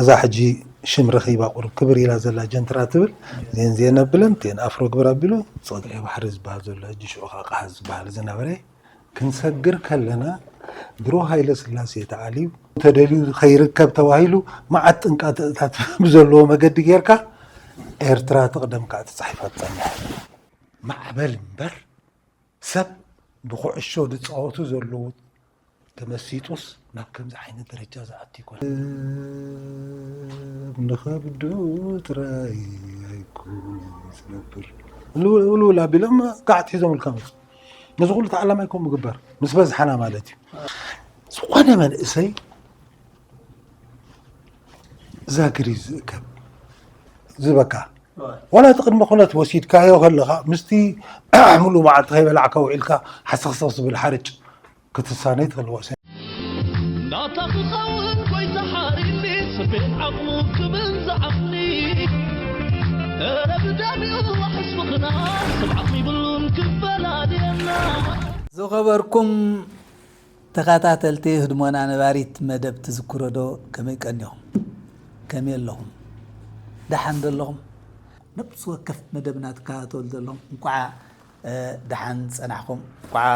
እዛ ሕጂ ሽም ረኺባ ቁሩብ ክብር ኢላ ዘላ ጀንትራ ትብል፣ ዜን ዜን ኣብለን፣ ቴን ኣፍሮ ግብር ኣቢሉ፣ ጸግዒ ባሕሪ ዝበሃል ዘሎ፣ ሕጂ ሽዑ ከዓ ቀሓ ዝበሃል ዝነበረ፣ ክንሰግር ከለና፣ ድሮ ሃይለ ስላሴ ተኣልዩ፣ ተደልዩ ከይርከብ ተባሂሉ፣ መዓት ጥንቃተታት ብዘለዎ መገዲ ጌርካ፣ ኤርትራ ትቕደም ከዓ ተጻሒፋ ትጸንሕ። ማዕበል እምበር፣ ሰብ ብኩዕሾ ዝጻወቱ ዘለዉ ተመሲጡስ ናብ ከምዚ ዓይነት ደረጃ ዝኣቱ ይኮነ። ንኸብዱ ጥራይ ኣይኮነ ዝነብር። ውልውል ኣቢሎም ጋዕት ሒዞምልካ መጹ። ነዚ ኩሉ ተዓላማይ ከምኡ ምግባር ምስ በዝሓና ማለት እዩ። ዝኾነ መንእሰይ ዛግር እዩ ዝእከብ ዝህበካ። ዋላ እቲ ቅድመ ኩነት ወሲድካዮ ከለኻ፣ ምስቲ ሙሉእ መዓልቲ ከይበላዕካ ውዒልካ ሓሰኽሰኽ ዝብል ሓርጭ ክትሳነይ ትኽእል። ወሰን ናታ ክኸውን ጎይታ ሓሪኒ ስቤት ዓቕሙ ክብል ዝዓቕኒ። እረ ብደሚኡ ዋሕስ ፍቕርና ሰብ ዓቕሚ ይብሉን ክፈላልየና። ዝኸበርኩም ተኸታተልቲ ህድሞና ነባሪት መደብ ትዝክሮ ዶ? ከመይ ቀኒኹም? ከመይ ኣለኹም? ደሓን ዶ ኣለኹም? ነብሲ ወከፍ መደብና ትከታተሉ ዘለኹም እንኳዓ ደሓን ጸናሕኩም፣ እንኳዓ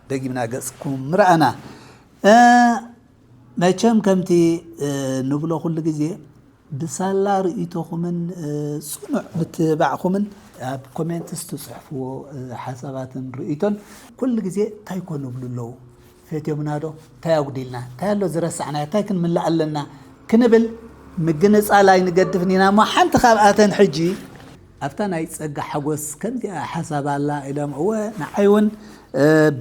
ደጊምና ገጽኩም ረኣና። መቸም ከምቲ ንብሎ ኩሉ ግዜ ብሳላ ርእይቶኹምን ጽኑዕ ምትብባዕኹምን ኣብ ኮሜንትስ ትጽሕፍዎ ሓሳባትን ርእይቶን ኩሉ ግዜ እንታይ ኮ ንብሉ ኣለዉ? ፈትዮምና ዶ? እንታይ ኣጉዲልና? እንታይ ኣሎ ዝረሳዕናዮ? እንታይ ክንምልእ ኣለና? ክንብል ምግንጻል ኣይንገድፍን ኢና እሞ ሓንቲ ካብኣተን ሕጂ ኣብታ ናይ ጸጋ ሓጎስ ከምዚኣ ሓሳብ ኣላ ኢሎም እወ ንዓይ እውን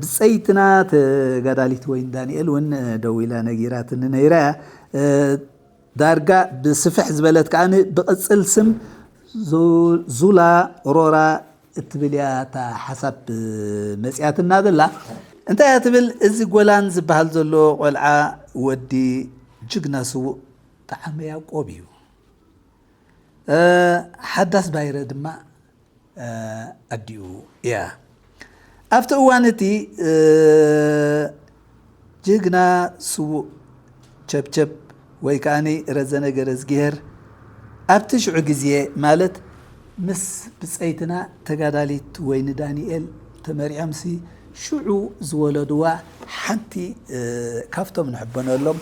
ብጸይትና ተጋዳሊት ወይን ዳንኤል እውን ደዊላ ነጊራትኒ ነይራ እያ። ዳርጋ ብስፍሕ ዝበለት ከኣ ብቕጽል ስም ዙላ ሮራ እትብል እያ እታ ሓሳብ መጺኣትና ዘላ። እንታይ እያ ትብል? እዚ ጎላን ዝበሃል ዘሎ ቆልዓ ወዲ ጅግና ስዉእ ጠዓመ ያቆብ እዩ። ሓዳስ ባይረ ድማ ኣዲኡ እያ። ኣብቲ እዋን እቲ ጅግና ስዉእ ቸብቸብ ወይ ከኣ ረዘነ ገረዝጊሄር ኣብቲ ሽዑ ግዜ ማለት ምስ ብጸይትና ተጋዳሊት ወይኒ ዳንኤል ተመሪዖምሲ ሽዑ ዝወለድዋ ሓንቲ ካብቶም ንሕበነሎም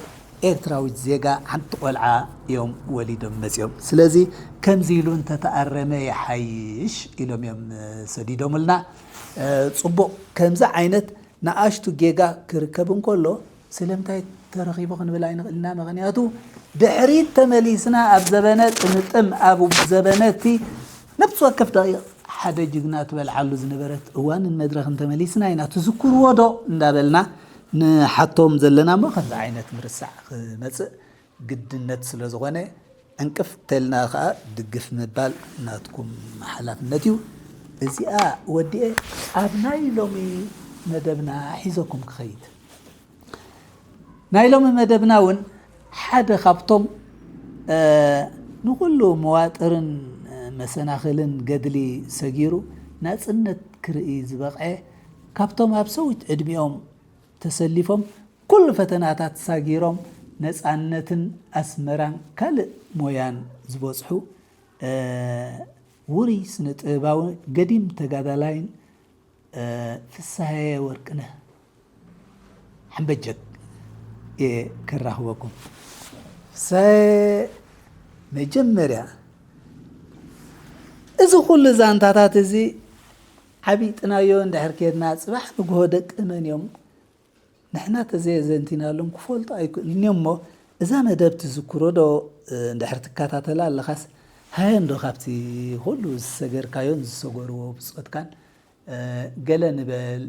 ኤርትራዊት ዜጋ ሓንቲ ቆልዓ እዮም ወሊዶም መጺኦም። ስለዚ ከምዚ ኢሉ እንተተኣረመ ይሓይሽ ኢሎም እዮም ሰዲዶምልና። ጽቡቕ ከምዚ ዓይነት ንኣሽቱ ጌጋ ክርከብ እንከሎ ስለምንታይ ተረኺቡ ክንብል ኣይንኽእል ኢና። ምኽንያቱ ድሕሪት ተመሊስና ኣብ ዘበነ ጥምጥም ኣብ ዘበነ እቲ ነብሲ ወከፍ ደቂቕ ሓደ ጅግና ትበልዓሉ ዝነበረት እዋንን መድረኽን ተመሊስና ኢና ትዝክርዎ ዶ እንዳበልና ንሓቶም ዘለና እሞ ከምዚ ዓይነት ምርሳዕ ክመፅእ ግድነት ስለ ዝኾነ ዕንቅፍ ተልና ከዓ ድግፍ ምባል ናትኩም ሓላፍነት እዩ። እዚኣ ወዲኤ ኣብ ናይ ሎሚ መደብና ሒዘኩም ክኸይድ ናይ ሎሚ መደብና እውን ሓደ ካብቶም ንኹሉ መዋጥርን መሰናኽልን ገድሊ ሰጊሩ ናፅነት ክርኢ ዝበቕዐ ካብቶም ኣብ ሰዊት ዕድሚኦም ተሰሊፎም ኩሉ ፈተናታት ሳጊሮም ነፃነትን ኣስመራን ካልእ ሞያን ዝበፅሑ ውሩይ ስነ ጥበባዊ ገዲም ተጋዳላይን ፍስሃየ ወርቅነህ ሓምበጀክ እየ ከራኽበኩም። ፍስሃየ መጀመርያ እዚ ኩሉ ዛንታታት እዚ ዓቢጥናዮ እንድሕር ኬድና ፅባሕ ንግሆ ደቂ መን እዮም ንሕና ተዘየዘንቲናሎም ክፈልጡ ኣይክእሉን እዮም እሞ እዛ መደብ ትዝክሮ ዶ እንድሕር ትከታተላ ኣለኻስ ሃየ እንዶ ካብቲ ኩሉ ዝሰገርካዮን ዝሰገርዎ ብጾትካን ገለ ንበል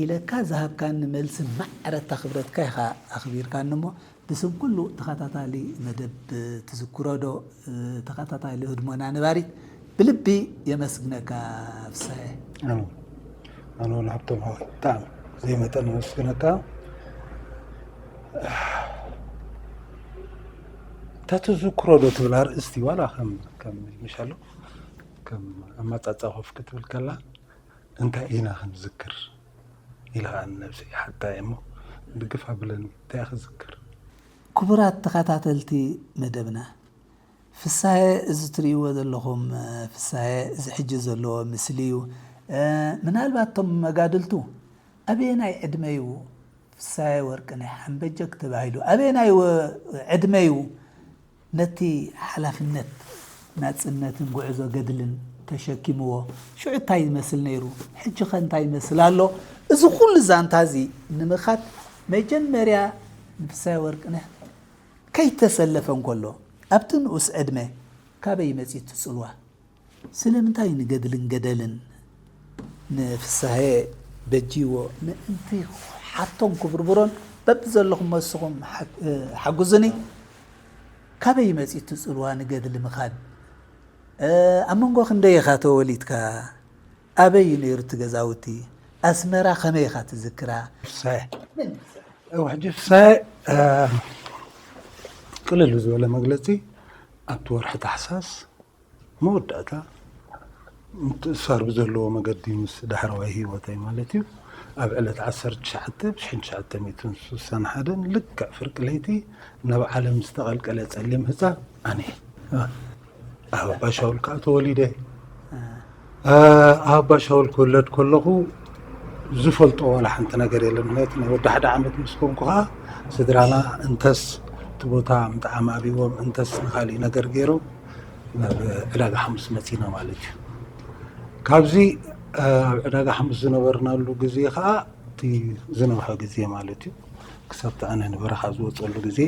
ኢለካ ዝሃብካኒ መልሲ ማዕረታ ክብረትካ ኢኻ ኣኽቢርካኒ እሞ ብስም ኩሉ ተኸታታሊ መደብ ትዝክሮ ዶ ተኸታታሊ ህድሞና ነባሪት ብልቢ የመስግነካ ፍሳየ። ኣነ ኣነ ንሃብቶም ሓወይ ብጣዕሚ ዘይመጠን የመስግነካ። እታ ትዝክሮ ዶ ትብል ኣርእስቲ ዋላ ከም ከም ምሻሎ ከም ኣመጻጻ ኮፍ ክትብል ከላ እንታይ ኢና ክንዝክር ኢላ ከዓ ንነብሰይ ሓታ እሞ ድግፍ ኣብለኒ እንታይ ክዝክር። ክቡራት ተኸታተልቲ መደብና ፍሳሀ፣ እዚ ትርእይዎ ዘለኹም ፍሳሀ፣ እዚ ሕጂ ዘለዎ ምስሊ እዩ። ምናልባት እቶም መጋድልቱ ኣበየናይ ዕድመ እዩ ፍሳሀ ወርቅነህ ሓምበጀክ ተባሂሉ? ኣበየናይ ዕድመ እዩ ነቲ ሓላፍነት ናጽነትን ጉዕዞ ገድልን ተሸኪምዎ? ሽዑ እንታይ ይመስል ነይሩ? ሕጂኸ እንታይ ይመስል ኣሎ? እዚ ኩሉ ዛንታ እዚ ንምኻድ መጀመርያ ንፍሳሀ ወርቅነህ ከይተሰለፈ እንከሎ ኣብቲ ንኡስ ዕድመ ካበይ መጺኡ እቲ ጽልዋ? ስለምንታይ ንገድልን ገደልን ንፍሳሀ በጂዎ ምእንቲ ሓቶን ክብርብሮን በብዘለኹም መስኹም ሓ- ሓጉዙኒ። ካበይ መጺኡ እቲ ጽልዋ ንገድሊ ምኻድ? ኣብ መንጎ ክንደይ ኢኻ ተወሊድካ? ኣበይ እዩ ነይሩ እቲ ገዛውቲ? ኣስመራ ከመይ ኢኻ ትዝክራ? ፍሳሀ እው ሕጂ ፍሳሀ እ፣ ቅልል ዝበለ መግለፂ ኣብቲ ወርሒ ታሕሳስ መወዳእታ ምትእሳር ብዘለዎ መገዲ ምስ ዳሕረዋይ ህይወተይ ማለት እዩ ኣብ ዕለት ዓሰርተ ትሽዓተ ብ ሽሕን ትሽዓተ ሚእትን ስሳን ሓደን ልክዕ ፍርቂ ለይቲ ናብ ዓለም ዝተቐልቀለ ጸሊም ህፃን ኣነ እየ። ኣብ ኣባሻውል ከዓ ተወሊደ። ኣብ ኣባሻውል ክውለድ ከለኹ ዝፈልጦ ዋላ ሓንቲ ነገር የለን። ምክንያቱ ናይ ወዲ ሓደ ዓመት ምስ ኮንኩ ከዓ ስድራና እንተስ እቲ ቦታ ምጥዓም ኣብዎም እንተስ ንካሊእ ነገር ገይሮም ናብ ዕዳጋ ሓሙስ መፂና ማለት እዩ። ካብዚ ኣብ ዕዳጋ ሓሙስ ዝነበርናሉ ግዜ ከዓ እቲ ዝነውሐ ግዜ ማለት እዩ። ክሳብ ኣነ ንበረኻ ዝወፀሉ ግዜ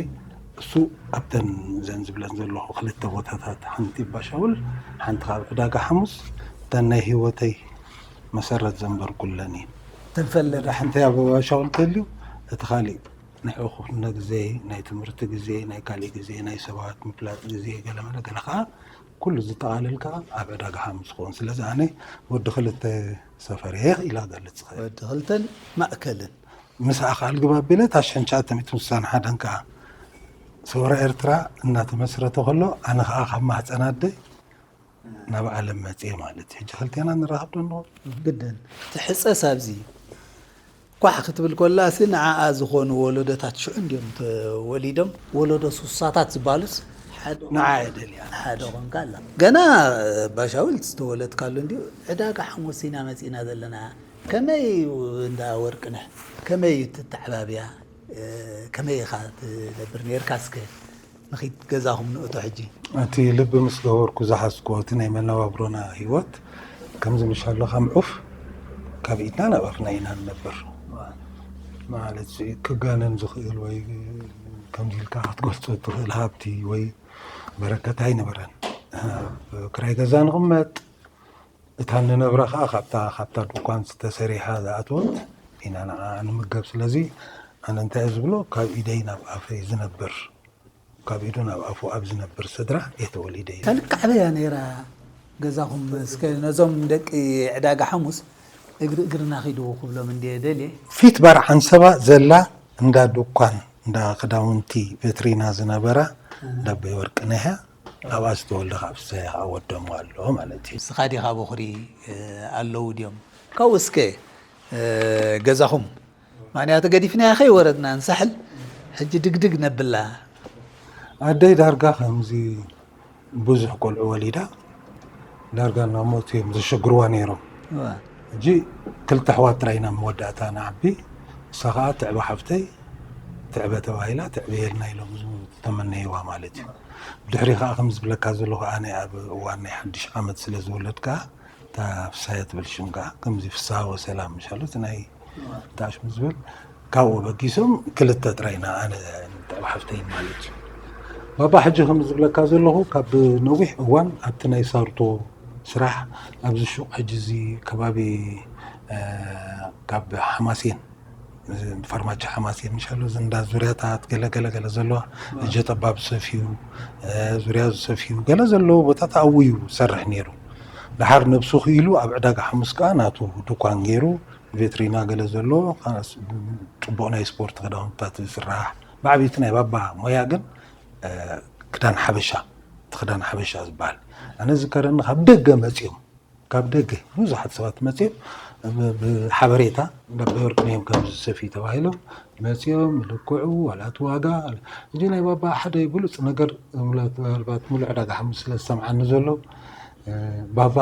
እሱ ኣብተን ዘን ዝብለን ዘለኹ ክልተ ቦታታት ሓንቲ ባሻውል ሓንቲ ካብ ዕዳጋ ሓሙስ እተን ናይ ህይወተይ መሰረት ዘንበርኩለን እየን። ተንፈለዳ ሓንቲ ኣብ ባሻውል ተልዩ እቲ ካሊእ ናይ ዕኹፍነ ግዜ ናይ ትምህርቲ ግዜ ናይ ካሊእ ግዜ ናይ ሰባት ምፍላጥ ግዜ ገለመለ ገለ ከዓ ኩሉ ዝጠቓለል ከዓ ኣብ ዕዳጋ ሓሙስ ክኸውን ስለዚ ኣነ ወዲ ክልተ ሰፈር እየ ኢላ ክገልፅ ይኽእል። ወዲ ክልተን ማእከልን ምስኣ ከዓ ልግብ ኣቢለ እታ ሽሕን ትሽዓተ ሚእትን ስሳን ሓደን ከዓ ሰውራ ኤርትራ እናተመስረተ ከሎ ኣነ ከዓ ካብ ማህፀን ኣደይ ናብ ዓለም መፅየ ማለት እዩ። ሕጂ ክልቴና ንራኸብ ዶ ንኸውን? ግድን እቲ ሕፀስ ኣብዚ ኳሕ ክትብል ከላሲ ንዓኣ ዝኾኑ ወለዶታት ሽዑ እንዲዮም ተወሊዶም። ወለዶ ሱሳታት ዝበሃሉስ ሓደ ንዓ እየ ደልያ። ሓደ ኾንካ ኣላ። ገና ባሻውል ዝተወለድካሉ እንዲዩ ዕዳጋ ሓሙስ ኢና መፂና ዘለና። ከመይ እዩ እንዳ ወርቅነህ? ከመይ እዩ እትተዓባብያ? ከመይ ኢኻ ትነብር ነይርካ? እስከ ንኺድ ገዛኹም ንእቶ ሕጂ። እቲ ልቢ ምስ ገበርኩ ዝሓዝክዎ እቲ ናይ መነባብሮና ህይወት ከምዚ ምሻሎ ከም ዑፍ ካብ ኢድና ናብ ኣፍና ኢና ንነብር። ማለት ክጋነን ዝኽእል ወይ ከምዚ ኢልካ ክትገልጾ እትኽእል ሃብቲ ወይ በረከት ኣይነበረን። ኣብ ክራይ ገዛ ንቕመጥ፣ እታ ንነብራ ከዓ ካብታ ካብታ ድኳን ዝተሰሪሓ ዝኣተወት ኢና ንዓ ንምገብ። ስለዚ ኣነ እንታይ እየ ዝብሎ፣ ካብ ኢደይ ናብ ኣፈይ ዝነብር፣ ካብ ኢዱ ናብ ኣፉ ኣብ ዝነብር ስድራ እየ ተወሊደ። እታ ልክዕ ኣበይ እያ ነይራ ገዛኹም? እስከ ነዞም ደቂ ዕዳጋ ሓሙስ እግሪ እግርና ኺዱ ክብሎም እንድየ ደልየ። ፊት በር ዓንሰባ ዘላ እንዳ ድኳን እንዳ ክዳውንቲ ቬትሪና ዝነበራ እንዳ ኣቦይ ወርቅነህ እያ። ኣብኣ ዝተወልደ ካብ ፍስሃ ከዓ ወዶም ኣሎ ማለት እዩ። ንስኻ ዲኻ በኹሪ ኣለዉ ድዮም? ካብኡ እስከ ገዛኹም ምኽንያቱ ገዲፍናያ ከይወረድና ንሳሕል ሕጂ ድግድግ ነብላ። ኣደይ ዳርጋ ከምዚ ብዙሕ ቆልዑ ወሊዳ ዳርጋ ናብ ሞት እዮም ዘሸግርዋ ነይሮም። ሕጂ ክልተ ኣሕዋት ጥራይ ኢና መወዳእታ ንዓቢ። እሳ ከዓ ትዕበ ሓፍተይ ትዕበ ተባሂላ ትዕብየልና ኢሎም ዝተመነይዋ ማለት እዩ። ብድሕሪ ከዓ ከም ዝብለካ ዘለኹ ኣነ ኣብ እዋን ናይ ሓድሽ ዓመት ስለ ዝወለድ ከዓ እታ ፍሳየ ትብል ሽም ከዓ ከምዚ ፍስሃ ወሰላም ምሻሉ እቲ ናይ እታ ሽም ዝብል ካብኡ በጊሶም ክልተ ጥራይ ኢና ኣነ ንትዕብ ሓፍተይን ማለት እዩ። ባባ ሕጂ ከም ዝብለካ ዘለኹ ካብ ነዊሕ እዋን ኣብቲ ናይ ሳርቶ ስራሕ ኣብዚ ሹቕ ሕጂ እዚ ከባቢ ካብ ሓማሴን ፋርማጆ ሓማሴን ምሻሎ እዚ እንዳ ዙርያታት ገለ ገለ ገለ ዘለዋ እጀ ጠባብ ሰፍዩ ዙርያ ዝሰፍዩ ገለ ዘለዎ ቦታት ኣብኡ እዩ ዝሰርሕ ነይሩ። ደሓር ነብሱ ክኢሉ ኣብ ዕዳጋ ሓሙስ ከዓ ናቱ ድኳን ገይሩ ቬትሪና ገለ ዘለዎ ጽቡቕ ናይ ስፖርት ክዳውንትታት ዝስራሕ ብዓብይቲ ናይ ባባ ሞያ ግን ክዳን ሓበሻ እቲ ክዳን ሓበሻ ዝበሃል ኣነ ዝከረኒ ካብ ደገ መፅዮም ካብ ደገ ብዙሓት ሰባት መፅኦም ብሓበሬታ እንዳ ወርቅነህ እዮም ከምዚ ዝሰፍዩ ተባሂሎም መፂኦም ልክዑ ዋላ እቲ ዋጋ። እዚ ናይ ባባ ሓደ ብሉፅ ነገር ምናልባት ሙሉእ ዕዳጋ ሓሙስ ስለ ዝሰምዓኒ ዘሎ ባባ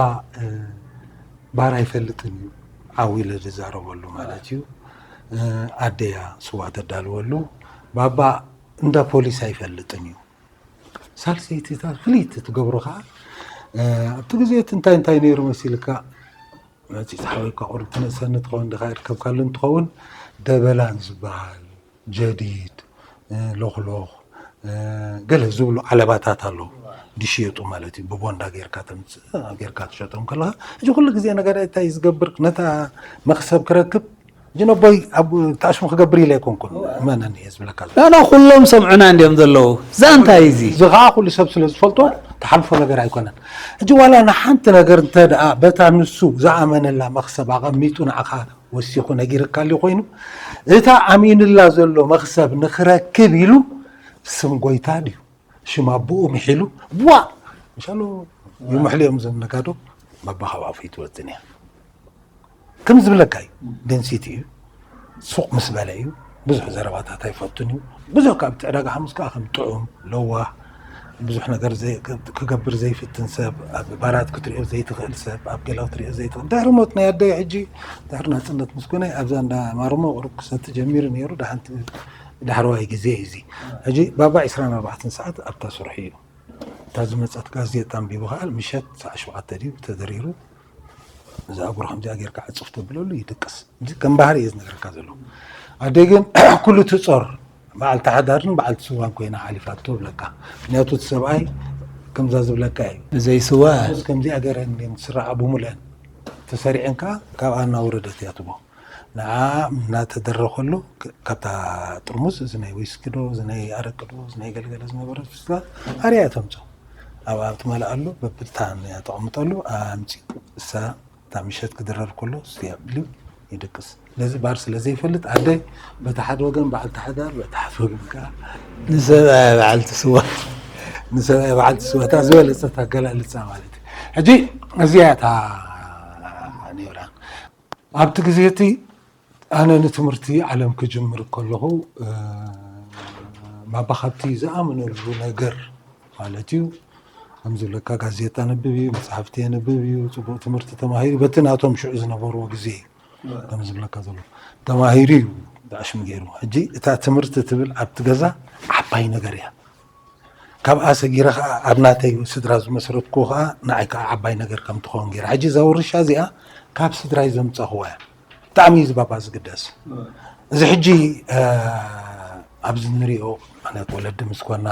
ባር ኣይፈልጥን እዩ ዓው ኢለ ዝዛረበሉ ማለት እዩ። ኣደያ ስዋ ተዳልወሉ ባባ እንዳ ፖሊስ ኣይፈልጥን እዩ። ሳልሰይቲ እታ ፍልይቲ ትገብሮ ከዓ ኣብቲ ግዜ እቲ እንታይ እንታይ ነይሩ መሲልካ መፂ ሓወይካ ቁሩብ ትነእሰኒ ትኸውን ድካ ይርከብካሉ እንትኸውን ደበላን ዝበሃል ጀዲድ ሎክሎክ ገለ ዝብሉ ዓለባታት ኣለዉ ድሽየጡ ማለት እዩ። ብቦንዳ ጌርካ ተምፅእ ጌርካ ትሸጦም ከለካ እዚ ኩሉ ግዜ ነገር እንታይ ዝገብር ነታ መክሰብ ክረክብ ጅነቦይ ኣብ ታሽሙ ክገብር ኢለ ኣይኮንኩን መነን እየ ዝብለካ ዘሎ። ናና ኩሎም ሰምዑና እንዲዮም ዘለዉ። እዛ እንታይ እዚ እዚ ከዓ ኩሉ ሰብ ስለ ዝፈልጦ ተሓልፎ ነገር ኣይኮነን። ሕጂ ዋላ ንሓንቲ ነገር እንተ ደኣ በታ ንሱ ዝኣመነላ መክሰብ ኣቐሚጡ ንዓኻ ወሲኹ ነጊርካ ኣልዩ ኮይኑ እታ ኣሚንላ ዘሎ መክሰብ ንክረክብ ኢሉ ስም ጎይታ ድዩ ሽም ኣቦኡ ምሒሉ ቧ ምሻሉ ይምሕሉ እዮም ዘም ነጋዶ መባኻብ ኣፉ ይትወፅን እያ ከም ዝብለካ እዩ። ደንሲቲ እዩ ሱቕ ምስ በለ እዩ ብዙሕ ዘረባታት ኣይፈቱን እዩ። ብዙሕ ካብ እቲ ዕዳጋ ሓሙስ ከዓ ከም ጥዑም ለዋህ ብዙሕ ነገር ክገብር ዘይፍትን ሰብ ኣብ ባራት ክትሪኦ ዘይትኽእል ሰብ ኣብ ገለ ክትሪኦ ዘይትኽእል ድሕሪ ሞት ናይ ኣደይ ሕጂ ድሕሪ ናፅነት ምስ ኮነ ኣብዛ እንዳ ማርሞ ቁሩብ ክሰቲ ጀሚሩ ነይሩ። ዳሓንቲ ዳሕረዋይ ግዜ እዩ እዚ። ሕጂ ባባ ዕስራን ኣርባዕተን ሰዓት ኣብታ ስርሑ እዩ። እታ ዝመፀት ጋዜጣ ኣንቢቡ ከዓ ምሸት ሰዓት ሸውዓተ ድዩ ተደሪሩ እዛ እግሩ ከምዚኣ ጌርካ ዕፅፍ ተብለሉ ይድቅስ። እዚ ከም ባህሪ እየ ዝነግረካ ዘለኹ። ኣደይ ግን ኩሉ ትፆር በዓልቲ ሓዳርን በዓልቲ ስዋን ኮይና ሓሊፋቶ እብለካ። ምክንያቱ እቲ ሰብኣይ ከምዛ ዝብለካ እዩ። ብዘይ ስዋ ሓሙስ ከምዚኣ ገይረን እየን ዝስራዓ ብሙልአን ተሰሪዐን ከዓ ካብኣ እናወረደት እያ ትቦ። ንዓ እናተደረኸሉ ካብታ ጥርሙዝ እዚ ናይ ዊስኪ ዶ እዚ ናይ ኣረቂ ዶ እዚ ናይ ገለገለ ዝነበረ ፊስታ ኣርያ ተምፆ ኣብኣ ትመልኣሉ በብታ እያ ተቐምጠሉ ኣምፂ እሳ እታ ምሸት ክድረር ከሎ ስቲያ ብልዩ ይድቅስ ስለዚ ባር ስለ ዘይፈልጥ ኣደይ በቲ ሓደ ወገን በዓልቲ ሓዳር በቲ ሓደ ወገን ከዓ ንሰብኣያ በዓልቲ ስዋ ንሰብኣያ በዓልቲ ስዋ እታ ዝበለፀት ኣገላልፃ ማለት እዩ። ሕጂ እዚኣ እታ ነብራ ኣብቲ ግዜ እቲ ኣነ ንትምህርቲ ዓለም ክጅምር ከለኹ ማባ ካብቲ ዝኣምነሉ ነገር ማለት እዩ ከም ዝብለካ ጋዜጣ ነብብ እዩ መፅሓፍቲ የንብብ እዩ ፅቡቅ ትምህርቲ ተማሂሩ በቲ ናቶም ሽዑ ዝነበርዎ ግዜ እዩ ከም ዝብለካ ዘሎ ተማሂሩ እዩ ብዕሽም ገይሩ ሕጂ እታ ትምህርቲ ትብል ኣብቲ ገዛ ዓባይ ነገር እያ ካብኣ ሰጊረ ከዓ ኣብ ናተይ ስድራ ዝመስረትኩ ከዓ ንዓይ ከዓ ዓባይ ነገር ከም ትኸውን ገይረ ሕጂ እዛ ውርሻ እዚኣ ካብ ስድራይ ዘምፀኽዋ እያ ብጣዕሚ እዩ ዝባባ ዝግደስ እዚ ሕጂ ኣብዚ ንሪኦ ማለት ወለዲ ምስ ኮና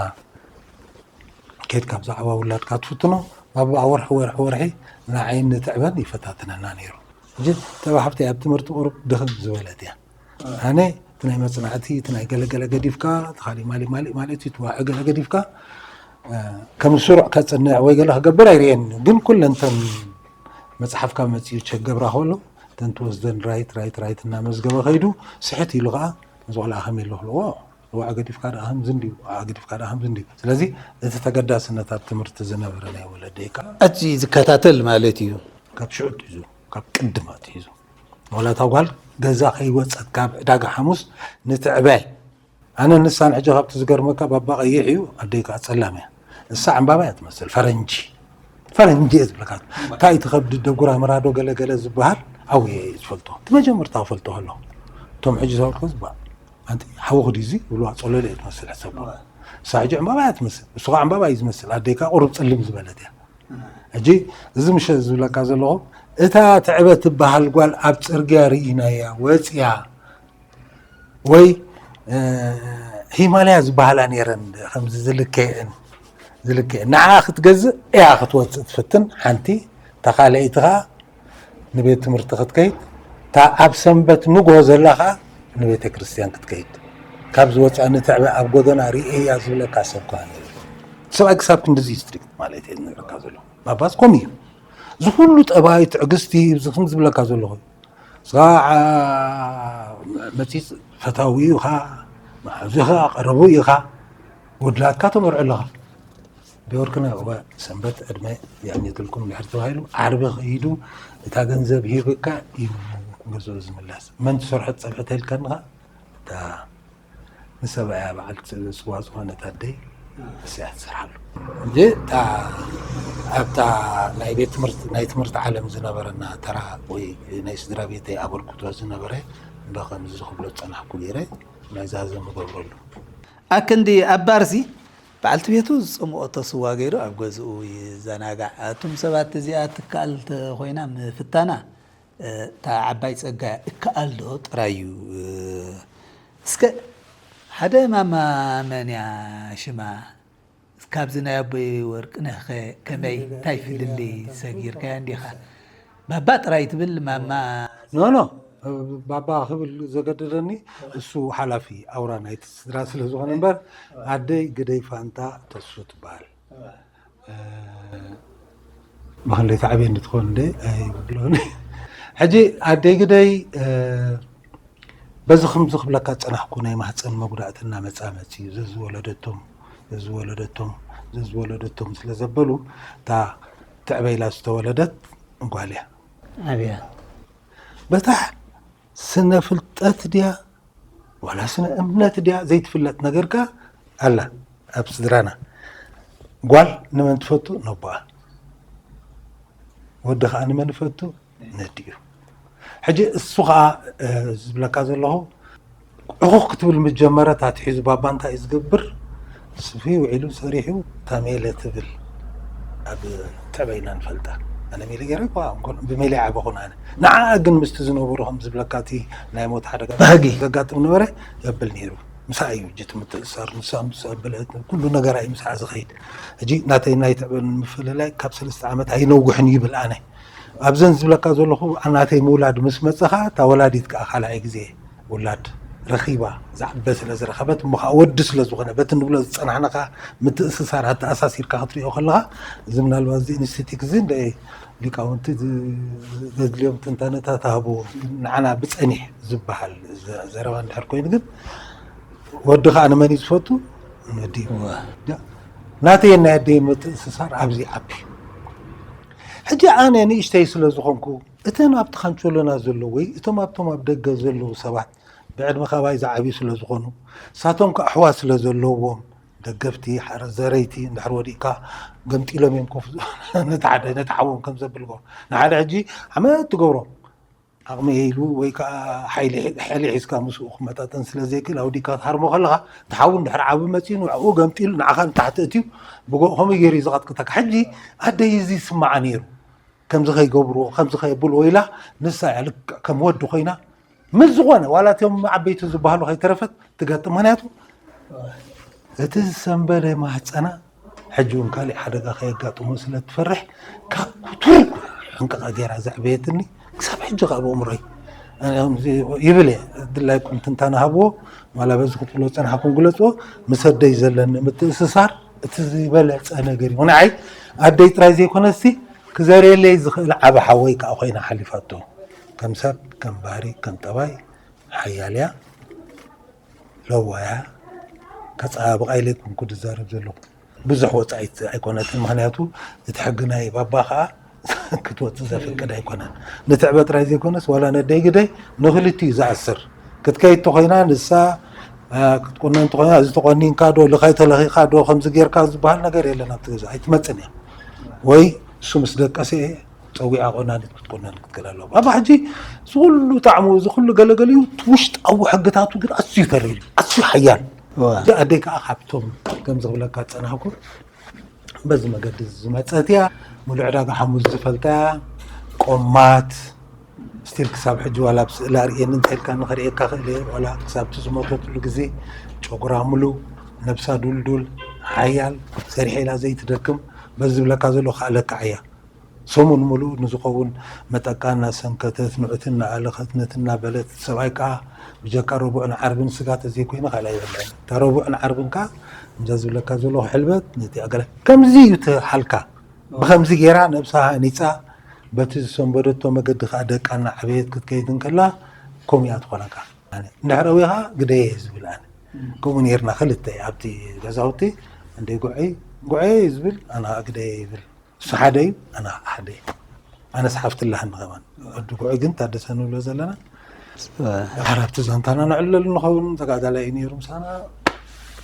ኬድካ ብዛዕባ ውላድካ ትፍትኖ ባባ ወርሒ ወርሒ ወርሒ ንዓይን ንትዕበን ይፈታትነና ነይሩ ሕጂ ተባሓብተይ ኣብ ትምህርቲ ቁሩብ ድኽም ዝበለት እያ ኣነ እቲ ናይ መፅናዕቲ እቲ ናይ ገለገለ ገዲፍካ እቲ ካሊእ ማሊእ ማሊእ ማለት እዩ ትዋዒ ገለ ገዲፍካ ከም ስሩዕ ከፅንዕ ወይ ገለ ክገብር ኣይርእየን ግን ኩለንተን መፅሓፍካ መፅኡ ቸክ ገብራ ከሎ እተን ትወስደን ራይት ራይት ራይት እናመዝገበ ከይዱ ስሕት ኢሉ ከዓ እዚ ቆልዓ ከመይ ኣሎ ክልዎ ዋዕ ገዲፍካ ደኣ ከምዚ እንድዩ ዋዕ ገዲፍካ ደኣ ከምዚ እንድዩ ስለዚ እቲ ተገዳስነት ኣብ ትምህርቲ ዝነበረ ናይ ወለደይ ከዓ ኣቲ ዝከታተል ማለት እዩ ካብ ሽዑ ኣትሒዙ ካብ ቅድም ኣትሒዙ ዋላ እታ ጓል ገዛ ከይወፀት ካብ ዕዳጋ ሓሙስ ንትዕበ ኣነ ንሳን ሕጂ ካብቲ ዝገርመካ ባባ ቀይሕ እዩ ኣደይ ከዓ ፀላም እያ እሳ ዕምባባ እያ ትመስል ፈረንጂ ፈረንጂ እየ ዝብለካ እንታይ እቲ ከብዲ ደጉራ ምራዶ ገለገለ ዝበሃል ኣውየ እየ ዝፈልጦ እቲ መጀመርታ ክፈልጦ ከለኹ እቶም ሕጂ ዝበልኩ ዝባ ኣንቲ ሓወኹ ድዩ እዚ ይብልዋ ፀሎለ እየ ትመስል ሕሰብ እሳ ሕጂ ዕምባባ እያ ትመስል እሱ ከዓ ዕምባባ እዩ ዝመስል ኣደይ ከዓ ቁሩብ ፅልም ዝበለት እያ ሕጂ እዚ ምሸት ዝብለካ ዘለኹ እታ ትዕበ ትበሃል ጓል ኣብ ፅርግያ ርኢናያ ወፅያ ወይ ሂማልያ ዝበሃላ ነይረን ከምዚ ዝልከየን ዝልከየን ንዓ ክትገዝእ እያ ክትወፅእ ትፍትን ሓንቲ ተኻልአይቲ ከዓ ንቤት ትምህርቲ ክትከይድ እታ ኣብ ሰንበት ንግሆ ዘላ ከዓ ንቤተ ክርስትያን ክትከይድ ካብ ዝወፅኣ ንትዕበ ኣብ ጎደና ርእያ ዝብለካ ሰብ ከዓ ነይሩ ሰብኣይ ክሳብ ክንድዚ ስትሪክት ማለት እየ ዝነግረካ ዘሎ ባባስ ኮም እዩ ዝኩሉ ጠባይ ትዕግስቲ ዝክም ዝብለካ ዘለኹ ስኻ መፂፅ ፈታዊ ኢኻ መሓዙኻ ቀረቡ ኢኻ ወድላትካ ተመርዑ ኣለኻ ቢወርክና እወ ሰንበት ዕድመ የዕኒትልኩም ድሕር ተባሂሉ ዓርቢ ከይዱ እታ ገንዘብ ሂብካ እዩ ገዝኡ ዝምለስ። መን ትሰርሖ ጸብሒ ተልካኒ ኸኣ እታ ንሰብኣያ በዓልቲ ጽዋ ዝኾነት ኣደይ እዚኣ ትሰርሓሉ። እንጂ እታ ኣብታ ናይ ቤት ትምህርቲ ናይ ትምህርቲ ዓለም ዝነበረና ተራ ወይ ናይ ስድራ ቤተይ ኣበርክቶ ዝነበረ እንዶ ከምዚ ዝኽብሎ ዝጸናሕኩ ገይረ ናይ ዛዘም እገብረሉ። ኣክንዲ ኣብ ባርሲ በዓልቲ ቤቱ ዝጸምቐቶ ስዋ ገይሩ ኣብ ገዝኡ ይዘናጋዕ። እቶም ሰባት እዚኣ ትከኣል ተኾይና ምፍታና እታ ዓባይ ጸጋ እከኣል ዶ ጥራይ እዩ። እስከ ሓደ ማማ መን እያ ሽማ? ካብዚ ናይ ኣቦይ ወርቅነህ ከ ከመይ እንታይ ፍልልይ ሰጊርካያ እንዲኻ? ባባ ጥራይ ትብል ማማ? ኖ ኖ፣ ባባ ክብል ዘገደደኒ እሱ ሓላፊ ኣውራ ናይቲ ስድራ ስለ ዝኾነ እምበር ኣደይ ግደይ ፋንታ ተሱ ትበሃል። ብኽንደይ ተዓብየ እንትትኾን እንደ ኣይብሎን። ሕጂ ኣደይ ግደይ በዚ ከምዚ ክብለካ ዝጸናሕኩ ናይ ማህፀን መጉዳእቲ እናመጻ መጺኡ ዘዝወለደቶም ዘዝወለደቶም ዘዝወለደቶም ስለ ዘበሉ እታ ትዕበይላ ዝተወለደት ጓል እያ። ኣብያ በታ ስነ ፍልጠት ድያ ዋላ ስነ እምነት ድያ ዘይትፍለጥ ነገርካ ኣላ ኣብ ስድራና። ጓል ንመን ትፈቱ? ነቦኣ። ወዲ ኸዓ ንመን ይፈቱ? ነዲኡ። ሕጂ እሱ ኸዓ ዝብለካ ዘለኹ ዕኹኽ ክትብል ምስ ጀመረት ኣትሒዙ ባባ እንታይ እዩ ዝገብር? ስፊ ውዒሉ ሰሪሑ እታ ሜለ ትብል ኣብ ተበይና ንፈልጣ። ኣነ ሜለ ገይረ እኳ ብሜለ ዓበኹን ኣነ ንዓ ግን ምስቲ ዝነበሩ ከም ዝብለካ እቲ ናይ ሞት ሓደጋ ባህጊ ዘጋጥም ነበረ የብል ነይሩ። ምሳይ እዩ ጅት ምትእሳር ንሳ ምስ ኣበለት ኩሉ ነገራ እዩ ምሳኣ ዝኸይድ። ሕጂ ናተይ ናይ ትዕበን ምፍልላይ ካብ ሰለስተ ዓመት ኣይነውሕን ይብል ኣነ ኣብዘን ዝብለካ ዘለኹ ናተይ ምውላድ ምስ መፀኻ እታ ወላዲት ከዓ ካልኣይ ግዜ ውላድ ረኺባ ዝዓበ ስለ ዝረኸበት እሞ ከዓ ወዲ ስለ ዝኾነ በቲ ንብሎ ዝፀናሕና ከዓ ምትእስሳር ኣተኣሳሲርካ ክትሪኦ ከለኻ እዚ ምናልባት እዚ ኢንስቲቲክ እዚ እንደ ሊቃውንቲ ዘድልዮም ትንታነታት ሃብዎ ንዓና ብፀኒሕ ዝበሃል ዘረባ እንድሕር ኮይኑ ግን ወዲ ከዓ ንመን እዩ ዝፈቱ? ነዲ ናተይ ናይ ኣደይ ምትእስሳር ኣብዚ ዓቢ ሕጂ ኣነ ንእሽተይ ስለ ዝኾንኩ እተን ኣብቲ ካንቾሎና ዘለዉ ወይ እቶም ኣብቶም ኣብ ደገ ዘለዉ ሰባት ብዕድመ ካባይ ዝዓብዩ ስለ ዝኾኑ ሳቶም ከዓ ኣሕዋ ስለ ዘለዎም ደገፍቲ ሓረ ዘረይቲ እንድሕር ወዲእካ ገምጢሎም እዮም ኮፍ ንትሓደ ነትሓዎም ከም ዘብልዎ ንሓደ ሕጂ ዓመት ትገብሮም ዓቕሚ ኢሉ ወይ ከዓ ሓይሊ ሓይሊ ሒዝካ ምስኡ ክመጣጠን ስለ ዘይክእል ኣውዲካ ትሃርሞ ከለኻ እቲ ሓዊ እንድሕር ዓቢ መፂኡ ንዕኡ ገምጢሉ ንዓኻ ንታሕቲ እትዩ ብጎ ከምኡ ገይሩ እዩ ዝቐጥቅጠካ ሕጂ ኣደይ እዚ ይስማዓ ነይሩ ከምዚ ከይገብርዎ ከምዚ ከየብልዎ ኢላ ንሳ እያ ልክዕ ከም ወዲ ኮይና ምስ ዝኾነ ዋላ እቶም ዓበይቲ ዝበሃሉ ከይተረፈት ትገጥም ምክንያቱ እቲ ዝሰንበደ ማህፀና ሕጂ እውን ካሊእ ሓደጋ ከየጋጥሞ ስለ ትፈርሕ ካብ ኩቱር ሕንቅቓ ገይራ ዘዕበየትኒ ክሳብ ሕጂ ካብ ኣእምሮይ ይብል እየ ድላይ ቁምትንታ ንሃብዎ ዋላ በዚ ክትብሎ ፀናሕኩም ግለፅዎ ምስ ኣደይ ዘለኒ ምትእስሳር እቲ ዝበለፀ ነገር እዩ ንዓይ ኣደይ ጥራይ ዘይኮነሲ ክዘርየለይ ዝኽእል ዓቢ ሓወይ ከዓ ኮይና ሓሊፋቶ ከም ሰብ ከም ባህሪ ከም ጠባይ ሓያል እያ ለዋያ ከፀባብቓ ኢለ ኣይኮንኩ ዝዛረብ ዘለኹ ብዙሕ ወፃኢት ኣይኮነትን ምክንያቱ እቲ ሕጊ ናይ ባባ ከዓ ክትወፅእ ዘፍቅድ ኣይኮነን ንትዕበ ጥራይ ዘይኮነስ ዋላ ነደይ ግደይ ንክልቲኡ ዝኣስር ክትከይድ ተኮይና ንሳ ክትቁነን ተኮይና እዚ ተቆኒንካ ዶ ልኻይ ተለኺካ ዶ ከምዚ ጌርካ ዝበሃል ነገር የለን ኣብቲ ገዛ ኣይትመፅን እያ ወይ እሱ ምስ ደቀሰ ፀዊዓ ቆናኒት ክትቆነን ክትክእል ኣለዋ ባባ ሕጂ ዝኩሉ ጣዕሙ ዝኩሉ ገለገሊኡ ውሽጣዊ ሕግታቱ ግን ኣዝዩ ተሪር ኣዝዩ ሓያል እዚ ኣደይ ከዓ ካብቶም ከምዚ ክብለካ ዝፀናሕኩ በዚ መገዲ ዝመፀት እያ ሙሉእ ዕዳጋ ሓሙስ ዝፈልጣ እያ ቆማት ስቲል ክሳብ ሕጂ ዋላ ኣብ ስእሊ ኣርእየኒ እንተልካ ንክርእየካ ክእል እየ ዋላ ክሳብ እቲ ዝሞተትሉ ግዜ ጨጉራ ሙሉእ ነብሳ ዱልዱል ሓያል ሰሪሐ ኢላ ዘይትደክም በዚ ዝብለካ ዘሎ ከዓ ለክዓ እያ ሰሙን ሙሉእ ንዝኸውን መጠቃ እናሰንከተት ንዑቲ እናኣለኸት ነቲ እናበለት እቲ ሰብኣይ ከዓ ብጀካ ረቡዕን ዓርብን ስጋ ተዘይኮይኑ ካልእ ኣይበልዕን እታ ረቡዕን ዓርብን ከዓ ከምዛ ዝብለካ ዘለኹ ሕልበት ነቲ ኣገለ ከምዚ እዩ እቲ ሓልካ ብኸምዚ ገይራ ነብሳ ሃኒፃ በቲ ዝሰንበደቶ መገዲ ከዓ ደቃ እናዓበየት ክትከይድ እንከላ ከምኡ እያ ትኾነካ እንድሕር ኣውኻ ግደየ ዝብል ኣነ ከምኡ ነርና ክልተ ኣብቲ ገዛውቲ እንደ ጉዐይ ጉዐየ ዝብል ኣነ ግደየ ይብል እሱ ሓደ እዩ ኣነ ሓደ እዩ ኣነስ ሓፍትላህኒ ከማን ወዲ ጉዑ ግን ታደሰ ንብሎ ዘለና። ሓራብቲ ዛንታና ንዕለሉ ንኸውን ተጋዳላይ እዩ ነይሩ ምሳና።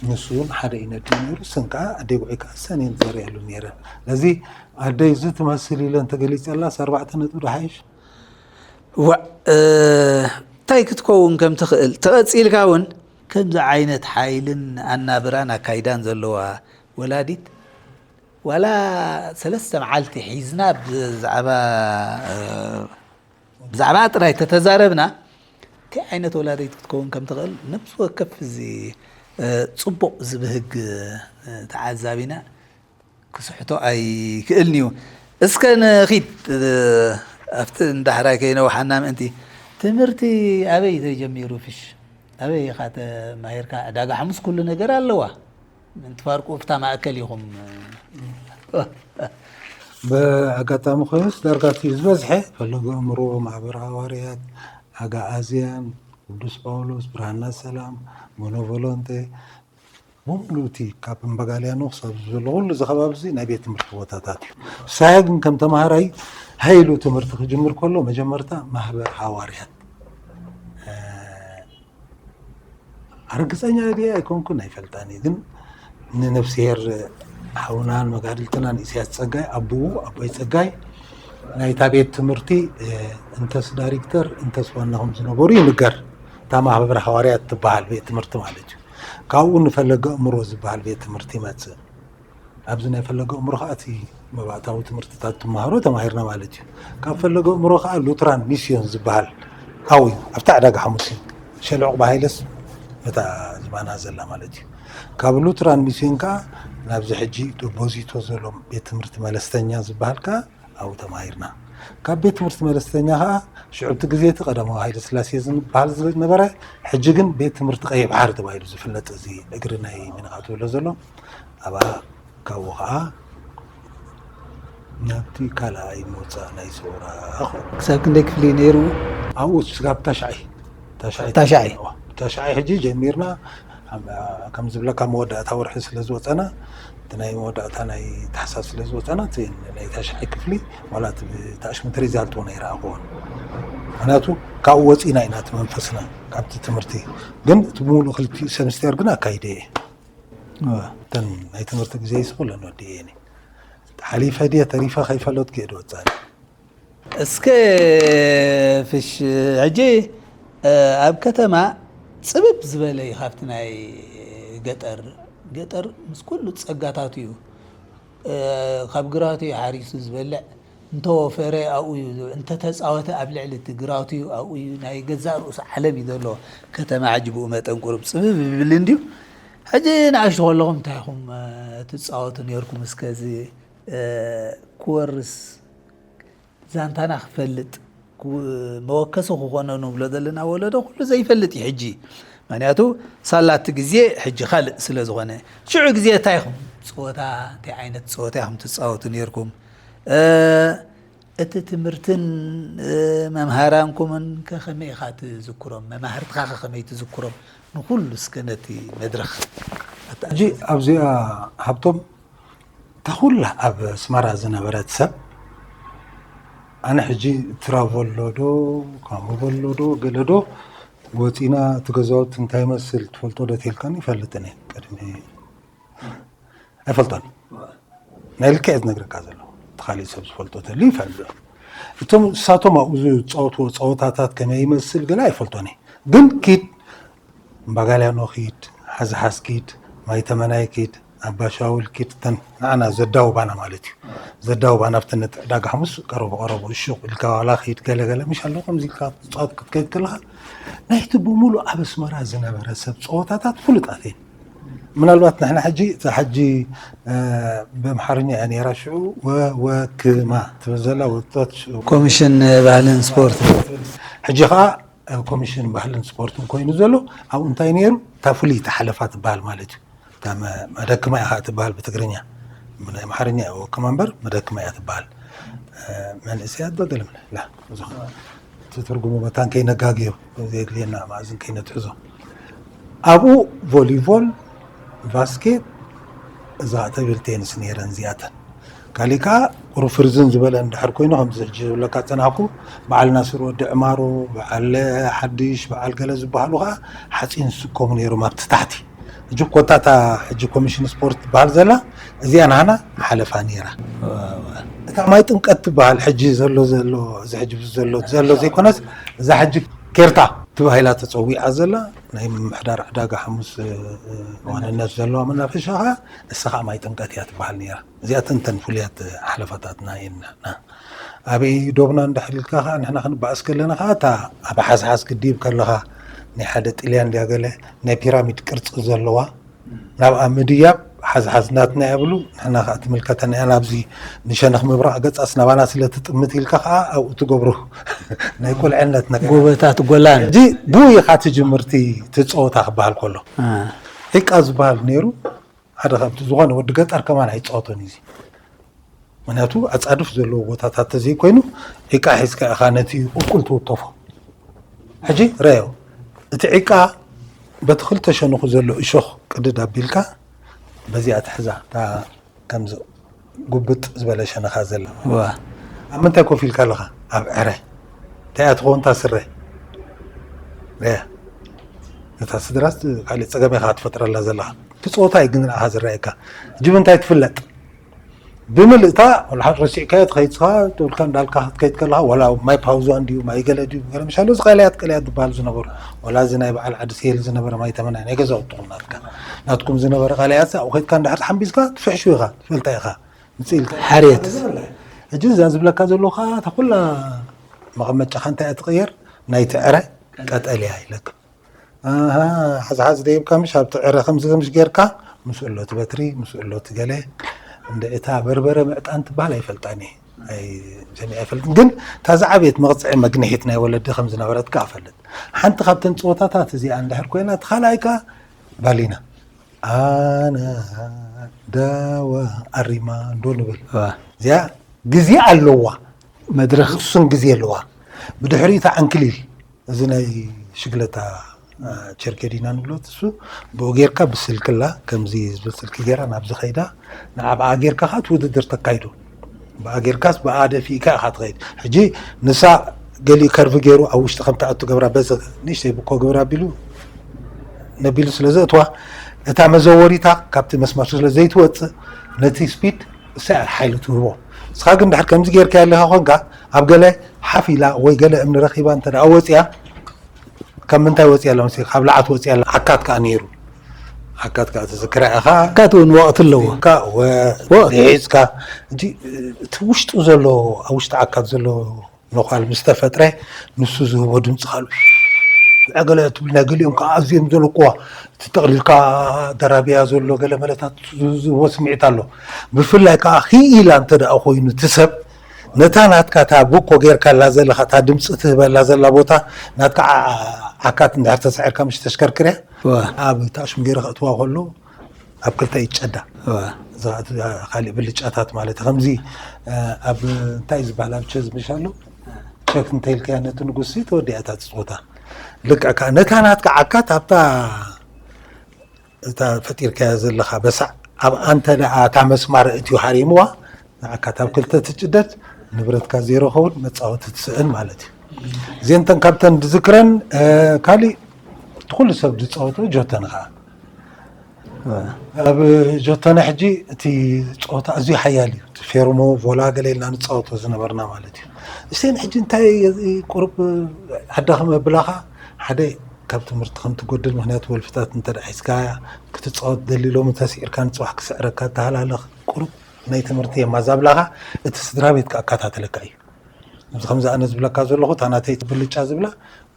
ንሱ እውን ሓደ ኢነዲ ነይሩ። ስን ከዓ ኣደይ ጉዑ ከዓ ሰኔን ዘርእያሉ ነይረ። ስለዚ ኣደይ እዚ ትመስል ኢለ እንተገሊፀላ ኣርባዕተ ነጥቢ ደሓይሽ። ዋእ እንታይ ክትከውን ከም ትኽእል ተቐፂልካ እውን ከምዚ ዓይነት ሓይልን ኣናብራን ኣካይዳን ዘለዋ ወላዲት ዋላ ሰለስተ መዓልቲ ሒዝና ብዛዕባ ብዛዕባ ጥራይ ተተዛረብና እንታይ ዓይነት ወላዲት ክትከውን ከም ትኽእል ነብሲ ወከፍ እዚ ፅቡቕ ዝብህግ ተዓዛቢና ክስሕቶ ኣይክእልን እዩ። እስከ ንኺድ ኣብቲ እንዳሕራይ ከይነውሓና ምእንቲ ትምህርቲ ኣበይ ተጀሚሩ ፍሽ ኣበይ ኢኻ ተማሂርካ ዕዳጋ ሓሙስ ኩሉ ነገር ኣለዋ ምእንቲ ፋርቁ ፍታ ማእከል ኢኹም ብኣጋጣሚ ኮይኑስ ዳርጋ እቲ ዝበዝሐ ፈለገ እምሮ ማሕበር ሃዋርያት ኣጋኣዝያን ቅዱስ ጳውሎስ ብርሃና ሰላም ሞኖቮሎንቴ ብምሉእ እቲ ካብ እምባጋልያኖ ክሳብ ዘሎ ኩሉ እዚ ከባቢ እዚ ናይ ቤት ትምህርቲ ቦታታት እዩ። ሳያ ግን ከም ተማሃራይ ሃይሉ ትምህርቲ ክጅምር ከሎ መጀመርታ ማህበር ሃዋርያት ኣርግፀኛ ድየ ኣይኮንኩን ኣይፈልጣን እዩ ግን ንነፍስሄር ሓውናን መጋድልትናን ኢሳያስ ፀጋይ ኣቦኡ ኣቦይ ፀጋይ ናይታ ቤት ትምህርቲ እንተስ ዳይሬክተር እንተስ ዋና ከም ዝነበሩ ይንገር። እታ ማህበር ሃዋርያት ትበሃል ቤት ትምህርቲ ማለት እዩ። ካብኡ ንፈለገ እምሮ ዝበሃል ቤት ትምህርቲ ይመፅእ። ኣብዚ ናይ ፈለገ እምሮ ከዓ እቲ መባእታዊ ትምህርትታት ትመሃሮ ተማሂርና ማለት እዩ። ካብ ፈለገ እምሮ ከዓ ሉትራን ሚስዮን ዝበሃል ኣብኡ እዩ ኣብታ ዕዳጋ ሓሙስ እዩ ሸለ ዑቕባ ሃይለስ እታ ዝባና ዘላ ማለት እዩ። ካብ ሉትራን ሚስዮን ከዓ ናብዚ ሕጂ ዶቦዚቶ ዘሎ ቤት ትምህርቲ መለስተኛ ዝበሃል ከዓ ኣብኡ ተማሂርና። ካብ ቤት ትምህርቲ መለስተኛ ከዓ ሽዑ እቲ ግዜ እቲ ቀዳማዊ ሃይለ ስላሴ ዝበሃል ዝነበረ ሕጂ ግን ቤት ትምህርቲ ቀይሕ ባሕሪ ተባሂሉ ዝፍለጥ እዚ እግሪ ናይ ምንኻ ትብሎ ዘሎ ኣብኣ ካብኡ ከዓ ናብቲ ካልኣይ ምውፃእ ናይ ሰውራ ክሳብ ክንደይ ክፍሊ ነይሩ ኣብኡ ስጋብ ታሽዓይ ታሽዓይ ታሽዓይ ሕጂ ጀሚርና ከም ዝብለካ መወዳእታ ወርሒ ስለ ዝወፀና እቲ ናይ መወዳእታ ናይ ታሕሳስ ስለ ዝወፀና ናይ ታሽዓይ ክፍሊ ዋላ ታሽምቲ ሪዛልት እውን ኣይረኣኽዎን ምክንያቱ ካብኡ ወፂና ኢና እቲ መንፈስና ካብቲ ትምህርቲ ግን እቲ ሙሉእ ክልቲኡ ሰምስተር ግን ኣካይደ እየ እተን ናይ ትምህርቲ ግዜ ይስኩለን ወዲ እየ ሓሊፈ ድየ ተሪፈ ከይፈለጥኩ እየ ድወፃኒ እስከ ፍሽ ሕጂ ኣብ ከተማ ፅብብ ዝበለ እዩ ካብቲ ናይ ገጠር ገጠር ምስ ኩሉ ፀጋታቱ እዩ ካብ ግራቱ እዩ ሓሪሱ ዝበልዕ እንተወፈረ ኣብኡ እዩ እንተተፃወተ ኣብ ልዕሊ እቲ ግራቱ እዩ ኣብኡ እዩ ናይ ገዛእ ርእሱ ዓለም እዩ ዘሎ ከተማ ሕጂ ብኡ መጠን ቁሩብ ፅብብ ይብል እንድዩ ሕጂ ንኣሽቱ ከለኹም እንታይ ኢኹም ትፃወቱ ነርኩም እስከዚ ክወርስ ዛንታና ክፈልጥ መወከሲ ክኾኖ ንብሎ ዘለና ወለዶ ኩሉ ዘይፈልጥ እዩ ሕጂ ምክንያቱ ሳላቲ ግዜ ሕጂ ካልእ ስለ ዝኾነ ሽዑ ግዜ እንታይ ኢኹም ፀወታ እንታይ ዓይነት ፀወታ ኢኹም ትፃወቱ ነርኩም እቲ ትምህርትን መምሃራንኩምን ከመይ ኢኻ ትዝክሮም መማህርትኻ ከመይ ትዝክሮም ንኩሉ እስከ ነቲ መድረኽ ሕጂ ኣብዚኣ ሃብቶም እታ ኩላ ኣብ ኣስመራ ዝነበረት ሰብ ኣነ ሕጂ ትራቮሎ ዶ ካሞበሎ ዶ ገለ ዶ ወፂና እቲ ገዛውቲ እንታይ ይመስል ትፈልጦ ዶ ተልካኒ ይፈልጥን እየ ቅድሚ ኣይፈልጦን ናይ ልክዕ ዝነግረካ ዘሎ እቲ ካሊእ ሰብ ዝፈልጦ ተሉ ይፈልጥ እቶም እሳቶም ኣብኡ ዝፃወትዎ ፀወታታት ከመይ ይመስል ገለ ኣይፈልጦን እየ ግን ኪድ እምባጋልያኖ ኪድ ሓዝሓዝ ኪድ ማይተመናይ ኪድ ኣባሻውል ኪድ ተን ንዓና ዘዳውባና ማለት እዩ ዘዳውባና ኣብቲ ነቲ ዕዳጋ ሓሙስ ቀረቡ ቀረቡ እሹቕ ኢልካ ዋላ ኪድ ገለገለ ምሽ ኣሎ ከምዚ ኢልካ ትፃወት ክትከይድ ከለካ ናይቲ ብምሉእ ኣብ ኣስመራ ዝነበረ ሰብ ፀወታታት ፍሉጣት እየን ምናልባት ንሕና ሕጂ እዛ ሕጂ ብኣምሓርኛ እያ ነይራ ሽዑ ወወክማ ትብል ዘላ ወጣት ኮሚሽን ባህልን ስፖርት ሕጂ ከዓ ኮሚሽን ባህልን ስፖርትን ኮይኑ ዘሎ ኣብኡ እንታይ ነይሩ እታ ፍሉይ ተሓለፋ ትበሃል ማለት እዩ እታ መደክማ ኢኻ ትበሃል ብትግርኛ ናይ ኣምሓርኛ ወክማ እምበር መደክማ እያ ትበሃል መንእሰያት ዶ ገለ እቲ ትርጉሙ መታን ከይነጋግዮ ዘየድልየና መኣዝን ከይነትሕዞ ኣብኡ ቮሊቮል ባስኬት እዛ ተብል ቴንስ ነይረን እዚኣተን ካሊእ ከዓ ቁሩብ ፍርዝን ዝበለ እንድሕር ኮይኑ፣ ከምዚ ሕጂ ዝብለካ ዝጸናሕኩ፣ በዓል ናስር ወዲ ዕማሩ፣ በዓል ሓድሽ፣ በዓል ገለ ዝበሃሉ ከዓ ሓፂን ዝስከሙ ነይሮም ኣብቲ ታሕቲ። ሕጂ ኮታ እታ ሕጂ ኮሚሽን ስፖርት ትበሃል ዘላ፣ እዚኣ ናህና ሓለፋ ነይራ። እታ ማይ ጥምቀት ትበሃል ሕጂ ዘሎ ዘሎ፣ እዚ ሕጂ ዘሎ ዘሎ ዘይኮነስ፣ እዛ ሕጂ ኬርታ ተባሂላ ተፀዊዓ ዘላ ናይ ምምሕዳር ዕዳጋ ሓሙስ፣ እ፣ ዋንነት ዘለዋ መናፈሻ ከዓ፣ እሳ ከዓ ማይ ጥምቀት እያ ትበሃል ነይራ። እዚኣተን እተን ፍሉያት ሓለፋታትና እየን ንሕና። ኣበይ ዶብና እንድሕር ኢልካ ከዓ፣ ንሕና ክንበኣስ ከለና ከዓ፣ እታ ኣብ ሓዝሓዝ ክድይብ ከለኻ ናይ ሓደ ጥልያን ድያ ገለ ናይ ፒራሚድ ቅርጺ ዘለዋ፣ ናብኣ ምድያብ ሓዝሓዝ ናትና እያ ብሉ። ንሕና ከዓ ትምልከተና እያ፣ ናብዚ ንሸነኽ ምብራቕ ገጻስ ናባና ስለ ትጥምት ኢልካ ከዓ ኣብኡ ትገብሮ ናይ ቁልዕነት ነገር። ጎበታት ጎላን። ሕጂ ብኡ ኢኻ ትጅምርቲ ትጸወታ ክበሃል ከሎ። ዒቃ ዝበሃል ነይሩ። ሓደ ካብቲ ዝኾነ ወዲ ገጠር ከማን ኣይጻወቶን እዩ። ምክንያቱ ኣጻድፍ ዘለዎ ቦታታት ተዘይኮይኑ፣ ዒቃ ሒዝካ ኢኻ ነቲ ቁልቁል ትውተፎ። ሕጂ ረዮ፣ እቲ ዒቃ በቲ ክልተ ሸነኹ ዘሎ እሾኽ ቅድድ ኣቢልካ፣ በዚኣ ትሕዛ፣ እታ ከምዚ ጉብጥ ዝበለ ሸነኻ ዘላ። ዋ። ኣብ ምንታይ ኮፍ ኢልካ ኣለኻ? ኣብ ዕረ። እንታይ እያ ትኸውን እታ ስረ? ረያ። ነታ ስድራስ ካልእ ጸገም ኢኻ ትፈጥረላ ዘለኻ። እቲ ጸወታ እዩ ግን ንዓኻ ዝረኣየካ። ሕጂ ብምንታይ ትፍለጥ? ብምልእታ፣ ወላ ሓንቲ ረሲዕካዮ ትኸይድ ስኻ፣ ትብልካ እንዳልካ ክትከይድ ከለኻ፣ ወላ ማይ ፓውዛ እንድዩ፣ ማይ ገለ ድዩ፣ ገለ ምሻሎ፣ እዚ ቀለያት፣ ቀለያት ዝበሃል ዝነበሩ። ወላ እዚ ናይ በዓል ዓዲ ሴል ዝነበረ ማይ ተመናይ፣ ናይ ገዛውትኹም ናትካ። ናትኩም ዝነበረ ቀለያት፣ ኣብኡ ከይድካ እንድሕር ተሓምቢስካ፣ ትፍሕሹ ኢኻ፣ ትፈልጣ ኢኻ። ምጽእ ኢልካ። ሓርየት። ሕጂ እዛ ዝብለካ ዘለኹ ኸኣ፣ እታ ኩላ መቐመጫኻ እንታይ እያ ትቕየር? ናይቲ ዕረ ቀጠልያ ኢለካ። ኣሃ፣ ሓዝሓዝ ደይብካ ምሽ ኣብቲ ዕረ ከምዚ ከምዚ ጌርካ፣ ምስኡ ኣሎ እቲ በትሪ፣ ምስኡ ኣሎ እቲ ገለ። እንደ እታ በርበረ ምዕጣን ትበሃል ኣይፈልጣን እየ። ኣይ-፣ ሰሚዐ ኣይፈልጥን። ግን እታ ዝዓበየት መቕጽዒ መግንሒት ናይ ወለዲ ከም ዝነበረት ከኣ እፈልጥ። ሓንቲ ካብተን ጸወታታት እዚኣ እንድሕር ኮይና፣ እቲ ካልኣይ ከኣ ባሊና። ኣነ ዳዋ ኣሪማ እንዶ ንብል። ዋ። እዚኣ ግዜ ኣለዋ። መድረኽ። ውሱን ግዜ ኣለዋ። ብድሕሪኡ እታ ዕንክሊል፣ እዚ ናይ ሽግለታ፣ አ፣ ቸርኬድ ኢና ንብሎ። እሱ ብኡ ጌርካ ብስልክላ፣ ከምዚ ዝብል ስልኪ ጌራ ናብዚ ኸይዳ፣ ንዓብኣ ጌርካ ኸኣ እቲ ውድድር ተካይዶ። ብኣ ጌርካስ ብኣ ደፊእካ ኢኻ ትኸይድ። ሕጂ ንሳ ገሊኡ ከርቪ ጌሩ ኣብ ውሽጢ ከም ትኣቱ ገብራ፣ በዚ ንእሽተይ ብኮ ገብራ ኣቢሉ ነቢሉ ስለ ዘእትዋ፣ እታ መዘወሪታ ካብቲ መስመር ስለ ዘይትወጽእ፣ ነቲ ስፒድ እሳ እያ ሓይሊ ትህቦ። ንስኻ ግን ድሕር ከምዚ ጌርካ ኣለኻ ኮንካ፣ ኣብ ገለ ሓፍ ኢላ ወይ ገለ እምኒ ረኺባ እንተ ደኣ ወጽያ፣ ካብ ምንታይ ወጽያ ኣላ መሲልካ? ካብ ለዓት ወጽያ ኣላ። ዓካት ከኣ ነይሩ። ዓካት ከኣ ትዝክራ ኢኻ። ዓካት እውን ወቕቲ ኣለዎ። ካ-፣ ወ-፣ ወቕቲ። ሒዝካ። እቲ፣ እቲ ውሽጡ ዘሎ፣ ኣብ ውሽጢ ዓካት ዘሎ ነዃል ምስ ተፈጥረ፣ ንሱ ዝህቦ ድምጺ ካልእ። ዕገለ ትብል፣ ናይ ገሊኦም ከኣ ኣዝዮም ዘለቅዋ፣ እቲ ጠቕሊልካ ደራብያ ዘሎ ገለ መለታት ዝህቦ ስምዒት ኣሎ። ብፍላይ ከኣ ክኢላ እንተ ደኣ ኮይኑ እቲ ሰብ፣ ነታ ናትካ እታ ብኮ ጌርካላ ዘለኻ፣ እታ ድምጺ ትህበላ ዘላ ቦታ፣ ናትካ ዓ-፣ ዓካት እንድሕር ተሳዒርካ ምሽ ተሽከርክርያ፣ ዋ። ኣብ እታ ሽም ገይረ ከእትዋ ከሎ፣ ኣብ ክልተ ይጨዳ። ዋ። እዛ እቲ ካሊእ ብልጫታት ማለት ከምዚ፣ እ፣ ኣብ እንታይ ዝበሃል ኣብ ቸዝ ምሽ ኣሎ? ቸክ እንተኢልካያ ነቲ ንጉስ ተወዲኣ እታ ጸወታ። ልክዕ ከኣ ነታ ናትካ ዓካት ኣብታ እታ ፈጢርካያ ዘለኻ በሳዕ ኣብኣ እንተ ደኣ እታ መስማር እትዩ ሃሪምዋ፣ ንዓካ ካብ ክልተ ትጭደድ፣ ንብረትካ ዜሮ ኸውን፣ መጻወቲ ትስእን ማለት እዩ። እዚአን እተን ካብተን ዝዝክረን፣ እ፣ ካሊእ እቲ ኩሉ ሰብ ዝጻወቶ ጆተኒ ኸዓ። ኣብ ጆተኒ ሕጂ እቲ ጸወታ ኣዝዩ ሓያል እዩ። እቲ ፌርሞ፣ ቮላ ገለ ኢልና ንጻወቶ ዝነበርና ማለት እዩ። እሰን ሕጂ እንታይ ቁሩብ ኣዳኽመ ብላኻ፣ ሓደ ካብ ትምህርቲ ከም ትጎድል፣ ምኽንያቱ ወልፍታት እንተ ደኣ ሒዝካ ክትጻወት ደሊ፣ ሎሚ ተስዒርካ ንጽባሕ ክስዕረካ ተሃላለኽ፣ ቁሩብ ናይ ትምህርቲ የማዛብላኻ፣ እቲ ስድራ ቤት ክኣካታተለካ እዩ። እዚ ከምዚ ኣነ ዝብለካ ዘለኹ፣ እታ ናተይ ብልጫ ዝብላ፣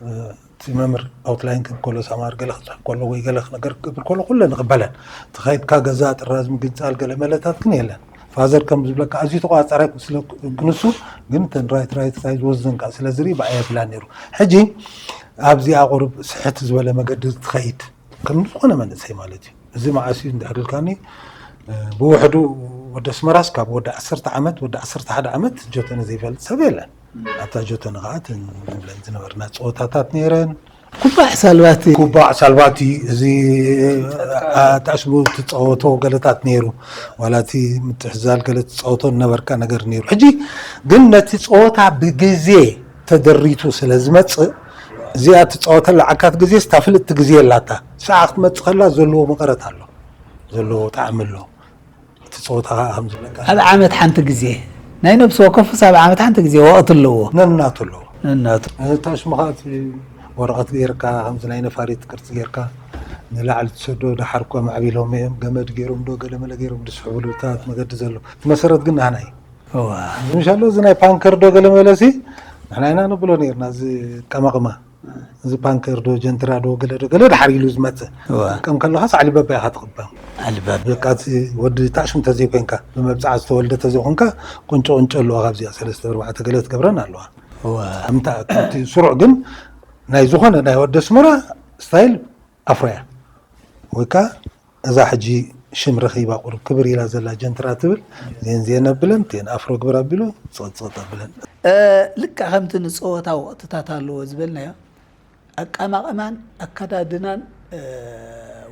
እ፣ እቲ መምህር ኣውትላይን ክብል ከሎ፣ ሳማር ገለ ክጽሕፍ ከሎ ወይ ገለ ነገር ክገብር ከሎ፣ ኩለን እቕበለን። እቲ ኸይድካ ገዛ ጥራዝ ምግንጻል ገለ መለታት ግን የለን። ፋዘር ከም ዝብለካ ኣዝዩ ተቋጻራይ ስለ ክንሱ፣ ግን እተን ራይት ራይት ሳይድ ወዝን ከኣ ስለ ዝርኢ ብኣ የብላን ነይሩ። ሕጂ ኣብዚኣ ቁሩብ ስሕት ዝበለ መገዲ ትኸይድ፣ ከም ዝኾነ መንእሰይ ማለት እዩ። እዚ መዓስ እዩ እንድሕር ኢልካኒ፣ እ፣ ብውሕዱ ወዲ ኣስመራስ ካብ ወዲ ዓሰርተ ዓመት፣ ወዲ ዓሰርተ ሓደ ዓመት ጆተኒ ዘይፈልጥ ሰብ የለን። ኣብታ ጆተኒ ኸዓ እተን ንብለን ዝነበርና ጸወታታት ነይረን። ኩባዕ ሳልባቲ። ኩባዕ ሳልባቲ፣ እዚ ኣጣሽሙ ትፃወቶ ገለታት ነይሩ። ዋላ እቲ ምትሕዛል ገለ ትፃወቶ ነበርካ ነገር ነይሩ። ሕጂ ግን ነቲ ፀወታ ብግዜ ተደሪቱ ስለ ዝመፅእ፣ እዚኣ ትፃወተላ ዓካት ግዜ ስታ ፍልጥቲ ግዜ የላታ። ሰዓ ክትመፅእ ከላ ዘለዎ መቐረት ኣሎ፣ ዘለዎ ጣዕሚ ኣሎ። እቲ ፀወታ ከዓ ከም ዝብለካ ኣብ ዓመት ሓንቲ ግዜ፣ ናይ ነብሲ ወከፉስ ኣብ ዓመት ሓንቲ ግዜ ወቕቲ ኣለዎ። ነናቱ ኣለዎ። ነናቱ። እታ ሽምኻ እቲ ወረቐት ጌርካ፣ ከምዚ ናይ ነፋሪት ቅርፂ ጌርካ ንላዕሊ ትሰዶ፣ ደሓር እኳ ማዕቢሎም እዮም፣ ገመድ ገይሮም ዶ ገለመለ ገይሮም ዝስሕቡሉ እታት መገዲ ዘሎ። እቲ መሰረት ግን ናህና እዩ። እዋ። ምሻሎ እዚ ናይ ፓንከር ዶ ገለመለ ሲ ንሕና ኢና ንብሎ ነርና። እዚ ቀመቕማ፣ እዚ ፓንከር ዶ ጀንትራ ዶ ገለ ዶ ገለ ደሓር ኢሉ ዝመፅእ እዋ። ከም ከለኻስ ዓሊባባ ኢኻ ትቕበም። ዓሊባባ። በቃ እቲ ወዲ ታሽም ተዘይኮይንካ፣ ብመብፃዓ ዝተወልደ ተዘይኮንካ፣ ቁንጮ ቁንጮ ኣለዋ። ካብዚኣ ሰለስተ ኣርባዕተ ገለ ትገብረን ኣለዋ። እዋ። ከምታ እቲ ስሩዕ ግን ናይ ዝኾነ ናይ ወዲ ኣስመራ ስታይል ኣፍሮ እያ። ወይ ከዓ እዛ ሕጂ ሽም ረኺባ ቁሩብ ክብር ኢላ ዘላ ጀንትራ ትብል፣ ዜን ዜን ኣብለን ቴን ኣፍሮ ግብር ኣቢሉ ፅቕፅቕጥ ኣብለን። ልክዕ ከምቲ ንፀወታ ወቕትታት ኣለዎ ዝበልናዮ፣ ኣቃማቕማን ኣከዳድናን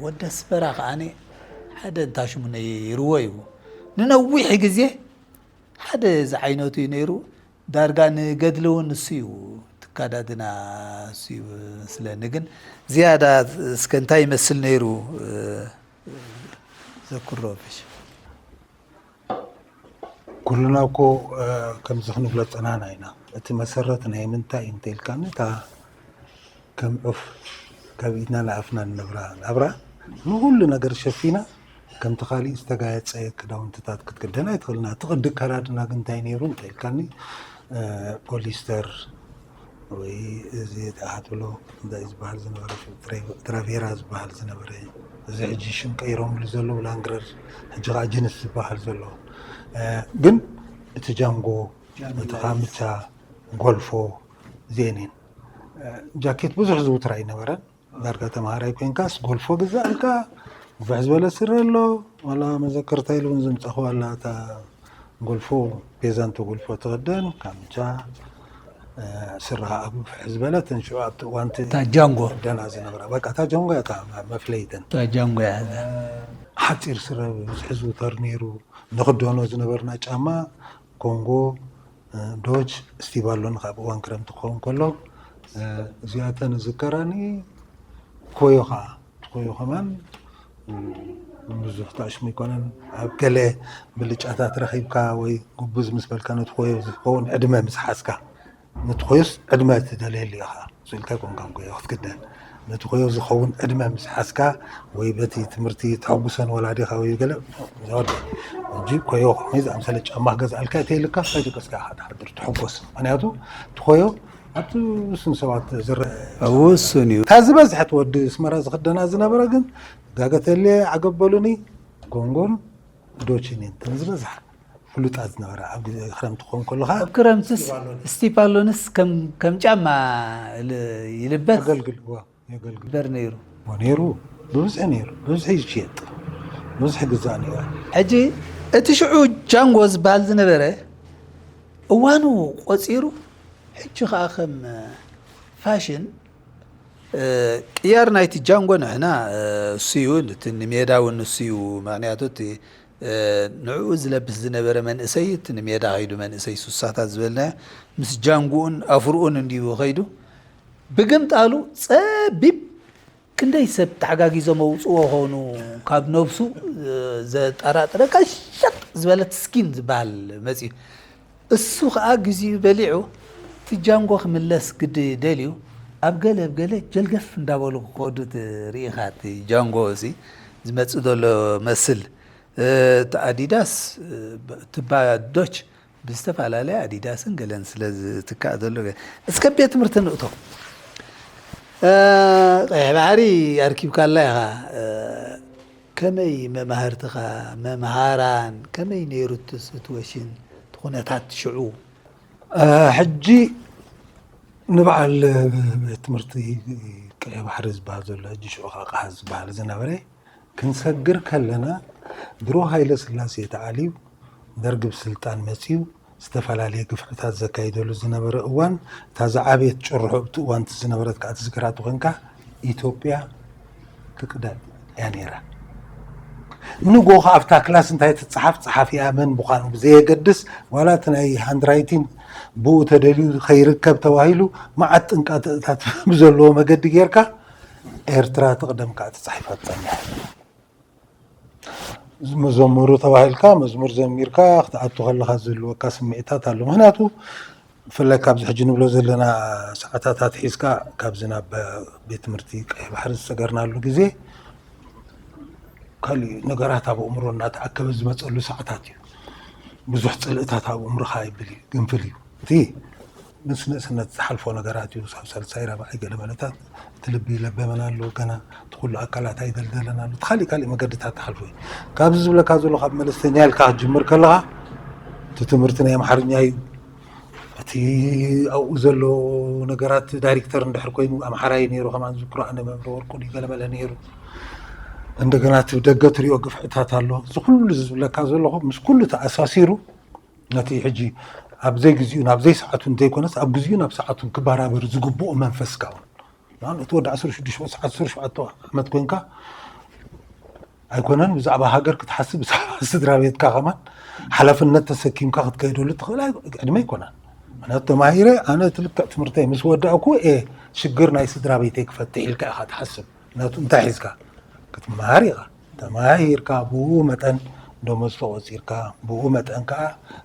ወዲ ኣስመራ ከዓኒ ሓደ እንታሽሙ ነይርዎ እዩ። ንነዊሕ ግዜ ሓደ ዝዓይነቱ እዩ ነይሩ። ዳርጋ ንገድሊ እውን ንሱ እዩ ትካዳድና እሱ እዩ ስለኒ። ግን ዝያዳ እስከ እንታይ ይመስል ነይሩ ዘኩሮ ፊሽ? ኩልና እኮ ከምዚ ክንብሎ ፀናና ኢና። እቲ መሰረት ናይ ምንታይ እዩ እንተኢልካኒ፣ እታ ከም ዑፍ ካብ ኢድና ንኣፍና ንነብራ ናብራ ንኩሉ ነገር ሸፊና፣ ከምቲ ካሊእ ዝተጋየፀ ክዳውንትታት ክትክደን ኣይትኽእልና። እቲ ቅዲ ኣከዳድና ግን እንታይ ነይሩ እንተኢልካኒ፣ ፖሊስተር ወይ እዚ ኣታ ትብሎ እንታይ ዝበሃል ዝነበረ፣ ትራቬራ ዝበሃል ዝነበረ፣ እዚ ሕጂ ሽም ቀይሮምሉ ዘለዉ ላንግረር፣ ሕጂ ከዓ ጅንስ ዝበሃል ዘሎ። ግን እቲ ጃንጎ፣ እቲ ካምቻ፣ ጎልፎ፣ እዚአን እየን። ጃኬት ብዙሕ ዝውትር ኣይነበረን። ዳርጋ ተምሃራይ ኮይንካስ ጎልፎ ግዛእልካ፣ ንፍሕ ዝበለ ስረ ኣሎ፣ ዋላ መዘከርታ ኢሉ እውን ዝምፀኽዋ ኣላ። እታ ጎልፎ፣ ፔዛንቶ ጎልፎ ትኽደን፣ ካምቻ፣ ስረ ኣብ ፍሕ ዝበለት፣ ንሽዑ ኣብቲ እዋንቲ እታ ጃንጎ። ደና ዝነበራ። በቃ እታ ጃንጎ እያ እታ መፍለይተን። እታ ጃንጎ እያ እዛ። ሓፂር ስረ ብብዝሒ ዝውተር ነይሩ። ንኽደኖ ዝነበርና ጫማ ኮንጎ፣ ዶጅ፣ ስቲቫሎን ካብ እዋን ክረምቲ ክኸውን ከሎ፣ እዚኣተን ዝከራኒ። ኮዮ ከዓ፣ ኮዮ ከማን ብዙሕ ታሽሙ ኣይኮነን። ኣብ ገለ ብልጫታት ረኺብካ ወይ ጉቡዝ ምስ በልካ ነቲ ኮዮ ዝኸውን ዕድመ ምስ ሓዝካ፣ ነቲ ኮዮስ ዕድመ ትደልየሉ ኢኻ። ስኢልካ ኣይኮንካን ኮዮ ክትክደን። ነቲ ኮዮ ዝኸውን ዕድመ ምስ ሓዝካ ወይ በቲ ትምህርቲ ተሐጉሰን ወላዲኻ ወይ ገለ፣ ዘወደ ሕጂ ኮዮ ከመይ ዝኣምሰለ ጫማ ክገዝኣልካ እተይልካ፣ እንታይ ደቀስካ ኢኻ ትሓድር ትሕጎስ። ምኽንያቱ እቲ ኮዮ ኣብቲ ውሱን ሰባት ዝረአ። ውሱን እዩ። እታ ዝበዝሐት ወዲ ኣስመራ ዝኽደና ዝነበረ ግን፣ ጋገተሌ፣ ዓገብ በሉኒ፣ ጎንጎን ዶችን እየን እተን ዝበዝሓ ፍሉጣት ዝነበራ ኣብ ግዜ ክረምቲ ክኸውን ከለኻ። ኣብ ክረምትስ ስቲፓሎንስ ከም ከም ጫማ ል- ይልበስ። የገልግል፣ እዋ፣ የገልግል። ይግበር ነይሩ። እዋ፣ ነይሩ። ብብዝሒ ነይሩ። ብብዝሒ ይሽየጥ። ብብዝሒ ግዛእ ነይሩ። ሕጂ እቲ ሽዑ ጃንጎ ዝበሃል ዝነበረ እዋኑ ቆፂሩ፣ ሕጂ ከዓ ከም ፋሽን ቅያር ናይቲ ጃንጎ ንሕና፣ እሱ እዩ፣ እቲ ንሜዳ እውን እሱ እዩ። ምክንያቱ እቲ ንዕኡ ዝለብስ ዝነበረ መንእሰይ፣ እቲ ንሜዳ ከይዱ መንእሰይ ሱሳታት ዝበልናዮ፣ ምስ ጃንጉኡን ኣፍርኡን እንዲዩ ከይዱ። ብግምጣሉ ፀቢብ ክንደይ ሰብ ተሓጋጊዞም ኣውፅዎ ኾኑ። ካብ ነብሱ ዘጠራጥረ ቀሸጥ ዝበለት ስኪን ዝበሃል መፅዩ። እሱ ከዓ ግዚኡ በሊዑ እቲ ጃንጎ ክምለስ ግዲ ደልዩ ኣብ ገለ ኣብ ገለ ጀልገፍ እንዳበሉ ክኸዱ ትርኢ ኢኻ። እቲ ጃንጎ እዚ ዝመፅእ ዘሎ መስል፣ እቲ ኣዲዳስ፣ እቲ ባዶች ብዝተፈላለየ ኣዲዳስን ገለን ስለ ዝትካእ ዘሎ ገ-፣ እስከ ቤት ትምህርቲ ንእቶ። ቀይሕ ባሕሪ ኣርኪብካላ ኢኻ። ከመይ መማህርትኻ፣ መምሃራን፣ ከመይ ነይሩ እቲ ሲትዌሽን፣ እቲ ኩነታት ሽዑ? ሕጂ ንበዓል ቤት ትምህርቲ ቀይሕ ባሕሪ ዝበሃል ዘሎ፣ ሕጂ ሽዑ ከዓ ቀሓ ዝበሃል ዝነበረ፣ ክንሰግር ከለና ድሮ ሃይለ ስላሴ ተዓልዩ፣ ደርግ ብስልጣን መፅዩ፣ ዝተፈላለየ ግፍዕታት ዘካይደሉ ዝነበረ እዋን፣ እታ ዝዓበየት ጭርሖ ኣብቲ እዋን ዝነበረት ከዓ ትዝክራ ተኾንካ፣ ኢትዮጵያ ትቅደም እያ ነይራ። ንጎ ኣብታ ክላስ እንታይ ትፀሓፍ ፀሓፍ እያ፣ መን ምዃኑ ብዘየገድስ፣ ዋላ እቲ ናይ ሃንድራይቲን ብኡ ተደልዩ ከይርከብ ተባሂሉ መዓት ጥንቃተታት ብዘለዎ መገዲ ጌርካ፣ ኤርትራ ትቅደም ከዓ ተፃሒፋ ትፀንሕ። መዘምሩ ተባሂልካ መዝሙር ዘሚርካ ክትኣቱ ከለኻ ዝህልወካ ስምዒታት ኣሎ። ምክንያቱ ብፍላይ ካብዚ ሕጂ ንብሎ ዘለና ሰዓታት ኣትሒዝካ ካብዚ ናብ ቤት ትምህርቲ ቀይ ባሕሪ ዝሰገርናሉ ግዜ ካልእ ነገራት ኣብ ኣእምሮ እናተኣከበ ዝመፀሉ ሰዓታት እዩ። ብዙሕ ፅልእታት ኣብ ኣእምሮኻ ይብል እዩ፣ ግንፍል እዩ። እቲ ምስ ንእስነት ዝሓልፎ ነገራት እዩ። ሳብ ሳልሳይ ራብዓይ ገለ መለታት እቲ ልቢ ይለበመን ኣሎ፣ ገና እቲ ኩሉ ኣካላት ኣይደልደለን ኣሎ። እቲ ካሊእ ካሊእ መገድታት ትሓልፎ እዩ። ካብዚ ዝብለካ ዘሎ ካብ መለስተኛ ኢልካ ክትጅምር ከለኻ እቲ ትምህርቲ ናይ ኣምሓርኛ እዩ። እቲ ኣብኡ ዘሎ ነገራት ዳይሬክተር እንድሕር ኮይኑ ኣምሓራይ ነይሩ፣ ከማን ዝክሮ ኣነ መምህር ወርቁ ድዩ ገለመለ ነይሩ። እንደገና እቲ ደገ ትሪኦ ግፍዕታት ኣሎ። እዚ ኩሉ ዝብለካ ዘለኹ ምስ ኩሉ ተኣሳሲሩ ነቲ ሕጂ ኣብ ዘይግዚኡ ናብ ዘይሰዓቱ እንተይኮነስ ኣብ ግዚኡ ናብ ሰዓቱን ክበራበር ዝግብኦ መንፈስካ እውን ንኣብነት ወዲ ዓሰርተ ሽዱሽተ ዓሰርተ ሸውዓተ ዓመት ኮይንካ ኣይኮነን ብዛዕባ ሃገር ክትሓስብ ብዛዕባ ስድራ ቤትካ ከማን ሓላፍነት ተሰኪምካ ክትከይደሉ ትኽእል ዕድመ ኣይኮነን። ምክንያቱ ተማሂረ ኣነ እቲ ልክዕ ትምህርተይ ምስ ወዳእኩ እየ ሽግር ናይ ስድራ ቤተይ ክፈትሕ ኢልካ ኢኻ ትሓስብ። ምክንያቱ እንታይ ሒዝካ ክትመሃር ኢኻ። ተማሂርካ ብኡ መጠን ደሞዝ ተቆፂርካ ብኡ መጠን ከዓ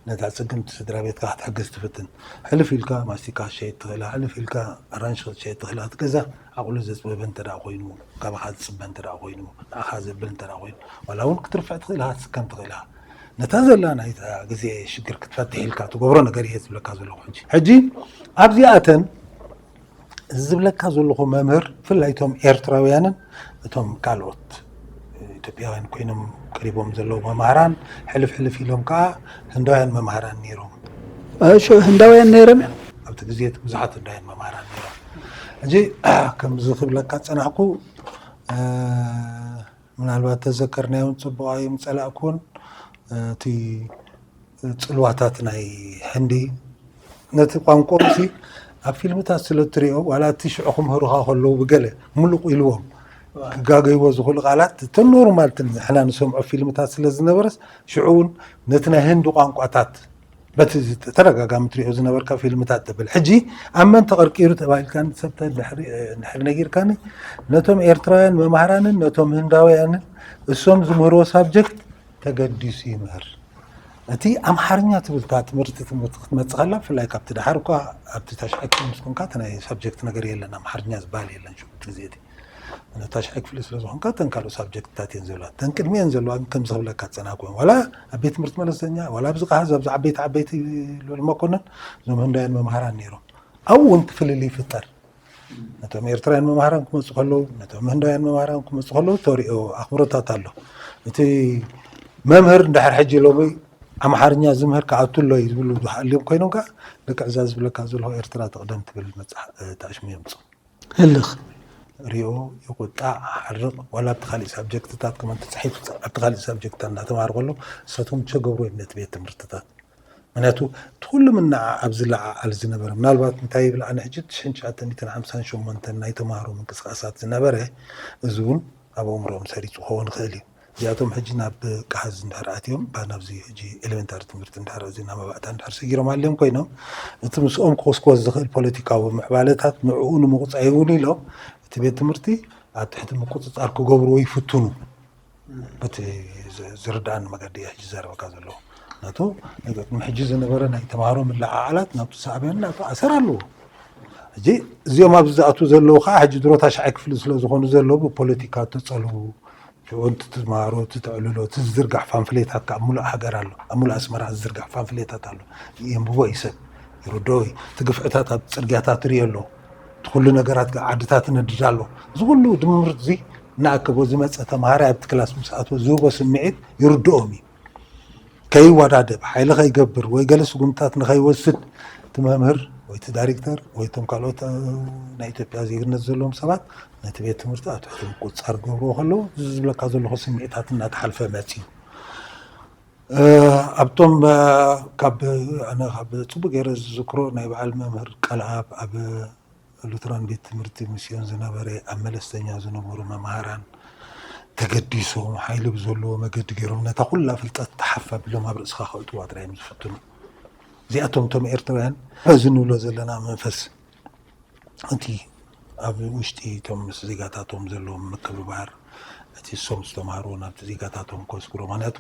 ነታ ፅግምቲ ስድራ ቤትካ ክትሕግዝ ትፍትን። ሕልፍ ኢልካ ማስቲካ ክትሸይጥ ትኽእላ፣ ሕልፍ ኢልካ ኣራንሽ ክትሸይጥ ትኽእላ። እቲ ገዛ ዓቕሉ ዘፅበበ እንተ ደኣ ኮይኑ፣ ካባኻ ዝፅበ እንተ ደኣ ኮይኑ፣ ንዓኻ ዘብል እንተ ደኣ ኮይኑ፣ ዋላ እውን ክትርፍዕ ትኽእል ኢኻ፣ ክትስከም ትኽእል ኢኻ። ነታ ዘላ ናይታ ግዜ ሽግር ክትፈትሕ ኢልካ ትገብሮ ነገር እየ ዝብለካ ዘለኹ። ሕጂ ሕጂ ኣብዚኣተን እዚ ዝብለካ ዘለኹ መምህር ብፍላይ እቶም ኤርትራውያንን እቶም ካልኦት ኢትዮጵያውያን ኮይኖም ቀሪቦም ዘለዉ መምሃራን ሕልፍ ሕልፍ ኢሎም ከዓ ህንዳውያን መምሃራን ነይሮም። እሺ፣ ህንዳውያን ነይሮም እዮም። ኣብቲ ግዜ እቲ ብዙሓት ህንዳውያን መምሃራን ነይሮም። ሕጂ ከምዚ ክብለካ ዝፀናሕኩ ምናልባት ተዘከርናዮን ፅቡቕ ኣይምፀላእኩን እቲ ፅልዋታት ናይ ህንዲ ነቲ ቋንቋ ሲ ኣብ ፊልምታት ስለ እትሪኦ ዋላ እቲ ሽዑ ክምህሩኻ ከለዉ ብገለ ሙሉቕ ኢልዎም ክጋገይዎ ዝኽእሉ ቃላት እተን ኖርማል እተን ንሕና ንሰምዖ ፊልምታት ስለ ዝነበረስ ሽዑ እውን ነቲ ናይ ህንዲ ቋንቋታት በቲ ተደጋጋሚ ትሪኦ ዝነበርካ ፊልምታት ተብል ሕጂ ኣብ መን ተቐርቂሩ ተባሂልካ ንሰብተ ድሕሪ ነጊርካኒ ነቶም ኤርትራውያን መምሃራንን ነቶም ህንዳውያንን እሶም ዝምህርዎ ሳብጀክት ተገዲሱ ይምህር። እቲ ኣምሓርኛ ትብል እታ ትምህርቲ ትምህርቲ ክትመፅእ ከላ ብፍላይ ካብቲ ደሓር እኳ ኣብቲ ታሽዓይ ክፍሊ ምስ ኮንካ እቲ ናይ ሳብጀክት ነገር የለን ኣምሓርኛ ዝበሃል የለን ሽዑ እቲ ግዜ እቲ ታሽዓይ ክፍሊ ስለ ዝኾንካ እተን ካልኦት ሳብጀክትታት እየን ዘለዋ እተን ቅድሚአን ዘለዋ ግን ከምዚ ክብለካ ዝፀናሕኩ እየን ዋላ ኣብ ቤት ትምህርቲ መለስተኛ ዋላ ኣብዚ ከሃዝ ኣብዚ ዓበይቲ ዓበይቲ ልዑል መኮነን እዞም ህንዳውያን መምሃራን ነይሮም ኣብኡ እውን እቲ ፍልልይ ይፍጠር ነቶም ኤርትራውያን መምሃራን ክመፁ ከለዉ ነቶም ህንዳውያን መምሃራን ክመፁ ከለዉ ተሪኦ ኣኽብሮታት ኣሎ እቲ መምህር እንድሕር ሕጂ ሎሚ ኣምሓርኛ ዝምህር ክኣቱ ኣሎ እዩ ዝብሉ ዝሃልዮም ኮይኖም ከዓ ልክዕ እዛ ዝብለካ ዘለኹ ኤርትራ ትቕደም ትብል መፅሓ ታሽሙ የምፁ ህልኽ ሪኦ ይቁጣዕ ሓርቕ ዋላ ኣብቲ ካሊእ ሳብጀክትታት ከማን ተፃሒፉ ኣብቲ ካሊእ ሳብጀክትታት እናተምሃሩ ከለዉ ንሳቶም ዝቸገብሩ እዮም ነቲ ቤት ትምህርትታት ምክንያቱ እቲ ኩሉ ምንዓዓብ ዝለዓዓል ዝነበረ ምናልባት እንታይ ይብል ኣነ ሕጂ ትሽሕን ትሽዓተ ሚእትን ሓምሳን ሸሞንተን ናይ ተምሃሮ ምንቅስቃሳት ዝነበረ እዚ እውን ኣብ ኣእምሮኦም ሰሪፁ ክኸውን ይኽእል እዩ እዚኣቶም ሕጂ ናብ ቃሃዝ እንድሕር ኣትዮም ባ ናብዚ ሕጂ ኤሌመንታሪ ትምህርቲ እንድሕር እዚ ናብ መባእታ እንድሕር ሰጊሮም ኣልዮም ኮይኖም እቲ ምስኦም ክኮስኮስ ዝኽእል ፖለቲካዊ ምዕባለታት ንዕኡ ንምቁፃይ እውን ኢሎም እቲ ቤት ትምህርቲ ኣብ ትሕቲ ምቁፅፃር ክገብርዎ ይፍትኑ በቲ ዝርዳእኒ መገዲ እየ ሕጂ ዘረበካ ዘለኹ ናቱ ቅድሚ ሕጂ ዝነበረ ናይ ተምሃሮ ምልዓዓላት ናብቲ ሳዕቤን ናብቲ ኣሰር ኣለዎ ሕጂ እዚኦም ኣብዚ ዝኣትዉ ዘለዉ ከዓ ሕጂ ድሮ ታሽዓይ ክፍሊ ስለ ዝኾኑ ዘለዉ ብፖለቲካ ተፀልዉ ሽዑ እቲ ትምሃሮ እቲ ተዕልሎ እቲ ዝዝርጋሕ ፋንፍሌታት ከዓ ኣብ ሙሉእ ሃገር ኣሎ ኣብ ሙሉእ ኣስመራ ዝዝርጋሕ ፋንፍሌታት ኣሎ የንብቦ እዩ ሰብ ይርድኦ እዩ እቲ ግፍዕታት ኣብ ፅርግያታት ርኢ ኣሎ እቲ ኩሉ ነገራት ከዓ ዓድታት ነድድ ኣሎ እዚ ኩሉ ድምር እዚ እናኣከቦ ዝመፀ ተምሃራይ ኣብቲ ክላስ ምስ ኣትወ ዝህቦ ስምዒት ይርድኦም እዩ ከይወዳደብ ሓይሊ ከይገብር ወይ ገለ ስጉምታት ንከይወስድ እቲ መምህር ወይ እቲ ዳይሬክተር ወይ እቶም ካልኦት ናይ ኢትዮጵያ ዜግነት ዘለዎም ሰባት ነቲ ቤት ትምህርቲ ኣብ ትሕቲ ምቁፅፃር ገብርዎ ከለዉ እዚ ዝብለካ ዘለኹ ስምዒታት እናተሓልፈ መፅዩ ኣብቶም ካብ ኣነ ካብ ፅቡቅ ገይረ ዝዝክሮ ናይ በዓል መምህር ቃልኣብ ኣብ ሉትራን ቤት ትምህርቲ ሚስዮን ዝነበረ ኣብ መለስተኛ ዝነበሩ መምሃራን ተገዲሶም ሓይሊ ብዘለዎ መገዲ ገይሮም ነታ ኩላ ፍልጠት ተሓፍ ኣቢሎም ኣብ ርእስኻ ከእትዋ ጥራይ እዮም ዝፍትኑ። እዚኣቶም እቶም ኤርትራውያን እዚ ንብሎ ዘለና መንፈስ እቲ ኣብ ውሽጢ እቶም ምስ ዜጋታቶም ዘለዎም ምክብባር እቲ እሶም ዝተማሃርዎ ናብቲ ዜጋታቶም ከስግሮ ምክንያቱ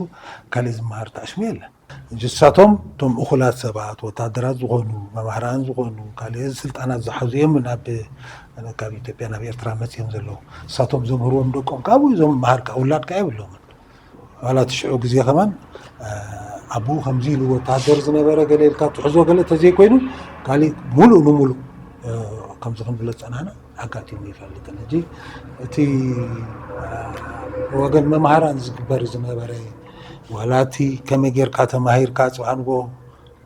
ካልእ ዝመሃር ታዕሽሙ የለን። ንሳቶም እቶም እኹላት ሰባት ወታደራት ዝኾኑ መማህራን ዝኾኑ ካልእ ስልጣናት ዝሓዙ እዮም ናብ ካብ ኢትዮጵያ ናብ ኤርትራ መፅኦም ዘለዉ። ንሳቶም ዘምህርዎም ደቆም ካብኡ እዞም መሃር ከዓ ውላድ ከዓ የብሎምን። ዋላ እቲ ሽዑ ግዜ ከማን ኣቦኡ ከምዚ ኢሉ ወታደር ዝነበረ ገለ ኢልካ ትሕዞ ገለ ተዘይኮይኑ ካሊእ ሙሉእ ንሙሉእ ከምዚ ክንብሎ ዝፀናሕና ኣጋጢሙ ይፈልጥን። ሕጂ እቲ ወገን መምሃራን ዝግበር ዝነበረ ዋላ እቲ ከመይ ጌርካ ተማሂርካ ፅባሕ ንጎ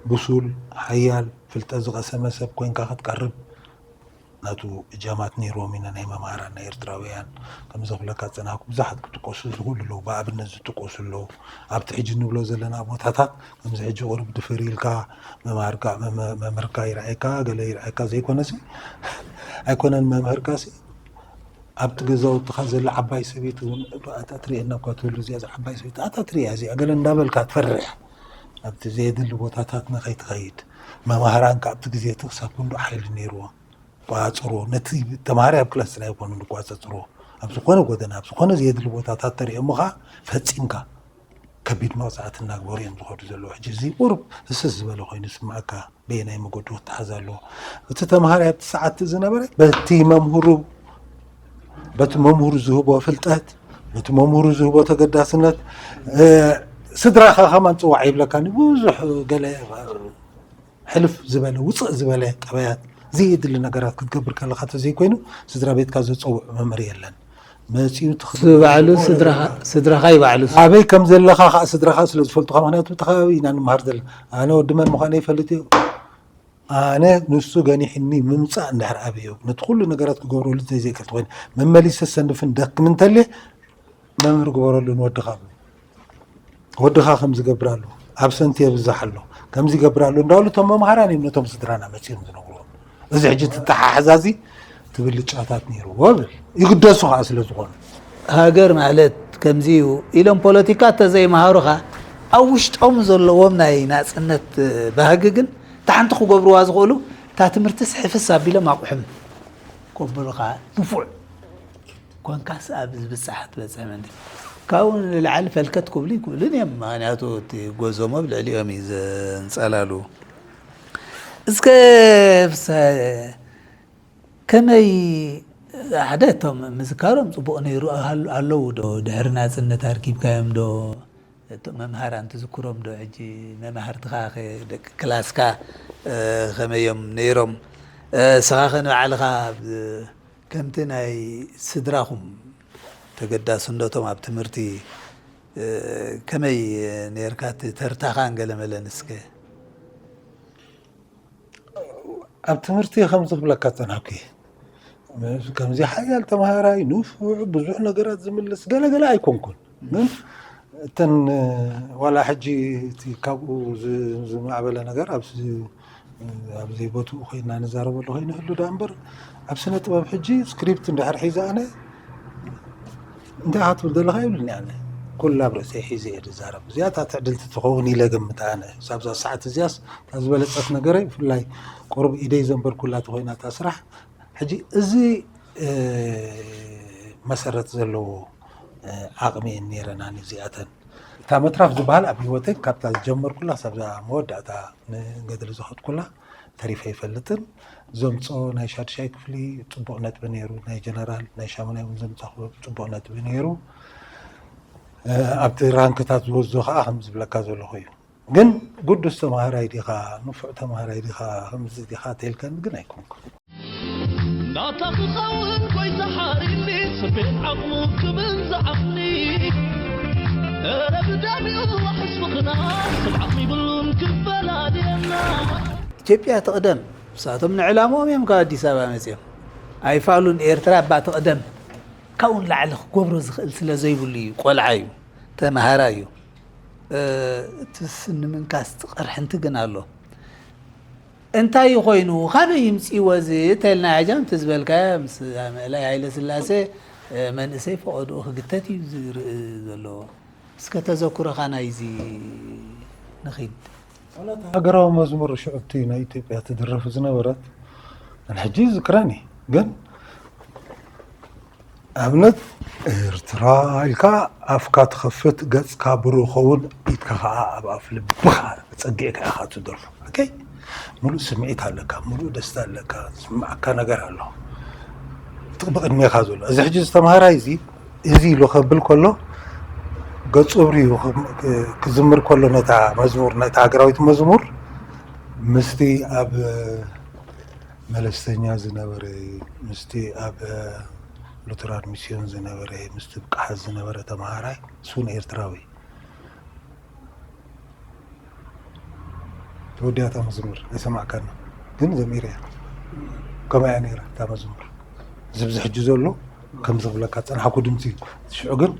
ብሱል ሓያል ፍልጠት ዝቐሰመ ሰብ ኮይንካ ክትቀርብ ናቱ እጃማት ነይርዎም ኢና ናይ መምሃራን ናይ ኤርትራውያን ከምዚ ክብለካ ዝፀናሕኩ ብዙሓት ክጥቀሱ ዝኽእሉ ኣለዉ ብኣብነት ዝጥቀሱ ኣለዉ ኣብቲ ሕጂ ንብሎ ዘለና ቦታታት ከምዚ ሕጂ ቁርብ ድፍር ኢልካ መምሃርካ መምህርካ ይርኣየካ ገለ ይርኣየካ ዘይኮነሲ ኣይኮነን መምህርካሲ ኣብቲ ገዛውትኻ ዘላ ዓባይ ሰበይቲ እውን ኣታ ትርእየና እኳ ትህሉ እዚኣ ዓባይ ሰበይቲ ኣታ ትርእያ እዚኣ ገለ እንዳበልካ ትፈርሕ ኣብቲ ዘየድሊ ቦታታት ንኸይትኸይድ መማህራን ከ ኣብቲ ግዜ እቲ ክሳብ ክንዱ ሓይሊ ነይርዎ ቋፅሮ ነቲ ተማሃሪ ኣብ ክላስ ጥራይ ኣይኮኑን ዝቋፀፅርዎ ኣብ ዝኾነ ጎደና ኣብ ዝኾነ ዘየድሊ ቦታታት ተሪኦምኻ ፈፂምካ ከቢድ መቕፃዕቲ እናግበሩ እዮም ዝኸዱ ዘለዉ ሕጂ እዚ ቁሩብ ህስስ ዝበለ ኮይኑ ስማዕካ በየናይ መገዱ ክተሓዝ ኣለዎ እቲ ተምሃራይ ኣብቲ ሰዓት ዝነበረ በቲ መምህሩ በቲ መምህሩ ዝህቦ ፍልጠት በቲ መምህሩ ዝህቦ ተገዳስነት ስድራኻ ከማን ፅዋዕ ይብለካኒ ብዙሕ ገለ ሕልፍ ዝበለ ውፅእ ዝበለ ጠባያት ዘየድሊ ነገራት ክትገብር ከለካ ተዘይኮይኑ ስድራ ቤትካ ዘፀውዕ መምህር የለን መፂኡ ባዕሉ ስድራኻ ይባዕሉ ኣበይ ከም ዘለኻ ከዓ ስድራኻ ስለ ዝፈልጡካ ምክንያቱ ተኸባቢ ኢና ንምሃር ዘለና ኣነ ወዲ መን ምዃነ ይፈልጥ እዩ ኣነ ንሱ ገኒሕኒ ምምፃእ እንድሕር ኣበዮ ነቲ ኩሉ ነገራት ክገብረሉ ዘይዘይክእል ኮይኑ መመሊሰ ሰንፍን ደክም እንተልየ መምህር ግበረሉ ንወድኻ ወድኻ ከም ዝገብር ኣሎ ኣብሰንቲ የብዛሕ ኣሎ ከምዚ ይገብር ኣሎ እንዳበሉ እቶም መምሃራን እዮም ነቶም ስድራና መፂኦም ዝነግርዎም እዚ ሕጂ ትተሓሕዛ እዚ ትብል ጫታት ነይርዎ ብል ይግደሱ ከዓ ስለ ዝኾኑ ሃገር ማለት ከምዚ እዩ ኢሎም ፖለቲካ ተዘይመሃሩኻ ኣብ ውሽጦም ዘለዎም ናይ ናፅነት ባህጊ ግን እታ ሓንቲ ክገብርዋ ዝኽእሉ እታ ትምህርትስ ሕፍስ ኣቢሎም ኣቑሑም ከብሉኻ ንፉዕ ኮንካስ ኣብ ዝብጻሕ ትበጽሕ ምእንቲ ካብኡ ንላዕሊ ፈልከት ክብሉ ይክእሉን እዮም ምክንያቱ እቲ ጎዞም ኣብ ልዕሊኦም እዩ ዘንጸላሉ እስከ ፍስሃ ከመይ ሓደ እቶም ምዝካሮም ጽቡቕ ነይሩ ኣለዉ ዶ ድሕሪ ናጽነት ኣርኪብካዮም ዶ መምሃራን ትዝክሮም ዶ ሕጂ መማህርትኻ ደቂ ክላስካ ከመዮም ነይሮም ስኻ ከ ንባዕልኻ ከምቲ ናይ ስድራኹም ተገዳስነቶም ኣብ ትምህርቲ ከመይ ነርካ እቲ ተርታኻን ገለመለን እስከ ኣብ ትምህርቲ ከምዚ ክብለካ ጸናኩ ከምዚ ሓያል ተምሃራይ ንፉዕ ብዙሕ ነገራት ዝምልስ ገለገለ ኣይኮንኩን ግን እተን ዋላ ሕጂ እቲ ካብኡ ዝማዕበለ ነገር ኣብዚ ኣብ ዘይቦትኡ ኮይንና ንዛረበሉ ከይንህሉ ዳ እምበር ኣብ ስነ ጥበብ ሕጂ ስክሪፕት እንድሕር ሒዘ ኣነ እንታይ ኢኻ ትብል ዘለኻ ይብልኒ ኣነ ኩላ ኣብ ርእሰይ ሒዘ እየ ዝዛረብ እዚኣ እታ ትዕድልቲ ትኸውን ኢለ ገምት ኣነ ኣብዛ ሰዓት እዚኣስ እታ ዝበለፀት ነገረይ ብፍላይ ቁሩብ ኢደይ ዘንበርኩላ ተኮይና እታ ስራሕ ሕጂ እዚ መሰረት ዘለዎ ዓቕሚ እየን ነይረናኒ እዚኣተን እታ መትራፍ ዝበሃል ኣብ ህይወተይ ካብታ ዝጀመርኩላ ክሳብ መወዳእታ ንገድሊ ዝኸድኩላ ተሪፈ ኣይፈልጥን ዘምፅኦ ናይ ሻድሻይ ክፍሊ ፅቡቕ ነጥቢ ነይሩ ናይ ጀነራል ናይ ሻሙናይ እውን ዘምፃ ፅቡቕ ነጥቢ ነይሩ ኣብቲ ራንክታት ዝወስዶ ከዓ ከም ዝብለካ ዘለኹ እዩ ግን ጉዱስ ተምሃራይ ዲኻ ንፉዕ ተምሃራይ ዲኻ ከምዚ ዲኻ ተልከኒ ግን ኣይኮንኩን ናታ ክኸውን ጎይታ ሓሪኒ ስቤን ዓቕሙ ክብል ዝዓቕኒ እረ ብደሚኡ ሕስብኽና ስብ ዓቕሚ ይብሉን ክፈላልየና ኢትዮጵያ ትቕደም ንሳቶም ንዕላምኦም እዮም ካብ ኣዲስ ኣበባ መፅኦም ኣይፋሉን ኤርትራ እባ ትቕደም ካብኡ ንላዕሊ ክገብሮ ዝኽእል ስለ ዘይብሉ እዩ ቆልዓ እዩ ተምሃራይ እዩ እቲ ስኒ ምንካስ፣ እቲ ቅርሕንቲ ግን ኣሎ። እንታይ ኮይኑ፣ ካበይ ይምፅእዎ እዚ ተልና፣ ሕጃም እቲ ዝበልካዮ ምስ ኣመእላይ ሃይለ ስላሴ፣ መንእሰይ ፈቐድኡ ክግተት እዩ ዝርኢ ዘለዎ። እስከ ተዘክሮኻ ናይዚ ንኺድ። ዋላ እቲ ሃገራዊ መዝሙር ሽዑ እቲ ናይ ኢትዮጵያ ትድረፍ ዝነበረት፣ ኣነ ሕጂ ይዝክረኒ፣ ግን ኣብነት ኤርትራ ኢልካ ኣፍካ ትኸፍት፣ ገጽካ ብሩህ ኸውን፣ ኢድካ ኸኣ ኣብ ኣፍ ልብኻ ጸጊዕካ ኢኻ ትደርፎ። ኦኬ? ምሉእ ስምዒት ኣለካ፣ ምሉእ ደስታ ኣለካ፣ ዝስምዓካ ነገር ኣሎ። እቲ ብቕድሜኻ ዘሎ። እዚ ሕጂ ዝተምሃራይ እዚ፣ እዚ ኢሉ ከብል ከሎ፣ ገጹ ኣብርሁ ክም-፣ ክ-፣ ክዝምር ከሎ ነታ መዝሙር፣ ነታ ሃገራዊት መዝሙር፣ ምስቲ ኣብ መለስተኛ ዝነበረ፣ ምስቲ ኣብ ሉትራን ሚስዮን ዝነበረ፣ ምስቲ ብቅዓት ዝነበረ ተምሃራይ፣ እሱ ንኤርትራዊ። ተወዲኣ እታ መዝሙር፣ ኣይሰማዕካና። ግን ዘሚረያ። ከመይ እያ ነይራ እታ መዝሙር? እዚ ብዚ ሕጂ ዘሎ ከም ዝብለካ ዝጸናሕኩ ድምጺ እዩ። ሽዑ ግን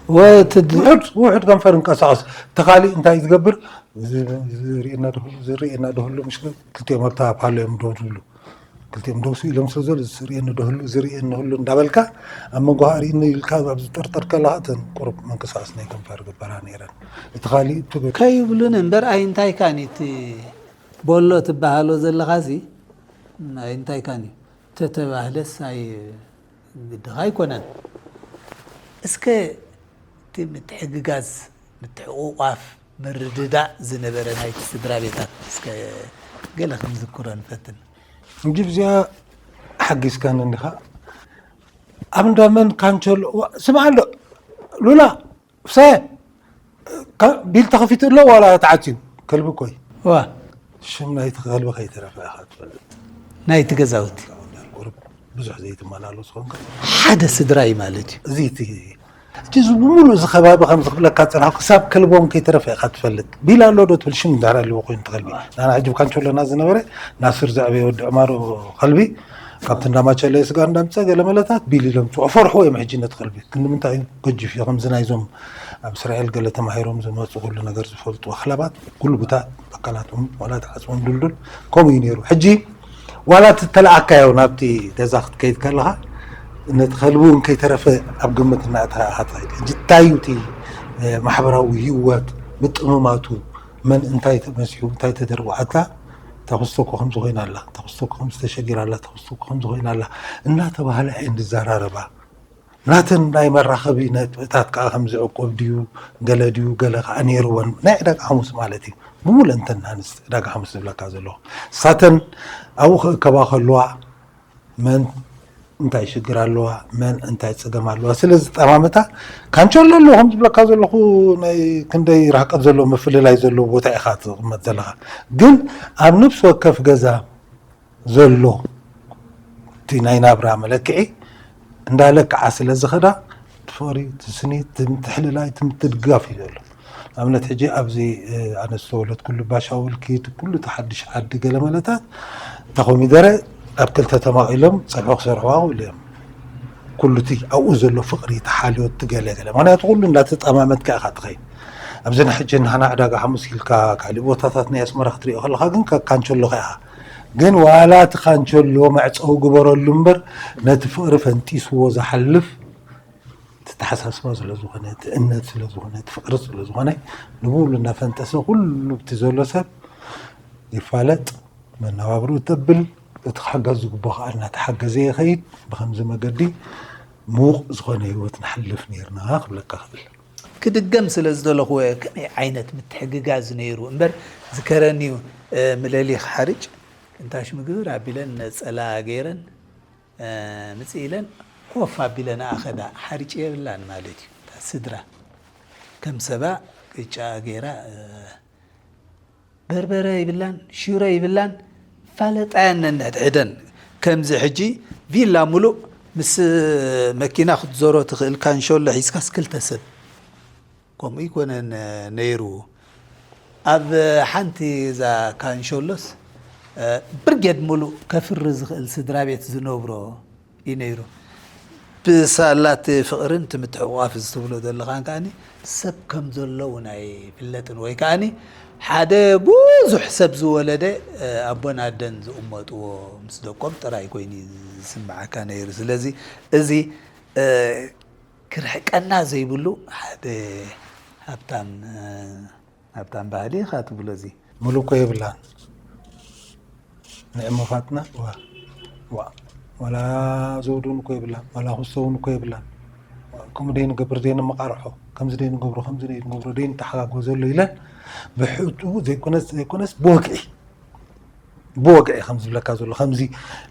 ወትድ-፣ ውሑድ፣ ውሑድ ከንፈር እንቀሳቐስ። እቲ ካሊእ እንታይ ዝገብር? ዝ-፣ ዝርእየና ዶ ህሉ፣ ዝርእየና ዶ ህሉ፣ ምሽ ክልቲኦም ኣብታ ፓሎ እዮም ደው ዝብሉ። ክልቲኦም ደው ኢሎም ስለ ዘሎ፣ ዝርእየኒ ዶ ህሉ፣ ዝርእየኒ ህሉ እንዳበልካ፣ ኣብ መንጎ ኣርእይኒ ኢልካ ኣብ ዝጥርጥር ከለኻ፣ እተን ቁሩብ ምንቅስቓስ ናይ ከንፈር ግበራ ነይረን። እቲ ካሊእ እቲ ከይብሉን እምበር፣ ኣይ እንታይ ካኒ እቲ ቦሎ ትበሃሎ ዘለኻሲ፣ ኣይ እንታይ ካኒ ተተባህለስ ኣይ ግድኻ ኣይኮነን። እስከ እቲ ምትሕግጋዝ፣ ምትሕቑቋፍ፣ ምርድዳእ ዝነበረ ናይቲ ስድራ ቤታት እስከ ገለ ክንዝክሮ ንፈትን። እንጂ ብዚኣ ሓጊዝካኒ እንዲኻ። ኣብ እንዳመን ካንቸሎ፣ ዋ፣ ስምዓ ኣሎ፣ ሉላ፣ ፍሳየ፣ ካ-፣ ቢል ተኸፊቱ ኣሎ ዋላ ተዓጽዩ? ከልቢ እኮ እዩ። ዋ። ሽም ናይቲ ከልቢ ከይተረፈ ኢኻ ትፈልጥ። ናይቲ ገዛውቲ። ቁሩብ ብዙሕ ዘይትመላለሱ ኮንካ። ሓደ ስድራ እዩ ማለት እዩ። እዚ እቲ፣ እቲ እዚ ብምሉእ እዚ ከባቢ ከም ዝኽብለካ ዝጸናሕኩ፣ ክሳብ ከልቦም ከይተረፈ ኢኻ ትፈልጥ። ቢል ኣሎ ዶ ትብል ሽም እንዳር ኣለዎ ኮይኑ እቲ ከልቢ። ንሕና ሕጂ ኣብ ካንቸሎና ዝነበረ ናስር ዘዕበየ ወዲ ዕማሮ ከልቢ፣ ካብቲ እንዳማቸለየ ስጋ እንዳምጸ ገለ መለታት ቢል ኢሎም ጽዑ። ፈርሕዎ እዮም ሕጂ ነቲ ከልቢ። ክንዲ ምንታይ እዩ ገጅፍ እዩ፣ ከምዚ ናይዞም ኣብ እስራኤል ገለ ተማሂሮም ዝመጹ ኩሉ ነገር ዝፈልጡ ኣኽላባት፣ ኩሉ ቦታ ኣካላቶም ዋላ ተዓጽዎም ድልዱል፣ ከምኡ እዩ ነይሩ። ሕጂ ዋላ እቲ ተለኣካዮ ናብቲ ገዛ ክትከይድ ከለኻ፣ ነቲ ከልቢ እውን ከይተረፈ ኣብ ግምት እናእተኻ ኢኻ ትኸይድ። ሕጂ እንታይ እዩ እቲ፣ እ፣ ማሕበራዊ ህይወት ምጥምማቱ፣ መን እንታይ ተመሲሑ፣ እንታይ ተደርጎ፣ ኣታ እታ ክስቶ እኮ ከምዚ ኮይና ኣላ፣ እታ ክስቶ እኮ ከምዚ ተሸጊራ ኣላ፣ እታ ክስቶ እኮ ከምዚ ኮይና ኣላ እናተባህላ እየን ዝዘራረባ። ናተን ናይ መራኸቢ ነጥብታት ከኣ ከምዚ ዕቁብ ድዩ፣ ገለ ድዩ፣ ገለ ከኣ ነይርወን። ናይ ዕዳጋ ሓሙስ ማለት እዩ። ብምሉእንተን ኣንስቲ ዕዳጋ ሓሙስ ዝብለካ ዘለኹ። ንሳተን ኣብኡ ክእከባ ከለዋ፣ መን እንታይ ሽግር ኣለዋ፣ መን እንታይ ጸገም ኣለዋ ስለ ዝጠማመታ፣ ካንቸሎ ኣለዎ ከም ዝብለካ ዘለኹ፣ ናይ ክንደይ ርሕቀት ዘለዎ ምፍልላይ ዘለዎ ቦታ ኢኻ ትቕመጥ ዘለኻ። ግን ኣብ ነፍሲ ወከፍ ገዛ ዘሎ እቲ ናይ ናብራ መለክዒ እንዳለክዓ ስለ ዝኸዳ፣ እቲ ፍቕሪ፣ እቲ ስኒት፣ እቲ ምትሕልላይ፣ እቲ ምትድግጋፍ እዩ ዘሎ። ንኣብነት ሕጂ ኣብዚ፣ እ፣ ኣነ ዝተወለድኩሉ ባሻውል ኪድ፣ ኩሉ እቲ ሓድሽ ዓዲ ገለ መለታት፣ እታ ኮሚደረ ኣብ ክልተ ተማቒሎም ጸብሒ ክሰርሕዋ ክብሉ እዮም። ኩሉ እቲ ኣብኡ ዘሎ ፍቕሪ፣ እቲ ሓልዮት፣ እቲ ገለ ገለ። ምኽንያቱ ኩሉ እንዳተጠማመትካ ኢኻ ትኸይድ። ኣብዚ ንሕጂ ንሃና ዕዳጋ ሓሙስ ኢልካ ካልእ ቦታታት ናይ ኣስመራ ክትሪኦ ከለኻ ግን ከ-፣ ካንቸሎኻ ኢኻ። ግን ዋላ እቲ ካንቸሎ መዕጸዊ ግበረሉ እምበር ነቲ ፍቕሪ ፈንጢስዎ ዝሓልፍ እቲ ተሓሳስባ ስለ ዝኾነ፣ እቲ እምነት ስለ ዝኾነ፣ እቲ ፍቕሪ ስለ ዝኾነ፣ ንብሉ እናፈንጠሰ ኩሉ እቲ ዘሎ ሰብ ይፋለጥ፣ መነባብርኡ ተብል፣ እቲ ክሕገዝ ዝግብኦ ከኣ እናተሓገዘ ይኸይድ። ብኸምዚ መገዲ ምዉቕ ዝኾነ ህይወት ንሓልፍ ነይርና ክብለካ እኽእል። ክድገም ስለ ዝደለኹ፣ ከመይ ዓይነት ምትሕግጋዝ ነይሩ እምበር ዝከረኒ እዩ። እ፣ ምለሊኽ ሓርጭ፣ ክንታሽ ምግብር ኣቢለን ነጸላ ገይረን፣ እ፣ ምጽእ ኢለን ኮፍ ኣቢለንኣ ኸዳ። ሓርጭ የብላን ማለት እዩ። እታ ስድራ ከም ሰባ ቅጫ ገይራ፣ እ፣ በርበረ ይብላን፣ ሽሮ ይብላን፣ ፋለጣ እየን ነንሕድሕደን። ከምዚ ሕጂ ቪላ ሙሉእ ምስ መኪና ክትዞሮ ትኽእል ካንሸሎ ሒዝካስ ክልተ ሰብ። ከምኡ ይኮነን ነይሩ። ኣብ ሓንቲ እዛ ካንሸሎስ፣ እ፣ ብርጌድ ሙሉእ ከፍሪ ዝኽእል ስድራ ቤት ዝነብሮ እዩ ነይሩ። ብሳላት ፍቕርን ትምትሕቋፍ እዚ ትብሎ ዘለኻን ከኣኒ ሰብ ከም ዘሎ እውን ኣይፍለጥን። ወይ ከኣኒ ሓደ ብዙሕ ሰብ ዝወለደ፣ እ፣ ኣቦን ኣደን ዝቕመጥዎ ምስ ደቆም ጥራይ ኮይኑ እዩ ዝስምዓካ ነይሩ። ስለዚ እዚ፣ እ፣ ክርሕቀና ዘይብሉ ሓደ ሃብታም፣ እ፣ ሃብታም ባህሊ ኢኻ ትብሎ እዚ። ሙሉ እኮ የብላን። ንዕሞፋትና ዋ፣ ዋ፣ ዋላ ዘውዲ እውን እኮ የብላን፣ ዋላ ክስቶ እውን እኮ የብላን። ዋ፣ ከምኡ ደይ ንገብር፣ ደይ ንመቓርሖ፣ ከምዚ ደይ ንገብሮ፣ ከምዚ ደይ ንገብሮ፣ ደይ ንተሓጋጎዘሉ ኢለን ብሕጡ ዘይኮነስ፣ ዘይኮነስ ብወግዒ፣ ብወግዒ ከም ዝብለካ ዘሎ፣ ከምዚ፣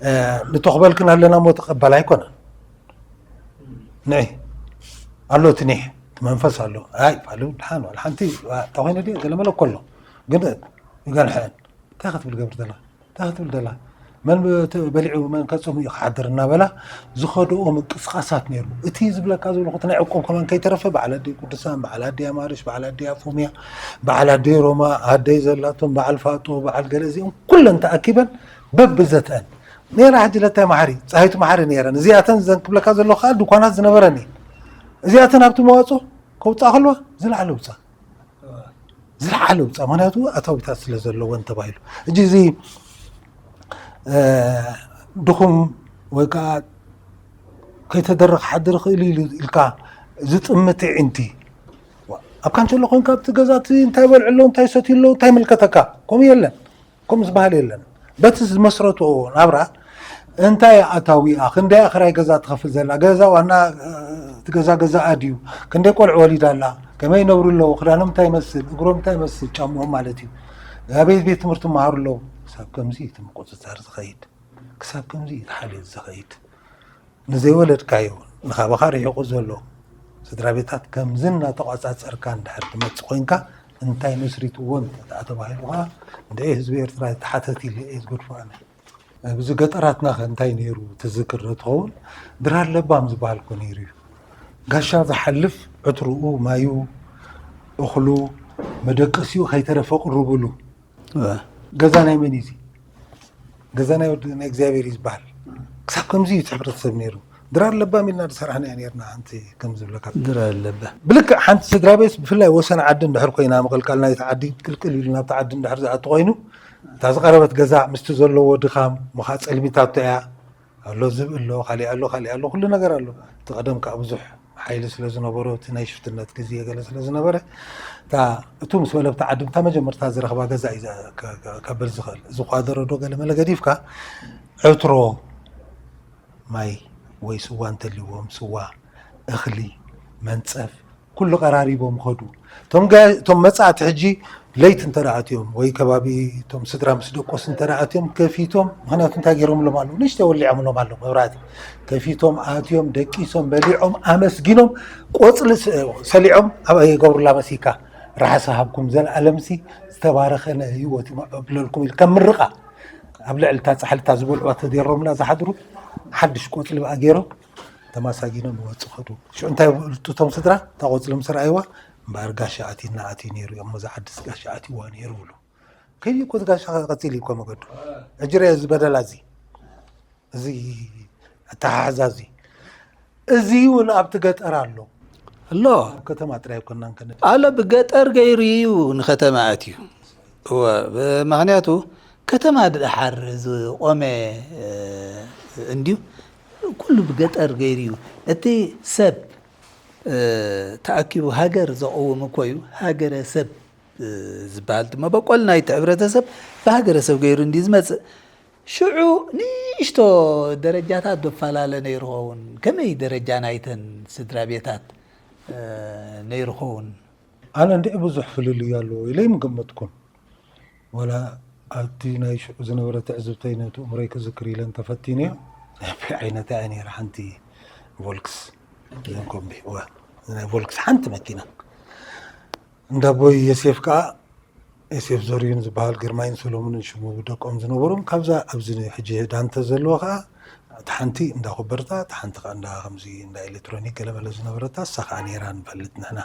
እ፣ ንተኽበልክን ኣለና እሞ ተቐባል ኣይኮነን። ንዒ ኣሎ እቲ ኒሕ፣ እቲ መንፈስ ኣሎ። ኣይ፣ ፋሉ ድሓን ዋላ ሓንቲ፣ ዋ፣ እንተኾይነ ድዩ ገለመለ እኮ ኣሎ። ግን ይገንሐን። እንታይ ክትብል ገብር ዘላ? እንታይ ክትብል ዘላ? መን ብ-፣ ተ-፣ በሊዑ መን ከጽሙ እዩ ክሓድር እናበላ ዝኸድኦ ምንቅስቃሳት ነይሩ። እቲ ዝብለካ ዘለኹ እቲ ናይ ዕቁብ ከማን ከይተረፈ በዓል ኣደይ ቅዱሳን፣ በዓል ኣደይ ኣማርሽ፣ በዓል ኣደይ ኣፎምያ፣ በዓል ኣደይ ሮማ፣ ኣደይ ዘላቶም፣ በዓል ፋጦ፣ በዓል ገለ እዚኦም ኩለን ተኣኪበን በብዘተአን ነይራ። ሕጂ ለታይ መሓሪ፣ ፀሃይቱ መሓሪ ነይረን። እዚኣተን ዘን ክብለካ ዘለኹ ከዓ ድኳናት ዝነበረን እየን። እዚኣተን ኣብቲ መዋፅኦ ከውፅኣ ከለዋ ዝለዓለ ውፃእ፣ ዝለዓለ ውፃእ፣ ምክንያቱ ኣታዊታት ስለ ዘለወን ተባሂሉ። ሕጂ እዚ፣ እ፣ ድኹም ወይ ከዓ ከይተደረ ክሓድር ይኽእል ኢሉ ኢልካ ዝጥምት ኣዒንቲ፣ ኣብ ካንቸሎ ኮይንካ ኣብቲ ገዛ እቲ እንታይ ይበልዑ ኣለዉ፣ እንታይ ይሰትዩ ኣለዉ፣ እንታይ ይምልከተካ? ከምኡ የለን። ከምኡ ዝበሃል የለን። በቲ ዝመስረትኦ ናብራ እንታይ ኣታዊኣ፣ ክንደይ ክራይ ገዛ ትኸፍል ዘላ፣ ገዛ ዋና፣ እ፣ እቲ ገዛ ገዛኣ ድዩ፣ ክንደይ ቆልዑ ወሊዳ ኣላ፣ ከመይ ይነብሩ ኣለዉ፣ ክዳኖም እንታይ ይመስል፣ እግሮም እንታይ ይመስል፣ ጫምኦም ማለት እዩ፣ ኣበይ ቤት ትምህርቲ ይመሃሩ ኣለዉ። ክሳብ ከምዚ እቲ ምቁጽጻር ዝኸይድ፣ ክሳብ ከምዚ እቲ ሓልዮት ዝኸይድ። ንዘይወለድካዮ፣ ንኻባኻ ርሒቑ ዘሎ ስድራ ቤታት ከምዚ እናተቋጻጸርካ እንድሕር ትመጽእ ኮይንካ፣ እንታይ መስሪትዎም ተተባሂሉ ኸኣ፣ እንድዒ ህዝቢ ኤርትራ ይተሓተት ኢለ እየ ዝገድፎ ኣነ። ኣብዚ ገጠራትና ኸ እንታይ ነይሩ ትዝክር ዶ ትኸውን? ድራር ለባም ዝበሃል እኮ ነይሩ እዩ። ጋሻ ዝሓልፍ ዕትርኡ፣ ማዩ፣ እኽሉ፣ መደቀሲኡ ከይተረፈ ቅርብሉ። እወ። ገዛ ናይ መን እዩ እዚ? ገዛ ናይ ወዲ፣ ናይ እግዚኣብሔር እዩ ዝበሃል። ክሳብ ከምዚ እዩ እቲ ሕብረተሰብ ነይሩ። ድራር ለባም ኢልና ዝሰራሕና እያ ነይርና። ሓንቲ ከም ዝብለካ ድራር ለባም። ብልክዕ ሓንቲ ስድራ ቤት ብፍላይ ወሰን ዓዲ እንድሕር ኮይና፣ ምቕልቃል ናይቲ ዓዲ ቅልቅል ኢሉ ናብቲ ዓዲ እንድሕር ዝኣቱ ኮይኑ፣ እታ ዝቐረበት ገዛ ምስቲ ዘለዎ ድኻም ምኻ ጸልሚታቶ እያ። ኣሎ ዝብኢ ኣሎ፣ ካሊእ ኣሎ፣ ካሊእ ኣሎ፣ ኩሉ ነገር ኣሎ። እቲ ቀደም ከኣ ብዙሕ ሓይሊ ስለ ዝነበሮ፣ እቲ ናይ ሽፍትነት ግዜ ገለ ስለ ዝነበረ፣ እታ እቱ ምስ በለብቲ ዓዲ እታ መጀመርታ ዝረኽባ ገዛ እዩ ዘ-፣ ከ-፣ ከ-፣ ከብል ዝኽእል። እዚ ኳደሮ ዶ ገለ መለ ገዲፍካ፣ ዕትሮ ማይ ወይ ስዋ እንተልዎም፣ ስዋ፣ እኽሊ፣ መንጸፍ፣ ኩሉ ቀራሪቦም ኸዱ። እቶም ገ-፣ እቶም መጻእቲ ሕጂ ለይቲ እንተ ደኣ ኣትዮም ወይ ከባቢ እቶም ስድራ ምስ ደቆስ እንተ ደኣ ኣትዮም ከፊቶም፣ ምኽንያቱ እንታይ ገይሮምሎም ኣለዉ? ንእሽተይ ወሊዖምሎም ኣለዉ መብራህቲ። ከፊቶም ኣትዮም፣ ደቂሶም፣ በሊዖም፣ ኣመስጊኖም፣ ቆጽሊ ስ-፣ ሰሊዖም፣ ኣብኣ የገብሩላ መሲካ። ርሓስ ሃብኩም፣ ዘልኣለምሲ ዝተባረኸ ነ-፣ ህይወት ይመ-፣ የብለልኩም ኢሉ ከም ምርቓ ኣብ ልዕሊ እታ ጻሕሊ እታ ዝበልዕዋ ተደሮምላ ዝሓድሩ፣ ሓድሽ ቆጽሊ ብኣ ገይሮም ተማሳጊኖም ይወጹ ኸዱ። ሽዑ እንታይ ይብሉ እቶም ስድራ? እታ ቆጽሊ ምስ ረኣይዋ፣ "እምበኣር ጋሻ ኣትዩና ኣትዩ ነይሩ እዩ፣ እሞ እዛ ዓድስ ጋሻ ኣትይዋ ነይሩ" ይብሉ። ከይዱ እኮ እቲ ጋሻ ቀጺሉ እዩ እኮ መገዱ። ሕጂ ርአ እዚ በደላ እዚ፣ እዚ ኣተሓሕዛ እዚ። እዚ እውን ኣብቲ ገጠር ኣሎ። ኣሎ። ኣብ ከተማ ጥራይ ኣይኮናን ከነ ኣሎ፣ ብገጠር ገይሩ እዩ ንከተማ ኣትዩ። እወ፣ ብ-፣ ምኽንያቱ ከተማ ድሓር ዝቆመ፣ እ፣ እንድዩ፣ ኩሉ ብገጠር ገይሩ እዩ። እቲ ሰብ፣ እ፣ ተኣኪቡ ሃገር ዘቐውም እኮ እዩ። ሃገረ ሰብ፣ እ፣ ዝበሃል እቲ መበቆል ናይቲ ሕብረተሰብ ብሃገረ ሰብ ገይሩ እንድዩ ዝመጽእ። ሽዑ ንእሽቶ ደረጃታት ዶ ፈላለ ነይሩ ኸውን? ከመይ ደረጃ ናይተን ስድራ ቤታት፣ እ፣ ነይሩ ኸውን? ኣነ እንድዒ ብዙሕ ፍልልይ ኣለዎ ኢለ ኣይምገመትኩን። ዋላ ኣብቲ ናይ ሽዑ ዝነበረ ትዕዝብተይ ነቲ እምሮይ ክዝክር ኢለ እንተፈቲነዮ፣ ዓይነተይ እያ ነይራ ሓንቲ ቮልክስ፣ እዘን ኮምቢ፣ እወ፣ ናይ ቮልክስ ሓንቲ መኪና። እንዳ ኣቦይ ዮሴፍ ከኣ፣ ዮሴፍ ዘርዩን ዝበሃል ግርማይን ሰሎሙንን ሽሙ ደቆም ዝነበሮም፣ ካብዛ ኣብዚ ሕጂ ዳንተ ዘለዎ ከኣ፣ እታ ሓንቲ እንዳ ኮበርታ፣ እታ ሓንቲ ከኣ እንዳ ከምዚ እንዳ ኤሌክትሮኒክ ገለመለ ዝነበረታ፣ እሳ ከኣ ነይራ ንፈልጥ ንሕና።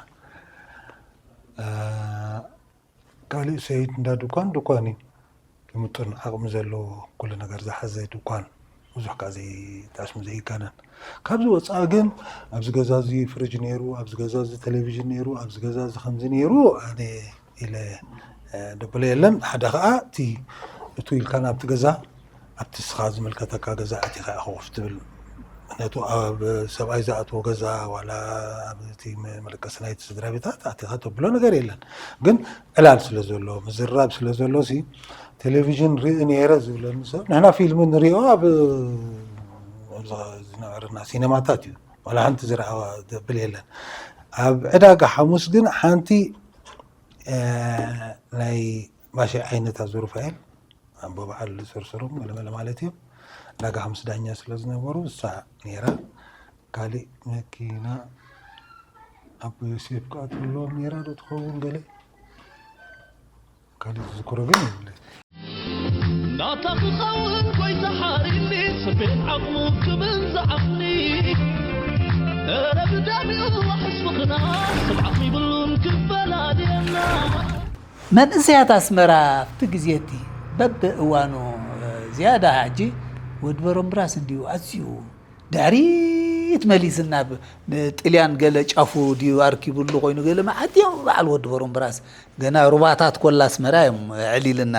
እ፣ ካልእ ሰይድ እንዳ ድኳን፣ ድኳን እዩ። ልምጡን ዓቕሚ ዘለዎ ኩሉ ነገር ዝሓዘ ድኳን። ብዙሕ ከዓ ዘይጣዕስሙ ዘይጋነን። ካብዚ ወፃኢ ግን ኣብዚ ገዛ እዚ ፍርጅ ነይሩ፣ ኣብዚ ገዛ እዚ ቴሌቪዥን ነይሩ፣ ኣብዚ ገዛ እዚ ከምዚ ነይሩ ኣነ ኢለ ደብሎ የለን። ሓደ ከዓ እቲ እቱ ኢልካ ናብቲ ገዛ ኣብቲ ስኻ ዝምልከተካ ገዛ ኣቲኻ ኢኻ ኮፍ ትብል። ምክንያቱ ኣብ ሰብኣይ ዝኣትዎ ገዛ ዋላ ኣብ እቲ መለቀሲ ናይቲ ስድራ ቤታት ኣቲኻ ተብሎ ነገር የለን። ግን ዕላል ስለ ዘሎ ምዝራብ ስለ ዘሎ ሲ ቴሌቪዥን ርኢ ነይረ ዝብለኒ ሰብ ንሕና ፊልም ንሪኦ ኣብ ዝነበረና ሲነማታት እዩ። ዋላ ሓንቲ ዝረኣዋ ዘብል የለን። ኣብ ዕዳጋ ሓሙስ ግን ሓንቲ ናይ ማሸ ዓይነት ኣዞ ሩፋኤል ኣቦ በዓል ሰርሰሮም ገለመለ ማለት እዩ። ዕዳጋ ሓሙስ ዳኛ ስለ ዝነበሩ እሳ ነይራ። ካሊእ መኪና ኣቦ ዮሴፍ ከዓ ትብሎም ነይራ ዶ ትኸውን ገለ ካሊእ ዝዝክሮ ግን የብለይ። ናታ ክኸውን ጎይታ ሓሪኒ ስቤት ዓቕሙ ክብል ዝዓቕኒ እረ ብዳሚኡ ሕስብኽና ስብዓት ይብሉን ክፈላልየና። መንእሰያት ኣስመራ ኣብቲ ግዜ እቲ በብእዋኑ ዝያዳ ሕጂ ወዲ በሮምብራስ እንድዩ ኣዝዩ ድሕሪት መሊስና ብ- ንጥልያን ገለ ጫፉ ድዩ ኣርኪቡሉ ኮይኑ ገለ መዓት እዮም በዓል ወዲ በሮምብራስ ገና ሩባታት ኮላ ኣስመራ እዮም ዕሊልና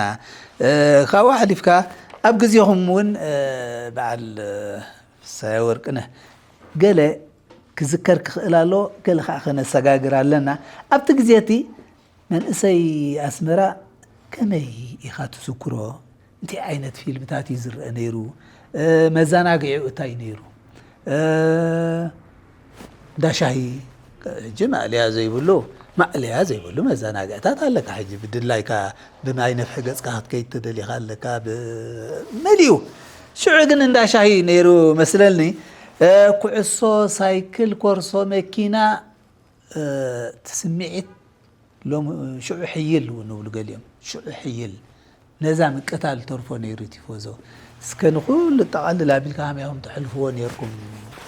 ካብኡ ሓሊፍካ ኣብ ግዜኹም እውን በዓል ፍሳየ ወርቅነህ ገለ ክዝከር ክኽእል ኣሎ ገለ ከዓ ከነሰጋግር ኣለና ኣብቲ ግዜ እቲ መንእሰይ ኣስመራ ከመይ ኢኻ ትዝክሮ? እንታይ ዓይነት ፊልምታት እዩ ዝረአ ነይሩ? መዘናግዒኡ እንታይ ነይሩ? እንዳ ሻሂ ሕጂ ማእለያ ዘይብሉ ማእለያ ዘይብሉ መዘናግዕታት ኣለካ። ሕጂ ብድላይካ ብናይ ነፍሒ ገፅካ ክትከይድ ተደሊኻ ኣለካ። መሊኡ ሽዑ ግን እንዳ ሻሂ ነይሩ መስለኒ። ኩዕሶ፣ ሳይክል፣ ኮርሶ፣ መኪና እቲ ስምዒት ሎም ሽዑ ሕይል ንብሉ ገሊኦም ሽዑ ሕይል ነዛ ምቅታል ተርፎ ነይሩ ቲፎዞ እስከ ንኩሉ ጠቓልል ኣቢልካ ከመይ ኢኹም ተሕልፍዎ ነይርኩም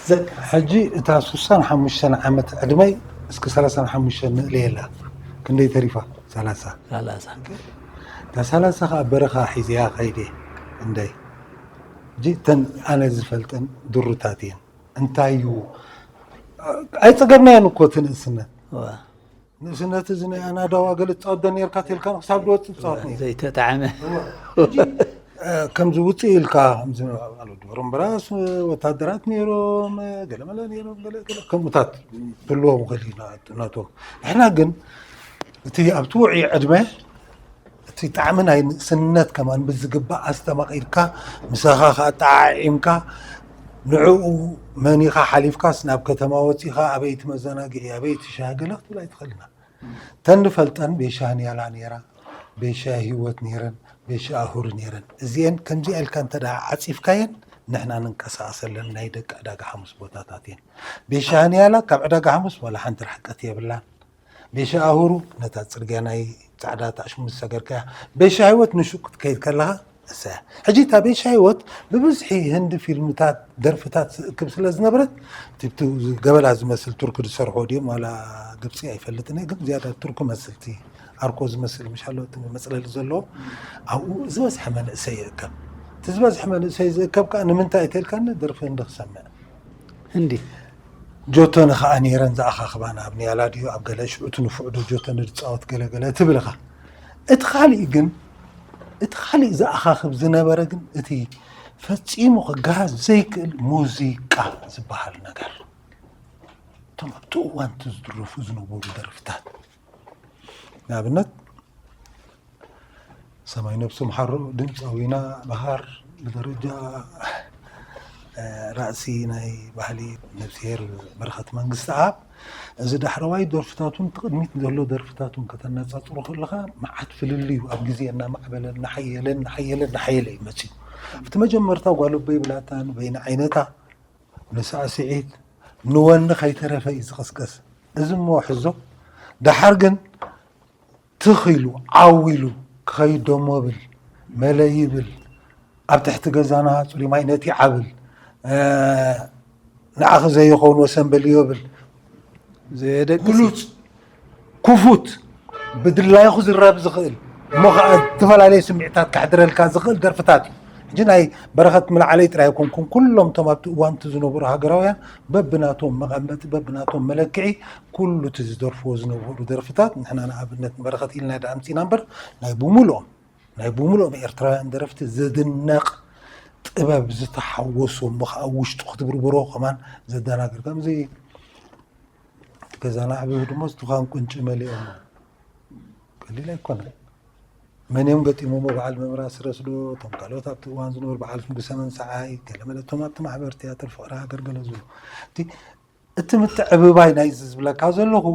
ዘካ ሕጂ እታ ሱሳን ሓሙሽተን ዓመት ዕድመይ እስከ ሰላሳን ሓሙሽተን ንእለየላ ክንደይ ተሪፋ ሰላሳ ሰላሳ እታ ሰላሳ ከዓ በረኻ ሒዘያ ከይደ እንደይ ሕጂ እተን ኣነ ዝፈልጠን ድሩታት እየን እንታይ እዩ ኣይፀገብናየን እኮ እቲ ንእስነት ንእስነት እዚ ናይ ኣናዳዋ ገለ ትፃወት ዶ ነርካ ተልካ ክሳብ ድወፅእ ትፃወት ነይሩ ዘይተጣዕመ ሕጂ ከምዚ ውፅእ ኢልካ ከምዚ ወዲ በረምበራስ ወታደራት ነይሮም ገለመለ ነይሮም ገለ ገለ ከምኡታት ክህልዎም ይኽእል እዩ ናቶም ንሕና ግን እቲ ኣብቲ ውዑይ ዕድመ እቲ ጣዕሚ ናይ ንእስነት ከማን ብዝግባእ ኣስተማቒርካ ምሳኻ ኣጠዓዒምካ ንዕኡ መኒኻ ሓሊፍካስ ናብ ከተማ ወፂኻ ኣበይቲ መዘናግዒ ኣበይቲ ሻሂ ገለ ክትብል ኣይትኽእልና ተን ንፈልጠን ቤሻ ንያላ ነይራ ቤሻ ህይወት ነይረን ቤሻ ኣሁር ነይረን እዚአን ከምዚኣ ኢልካ እንተ ደኣ ዓፂፍካየን ንሕና ንንቀሳቐሰለን ናይ ደቂ ዕዳጋ ሓሙስ ቦታታት እየን ቤሻ ንያላ ካብ ዕዳጋ ሓሙስ ዋላ ሓንቲ ርሕቀት የብላን ቤሻ ኣሁሩ ነታ ፅርግያ ናይ ፃዕዳ ታሽሙ ዝሰገርካያ ቤሻ ህይወት ንሹቅ ክትከይድ ከለኻ እሰያ ሕጂ እታ ቤሻ ህይወት ብብዝሒ ህንዲ ፊልምታት ደርፍታት ዝእክብ ስለ ዝነበረት ቲብቲ ገበላ ዝመስል ቱርክ ዝሰርሖ ድዮም ዋላ ግብፂ ኣይፈልጥን ግን ዝያዳ ቱርክ መስልቲ ኣርኮ ዝመስል ምሻሎ መፅለሊ ዘለዎ ኣብኡ ዝበዝሐ መንእሰይ ይእከብ እቲ ዝበዝሐ መንእሰይ ዝእከብ ከዓ ንምንታይ እተልካኒ ደርፊ ህንዲ ክሰምዕ ህንዲ ጆቶኒ ከዓ ነይረን ዝኣኻኽባና ኣብ ኒያላ ድዩ ኣብ ገለ ሽዑ እቲ ንፉዕ ዶ ጆቶኒ ዝፃወት ገለገለ ትብል ኢኻ እቲ ካሊእ ግን እቲ ካሊእ ዝኣኻኽብ ዝነበረ ግን እቲ ፈፂሙ ክገሃዝ ዘይክእል ሙዚቃ ዝበሃል ነገር እቶም ኣብቲ እዋን እቲ ዝድረፉ ዝነበሩ ደርፍታት ንኣብነት ሰማይ ነብሱ ምሓሮ ድምፃዊና በሃር ብደረጃ ራእሲ ናይ ባህሊ ነብስሄር በረኸት መንግስቲ ኣብ እዚ ዳሕረዋይ ደርፍታቱን ቅድሚት ዘሎ ደርፍታቱን ከተነፃፅሮ ከለካ መዓት ፍልልዩ ኣብ ግዜ እናማዕበለ እናሓየለ እናሓየለ እናሓየለ እዩ መፅዩ ኣብቲ መጀመርታ ጓለቦይ ብላታ ንበይኒ ዓይነታ ንሳዕስዒት ንወኒ ከይተረፈ እዩ ዝቕስቀስ እዚ እሞ ሕዞ ደሓር ግን ትኽ ኢሉ ዓው ኢሉ ክኸይድ ደሞ ብል መለ ይብል ኣብ ትሕቲ ገዛና ፅሉይ ማይ ነቲዓ ብል ንዓኺ ዘይኸውን ወሰን በልዮ ብል ዘየደቅስ እዩ። ግሉፅ ክፉት ብድላይኹ ዝረብ ዝኽእል እሞ ከዓ ዝተፈላለየ ስምዒታት ከሕድረልካ ዝኽእል ደርፍታት እዩ ሕጂ ናይ በረኸት ምልዓለይ ጥራይ ኣይኮንኩን፣ ኩሎም እቶም ኣብቲ እዋንቲ ዝነበሩ ሃገራውያን በብናቶም መቐመጢ፣ በብናቶም መለክዒ፣ ኩሉ እቲ ዝደርፍዎ ዝነበሩ ደርፍታት፣ ንሕና ንኣብነት ንበረኸት ኢልና ዳ ኣምፂና እምበር፣ ናይ ብምሉኦም ናይ ብምሉኦም ኤርትራውያን ደረፍቲ ዝድነቕ ጥበብ ዝተሓወሶ እሞ ከዓ ውሽጡ ክትብርብሮ ከማን ዘደናግር። ከምዚ እቲ ገዛና ዕብዩ ድማ ዝቱኻን ቁንጪ መሊኦም፣ ቀሊል ኣይኮነን። መን እዮም ገጢሞሞ? በዓል መምራ ስረስዶ፣ እቶም ካልኦት ኣብቲ እዋን ዝነበሩ በዓል ንጉሰ መንሰዓይ፣ ገለመለ እቶም ኣብቲ ማሕበር ቲያትር ፍቕሪ ሃገር ገለ ዝብሉ። እቲ እቲ ምትዕብባይ ናይዚ ዝብለካ ዘለኹ፣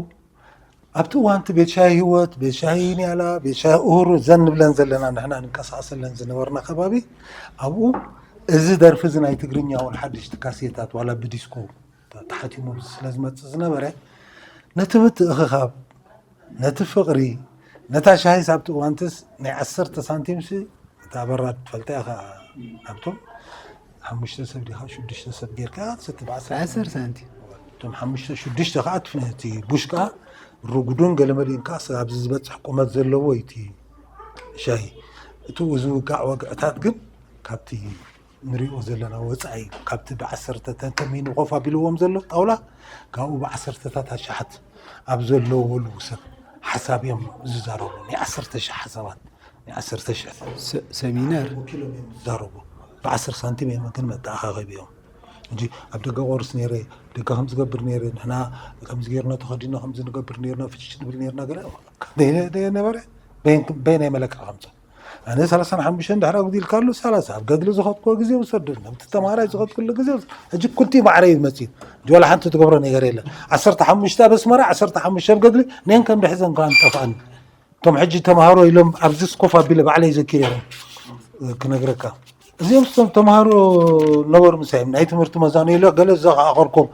ኣብቲ እዋንቲ ቤት ሻሂ ህይወት፣ ቤት ሻሂ ኒያላ፣ ቤት ሻሂ እሁሩ፣ ዘን ንብለን ዘለና ንሕና ንንቀሳቐሰለን ዝነበርና ከባቢ፣ ኣብኡ እዚ ደርፊ እዚ ናይ ትግርኛ እውን ሓደሽቲ ካሴታት ዋላ ብዲስኮ ተሓቲሙ ስለ ዝመጽእ ዝነበረ፣ ነቲ ምትእኽኻብ፣ ነቲ ፍቕሪ፣ ነታ ሻሂስ ኣብቲ እዋንትስ ናይ ዓሰርተ ሳንቲምሲ እታ በራድ ትፈልጣ ኢኻ፣ ኣብቶም ሓሙሽተ ሰብ ዲኻ ሽዱሽተ ሰብ ጌርካ ትሰቲ ብዓሰርተ ዓሰርተ ሳንቲም። እቶም ሓሙሽተ ሽዱሽተ ከዓ እቲ ቡሽ ከዓ ርጉዱን ገለመሊን ከዓ ኣብዚ ዝበፅሕ ቁመት ዘለዎ እዩ እቲ ሻሂ። እቲ ዝውጋዕ ወግዕታት ግን ካብቲ ንሪኦ ዘለና ወፃኢ፣ ካብቲ ብዓሰርተ ተንከሚኑ ኮፍ ኣቢልዎም ዘሎ ጣውላ፣ ካብኡ ብዓሰርተታት ኣሽሓት ኣብ ዘለወሉ ሰብ ሓሳብ እዮም ዝዛረቡ። ናይ ዓሰርተ ሺሕ ሓሳባት፣ ናይ ዓሰርተ ሺሕ ሰሚነር ወኪሎም እዮም ዝዛረቡ። ብዓስር ሳንቲም እዮም ግን መተኣኻኸቢ እዮም። እንጂ ኣብ ደገ ቆርስ ነይረ፣ ደገ ከም ዝገብር ነይረ፣ ንሕና ከምዚ ጌርና ተኸዲና ከምዚ ንገብር ነይርና፣ ፍጭጭ ንብል ነይርና፣ ገለ ነበረ። በይን- በይናይ መለክዒ ከምፀ ኣነ ሰላሳን ሓሙሽተን ድሕር ኣጉዲልካሉ ሰላሳ ኣብ ገድሊ ዝኸድኩዎ ግዜ ውሰዱ፣ ነብቲ ተማሃራይ ዝኸድኩሉ ግዜ ውሰዱ። ሕጂ ኩንቲ ማዕረ እዩ መፅኡ እንጂ ዋላ ሓንቲ ትገብሮ ነገር የለን። ዓሰርተ ሓሙሽተ ኣብ ኣስመራ፣ ዓሰርተ ሓሙሽተ ኣብ ገድሊ፣ ነን ከም ድሕዘን ከኣ ንጠፍኣኒ። እቶም ሕጂ ተምሃሮ ኢሎም ኣብዚ ስኮፍ ኣቢለ ባዕለይ ዘኪረ ክነግረካ። እዚኦም ስቶም ተምሃሮ ነበሩ ምሳይ ናይ ትምህርቲ መዛኑ ኢለ ገለ ዘኻእኸርኩም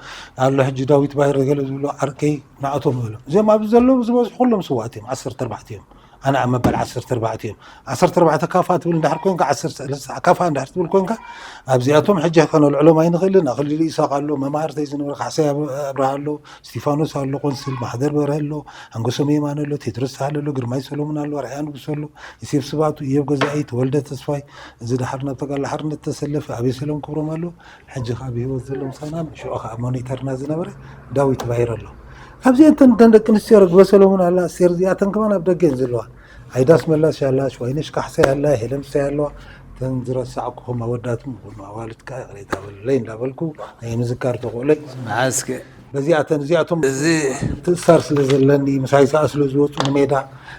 ኣሎ። ሕጂ ዳዊት ባይረ ገለ ዝብሎ ዓርከይ ንኣቶም ኢሎም እዚኦም ኣብዚ ዘለዉ ዝበዝሑ ኩሎም ስዋእት እዮም። ዓሰርተ ኣርባዕተ እዮም። ኣነ ኣብ መበል ዓሰርተ ኣርባዕተ እዮም። ዓሰርተ ኣርባዕተ ካፋ ትብል እንድሕር ኮንካ፣ ዓሰርተ ሰለስተ ካፋ እንድሕር ትብል ኮንካ፣ ኣብዚኣቶም ሕጂ ከነልዕሎም ኣይንኽእልን። ኣኽሊሉ ይስሐቕ ኣሎ፣ መማህርተይ ዝነበረ ካሕሳይ ኣብ- ኣብርሃ ኣሎ፣ እስቲፋኖስ ኣሎ፣ ቆንስል ማሕደር በርሀ ኣሎ፣ ኣንገሶም የማነ ኣሎ፣ ቴድሮስ ሳህለ ኣሎ፣ ግርማይ ሰሎሞን ኣሎ፣ ኣርኣያ ንጉስ ኣሎ፣ ዮሴፍ ስብሃቱ፣ ኢዮብ ገዛኢ፣ ተወልደ ተስፋይ፣ እዚ ደሓር ናብ ተጋድሎ ሓርነት ተሰለፈ፣ ኣቤሰሎም ክብሮም ኣሎ፣ ሕጂ ከዓ ብህይወት ዘሎ ምሳና፣ ሽዑ ከዓ ሞኒተርና ዝነበረ ዳዊት ባይረ ኣሎ። ካብዚአን እተን እተን ደቂ ኣንስትዮ ረግበ ሰሎሞን ኣላ፣ ኣስቴር፣ እዚኣተን ከማን ኣብ ደገ እየን ዘለዋ። ኣይዳስ መላሽ ኣላ፣ ሽዋይነሽ ካሕሳይ ኣላ፣ ሄለን ፍሳይ ኣለዋ። እተን ዝረሳዕኩኹም ኣወዳት ምኹኑ ኣዋልድ ከዓ ይቕሬታ በሉለይ እንዳበልኩ ናይ ምዝካር ተኽእሎይ መዓስከ በዚኣተን እዚኣቶም እዚ ትእሳር ስለ ዘለኒ ምሳይ ሰኣ ስለ ዝወፁ ንሜዳ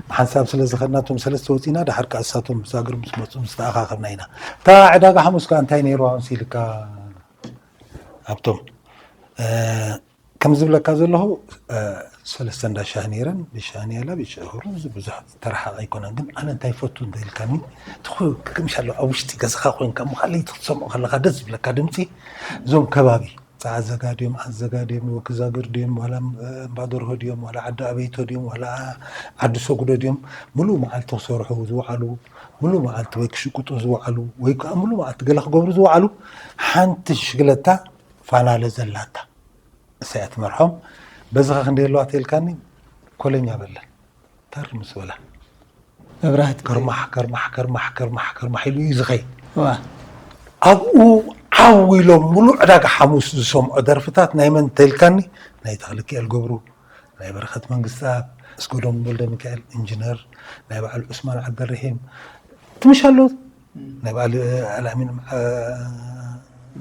ብሓንሳብ ስለ ዝኸድናቶም ሰለስተ ወፂና፣ ድሓር ከዓ እሳቶም ምስ ሃገር ምስ መፁ ምስ ተኣኻኸብና ኢና። እታ ዕዳጋ ሓሙስ ከዓ እንታይ ነይሩ ኣንስ ኢልካ ኣብቶም እ፣ ከም ዝብለካ ዘለኹ እ፣ ሰለስተ እንዳ ሻሂ ነይረን። ብሻሂ ንያላ፣ ብሻሂ እሁሩ፣ እዚ ብዙሕ ተረሓቕ ኣይኮነን። ግን ኣነ እንታይ ይፈቱ እንተ ኢልካኒ፣ እቲ ኮ- ከምሻሎ ኣብ ውሽጢ ገዛኻ ኮይንካ እሞ ካልእ ክትሰምዖ ከለኻ ደስ ዝብለካ ድምፂ እዞም ከባቢ ፃዓ ዘጋ ድዮም፣ ዓዝ ዘጋ ድዮም፣ ወኪ ዛግር ድዮም፣ ዋላ እ፣ እምባ ደርሆ ድዮም፣ ዋላ ዓዲ ኣበይቶ ድዮም፣ ዋላ ዓዲ ሰጉዶ ድዮም፣ ሙሉእ መዓልቲ ክሰርሑ ዝውዓሉ፣ ሙሉእ መዓልቲ ወይ ክሽቅጡ ዝውዓሉ፣ ወይ ከዓ ሙሉእ መዓልቲ ገለ ክገብሩ ዝውዓሉ፣ ሓንቲ ሽግለታ ፋናለ ዘላታ እሳያ ትመርሖም። በዚ ኸ ክንደይ ኣለዋ ተልካኒ? ኮለኛ በለን ተር ምስ በላ መብራህቲ ከርማሕ ከርማሕ ከርማሕ ከርማሕ ከርማሕ ኢሉ እዩ ዝኸይ። ዋ ኣብኡ ዓው ኢሎም ሙሉእ ዕዳጋ ሓሙስ ዝሰምዖ ደርፍታት ናይ መን ተልካኒ? ናይ ተኽልኪኤል ገብሩ፣ ናይ በረኸት መንግስትኣብ፣ ኣስገዶም ወልደ ሚካኤል ኢንጂነር፣ ናይ በዓል ዑስማን ዓብደልርሒም ትምሽ ኣሎ፣ ናይ በዓል ኣልኣሚን ዓ-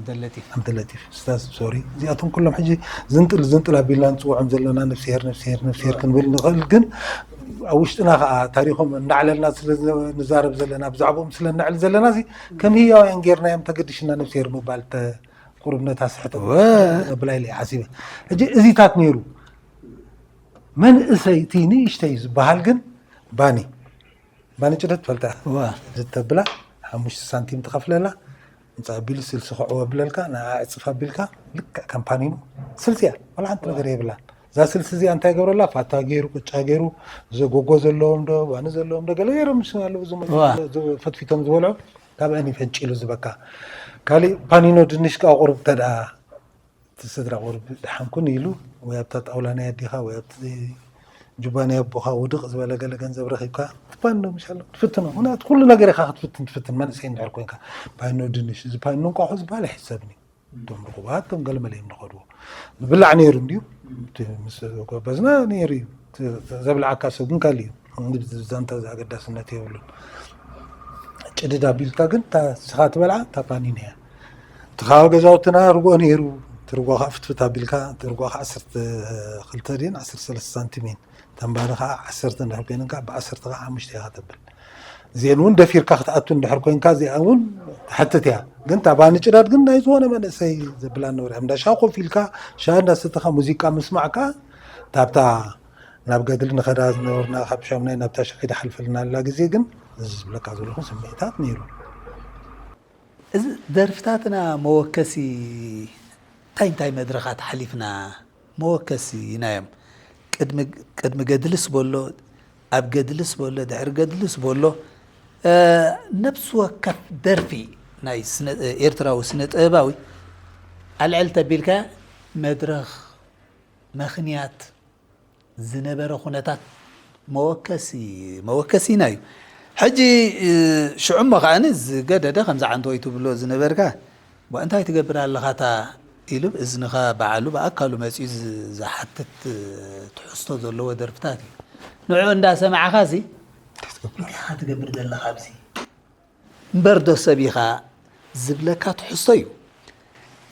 ደለጢፍ ዓብደለጢፍ ስታዝ ሶሪ። እዚኣቶም ኩሎም ሕጂ ዝንጥል ዝንጥል ኣቢልና ንፅውዖም ዘለና ነፍስሄር ነፍስሄር ነፍስሄር ክንብል ንኽእል፣ ግን ኣብ ውሽጥና ከዓ ታሪኾም እንዳዕለልና ስለ ንዛረብ ዘለና ብዛዕባኦም ስለ ነዕል ዘለና እዚ ከም ህያውያን ጌርናዮም ተገዲሽና ነፍስሄር ምባል ተ- ቁሩብ ነታ ስሕተ ወ- ብላ ኢለ ሓሲበ። ሕጂ እዚታት ነይሩ መንእሰይ እቲ ንእሽተይ ዝበሃል ግን ባኒ ባኒ ጭደት ትፈልጣ ዋ ዝተብላ ሓሙሽተ ሳንቲም ትኸፍለላ ምፃ ኣቢሉ ስልሲ ክዕወ ብለልካ ንዓ ዕፅፍ ኣቢልካ ልክዕ ከም ፓኒኖ ስልሲ እያ። ዋላ ሓንቲ ነገር የብላን። እዛ ስልሲ እዚኣ እንታይ ገብረላ ፋታ ገይሩ ቅጫ ገይሩ ዘጎጎ ዘለዎም ዶ ባኒ ዘለዎም ዶ ገለ ገይሮም ምስ ኣለዉ ዝመ- ዋ። ፈትፊቶም ዝበልዑ ካብአን እዩ ፈንጪሉ ዝበካ። ካሊእ ፓኒኖ ድንሽ ከዓ ቁሩብ ተደኣ እቲ ስድራ ቁሩብ ደሓንኩን ኢሉ ወይ ኣብታ ጣውላ ናይ ኣዴኻ ወይ ኣብቲ ጁባ ናይ ኣቦኻ ውድቕ ዝበለ ገለ ገንዘብ ረኺብካ ትፋኖ ምሻሎ ትፍትኖ። ምክንያቱ ኩሉ ነገር ኢኻ ክትፍትን ትፍትን መንእሰይ እንድሕር ኮንካ፣ ፋኖ ድንሽ፣ እዚ ፋኖ እንቋቑሖ ዝበሃል ኣይሕሰብን እዩ። እቶም ርኹባት እቶም ገለመለ እዮም ዝኸድዎ። ዝብላዕ ነይሩ እንድዩ፣ እቲ ምስ ጎበዝና ነይሩ እዩ። እቲ ዘብልዓካ ሰብ ግን ካልእ እዩ። እንግዲህ ዛንታ እዚ ኣገዳስነት የብሉን። ጭድድ ኣቢልካ ግን እታ ንስኻ ትበልዓ እታ ፋኒን እያ። እቲ ከባቢ ገዛውትና ርጎ ነይሩ። እቲ ርጎ ከዓ ፍትፍት ኣቢልካ፣ እቲ ርጎ ከዓ ዓሰርተ ክልተ ድየን ዓሰርተ ሰለስተ ሳንቲም እየን። ተንባሪ ከዓ ዓሰርተ እንድሕር ኮይነን ከዓ ብዓሰርተ ከዓ ሓሙሽተ ኢኻ ተብል። እዚአን እውን ደፊርካ ክትኣቱ እንድሕር ኮይንካ እዚኣ እውን ትሓትት እያ። ግን እታ ባኒ ጭዳድ ግን ናይ ዝኾነ መንእሰይ ዘብላ ነበረ። እንዳ ሻሂ ኮፍ ኢልካ ሻሂ እንዳሰተኻ ሙዚቃ ምስማዕካ ካብታ ናብ ገድሊ ንኸዳ ዝነበርና ካብ ሻሙናይ ናብ ታሽዓይ ድሓልፈልና ኣላ ግዜ ግን እዚ ዝብለካ ዘለኹ ስምዒታት ነይሩ። እዚ ደርፍታትና መወከሲ እንታይ እንታይ መድረኻት ሓሊፍና መወከሲ ኢናዮም። ቅድሚ ቅድሚ ገድልስ በሎ፣ ኣብ ገድልስ በሎ፣ ድሕሪ ገድልስ በሎ፣ እ፣ ነብሲ ወከፍ ደርፊ ናይ ስነ-፣ ኤርትራዊ ስነ ጥበባዊ ኣልዕል ተቢልካ መድረኽ፣ ምኽንያት፣ ዝነበረ ኩነታት መወከሲ መወከሲና እዩ። ሕጂ፣ እ፣ ሽዑ እሞ ከዓኒ ዝገደደ ከምዚ ዓንተወይ ትብሎ ዝነበርካ፣ "ዋ፣ እንታይ ትገብር ኣለኻታ?" ኢሉ እዝንኻ በዓሉ ብኣካሉ መጺኡ ዝ-፣ ዝሓትት፣ እ፣ ትሕዝቶ ዘለዎ ደርፍታት እዩ። ንዕኡ እንዳሰማዕኻሲ፣ "እንታይ ኢኻ ትገብር ዘለኻ ኣብዚ?" እምበር ዶ ሰብ ኢኻ ዝብለካ ትሕዝቶ እዩ።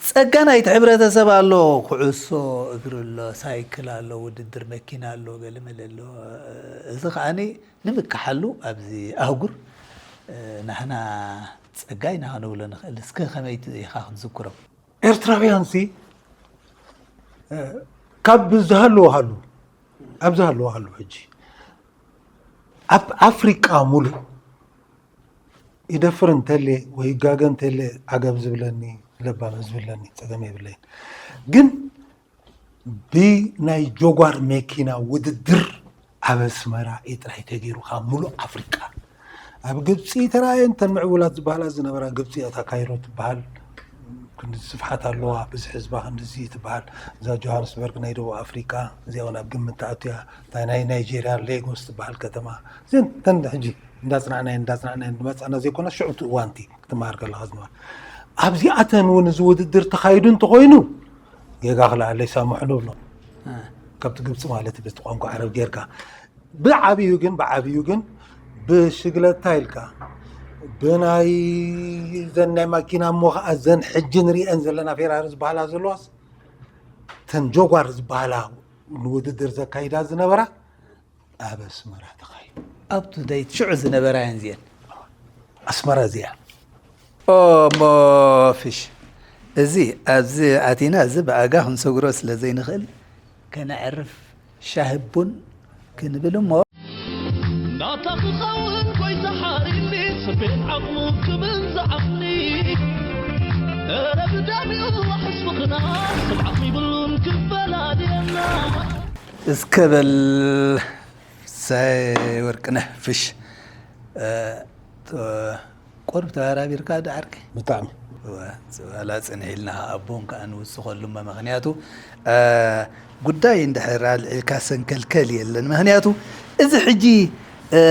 ጸጋ ናይቲ ሕብረተሰብ ኣሎ፣ ኩዕሶ እግሪ ኣሎ፣ ሳይክል ኣሎ፣ ውድድር መኪና ኣሎ፣ ገለመለ ኣሎ። እዚ ከዓኒ ንምክሓሉ ኣብዚ ኣህጉር፣ እ፣ ናህና ጸጋ ኢና ክንብሎ ንኽእል። እስከ ከመይ ኢኻ ክትዝክሮም? ኤርትራውያን ሲ፣ እ፣ ካብ ዝሃለዎ ሃሉ፣ ኣብ ዝሃለዎ ሃሉ ሕጂ ኣብ ኣፍሪቃ ሙሉእ ይደፍር እንተልየ ወይ ይጋገ እንተልየ ዓገብ ዝብለኒ ለባም ህዝቢ ኣለኒ፣ ጸገም የብለይን። ግን ብናይ ጆጓር መኪና ውድድር ኣብ ኣስመራ እዩ ጥራይ ተገይሩ ካብ ሙሉእ ኣፍሪቃ። ኣብ ግብፂ ተራእየ እንተን ምዕቡላት ዝበሃላ ዝነበራ ግብፂ እታ ካይሮ ትበሃል ክንዲ ስፍሓት ኣለዋ፣ ብዝሒ ህዝባ ክንድዚ ትበሃል። እዛ ጆሃንስበርግ ናይ ደቡብ ኣፍሪቃ እዚኣ እውን ኣብ ግምት ትኣቱ እያ። እታ ናይ ናይጄርያ ሌጎስ ትበሃል ከተማ እዚን ተን ሕጂ እንዳፅናዕናየን እንዳፅናዕናየን ዝመፃና ዘይኮነ ሽዑ እቲ እዋንቲ ክትመሃር ከለኻ ዝነበረ ኣብዚኣተን እውን እዚ ውድድር ተኻይዱ እንተኾይኑ ጌጋ ክልኣለይ ሳምሑ ንብሎ ካብቲ ግብፂ ማለት በቲ ቋንቋ ዓረብ ጌርካ ብዓብዩ ግን ብዓብዩ ግን ብሽግለታ ኢልካ ብናይ ዘን ናይ ማኪና እሞ ከዓ ዘን ሕጂ ንሪአን ዘለና ፌራሪ ዝበሃላ ዘለዋስ ተን ጆጓር ዝበሃላ ንውድድር ዘካይዳ ዝነበራ ኣብ ኣስመራ ተኻይዱ። ኣብቱ ደይት ሽዑ ዝነበራ እየን እዚአን። ኣስመራ እዚኣ ኦ እሞ ፍሽ፣ እዚ ኣብዚ ኣቲና እዚ ብኣጋ ክንሰግሮ ስለ ዘይንኽእል ከነዕርፍ ሻሂ ቡን ክንብል እሞ ናታ ክኸውን ጎይታ ሓሪኒ ስቤን ዓቕሙ ክብል ዝዓቕኒ እረ ብዳሚኡ ሕስብኽና ስብዓት ይብሉን ክፈላልየና እስከ በል ሳይ ወርቅነህ ፍሽ፣ እ፣ ተ-፣ ቁሩብ ተባራቢርካ ዶ ዓርከይ? ብጣዕሚ እወ፣ ዋላ ጽንሕ ኢልና ኣቦን ከኣ ንውስኸሉ እሞ፣ ምኽንያቱ፣ እ፣ ጉዳይ እንድሕር ኣልዒልካ ሰንከልከል የለን። ምኽንያቱ፣ እዚ ሕጂ፣ እ፣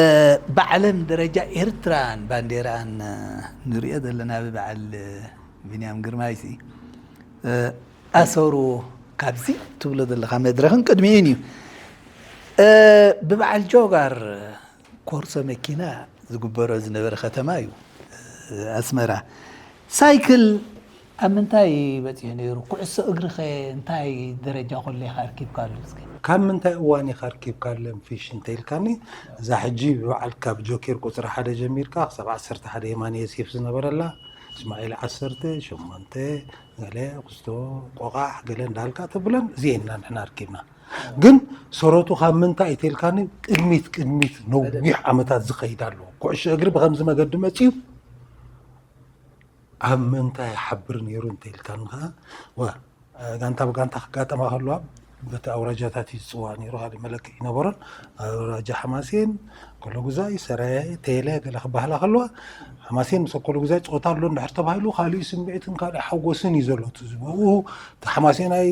ብዓለም ደረጃ ኤርትራን ባንዴራኣን፣ እ፣ ንሪኦ ዘለና ብበዓል፣ እ፣ ቢንያም ግርማይሲ፣ እ፣ ኣሰሩ ካብዚ ትብሎ ዘለኻ መድረኽን ቅድሚኡን እዩ። እ፣ ብበዓል ጆጋር ኮርሶ መኪና ዝግበሮ ዝነበረ ከተማ እዩ፣ እ፣ ኣስመራ። ሳይክል ኣብ ምንታይ በጺሑ ነይሩ? ኩዕሶ እግሪ ኸ እንታይ ደረጃ ኮሎ ኢኻ ኣርኪብካሉ እስከ? ካብ ምንታይ እዋን ኢኻ ኣርኪብካለን ፊሽ እንተኢልካኒ፣ እዛ ሕጂ ብበዓል ካብ ጆኬር ቁጽሪ ሓደ ጀሚርካ ክሳብ ዓሰርተ ሓደ የማነ ዮሴፍ ዝነበረላ፣ እስማዒል ዓሰርተ፣ ሸሞንተ፣ ገለ፣ ኩስቶ፣ ቆቓሕ፣ ገለ እንዳልካ ተብለን እዚኤን ኢና ንሕና ኣርኪብና። ግን ሰረቱ ካብ ምንታይ እንተኢልካኒ ቅድሚት ቅድሚት ነዊሕ ዓመታት ዝኸይድ ኣሎ። ኩዕሾ እግሪ ብኸምዚ መገዲ መጺኡ ኣብ ምንታይ ይሓብር ነይሩ እንተኢልካኒ ከዓ ዋ ጋንታ ብጋንታ ክጋጠማ ከለዋ በቲ ኣውራጃታት እዩ ዝፅዋዕ ነይሩ። ካልእ መለክዒ ይነበሮን። ኣውራጃ ሓማሴን፣ ኮሎጉዛይ፣ ሰራየ፣ ቴለ ገለ ክበሃላ ከለዋ፣ ሓማሴን ምስ ኮሎጉዛይ ፀወታ ኣሎ እንድሕር ተባሂሉ፣ ካልእ ስምዒትን ካልእ ሓጎስን እዩ ዘሎ። እቲ ዝብኡ፣ እቲ ሓማሴናይ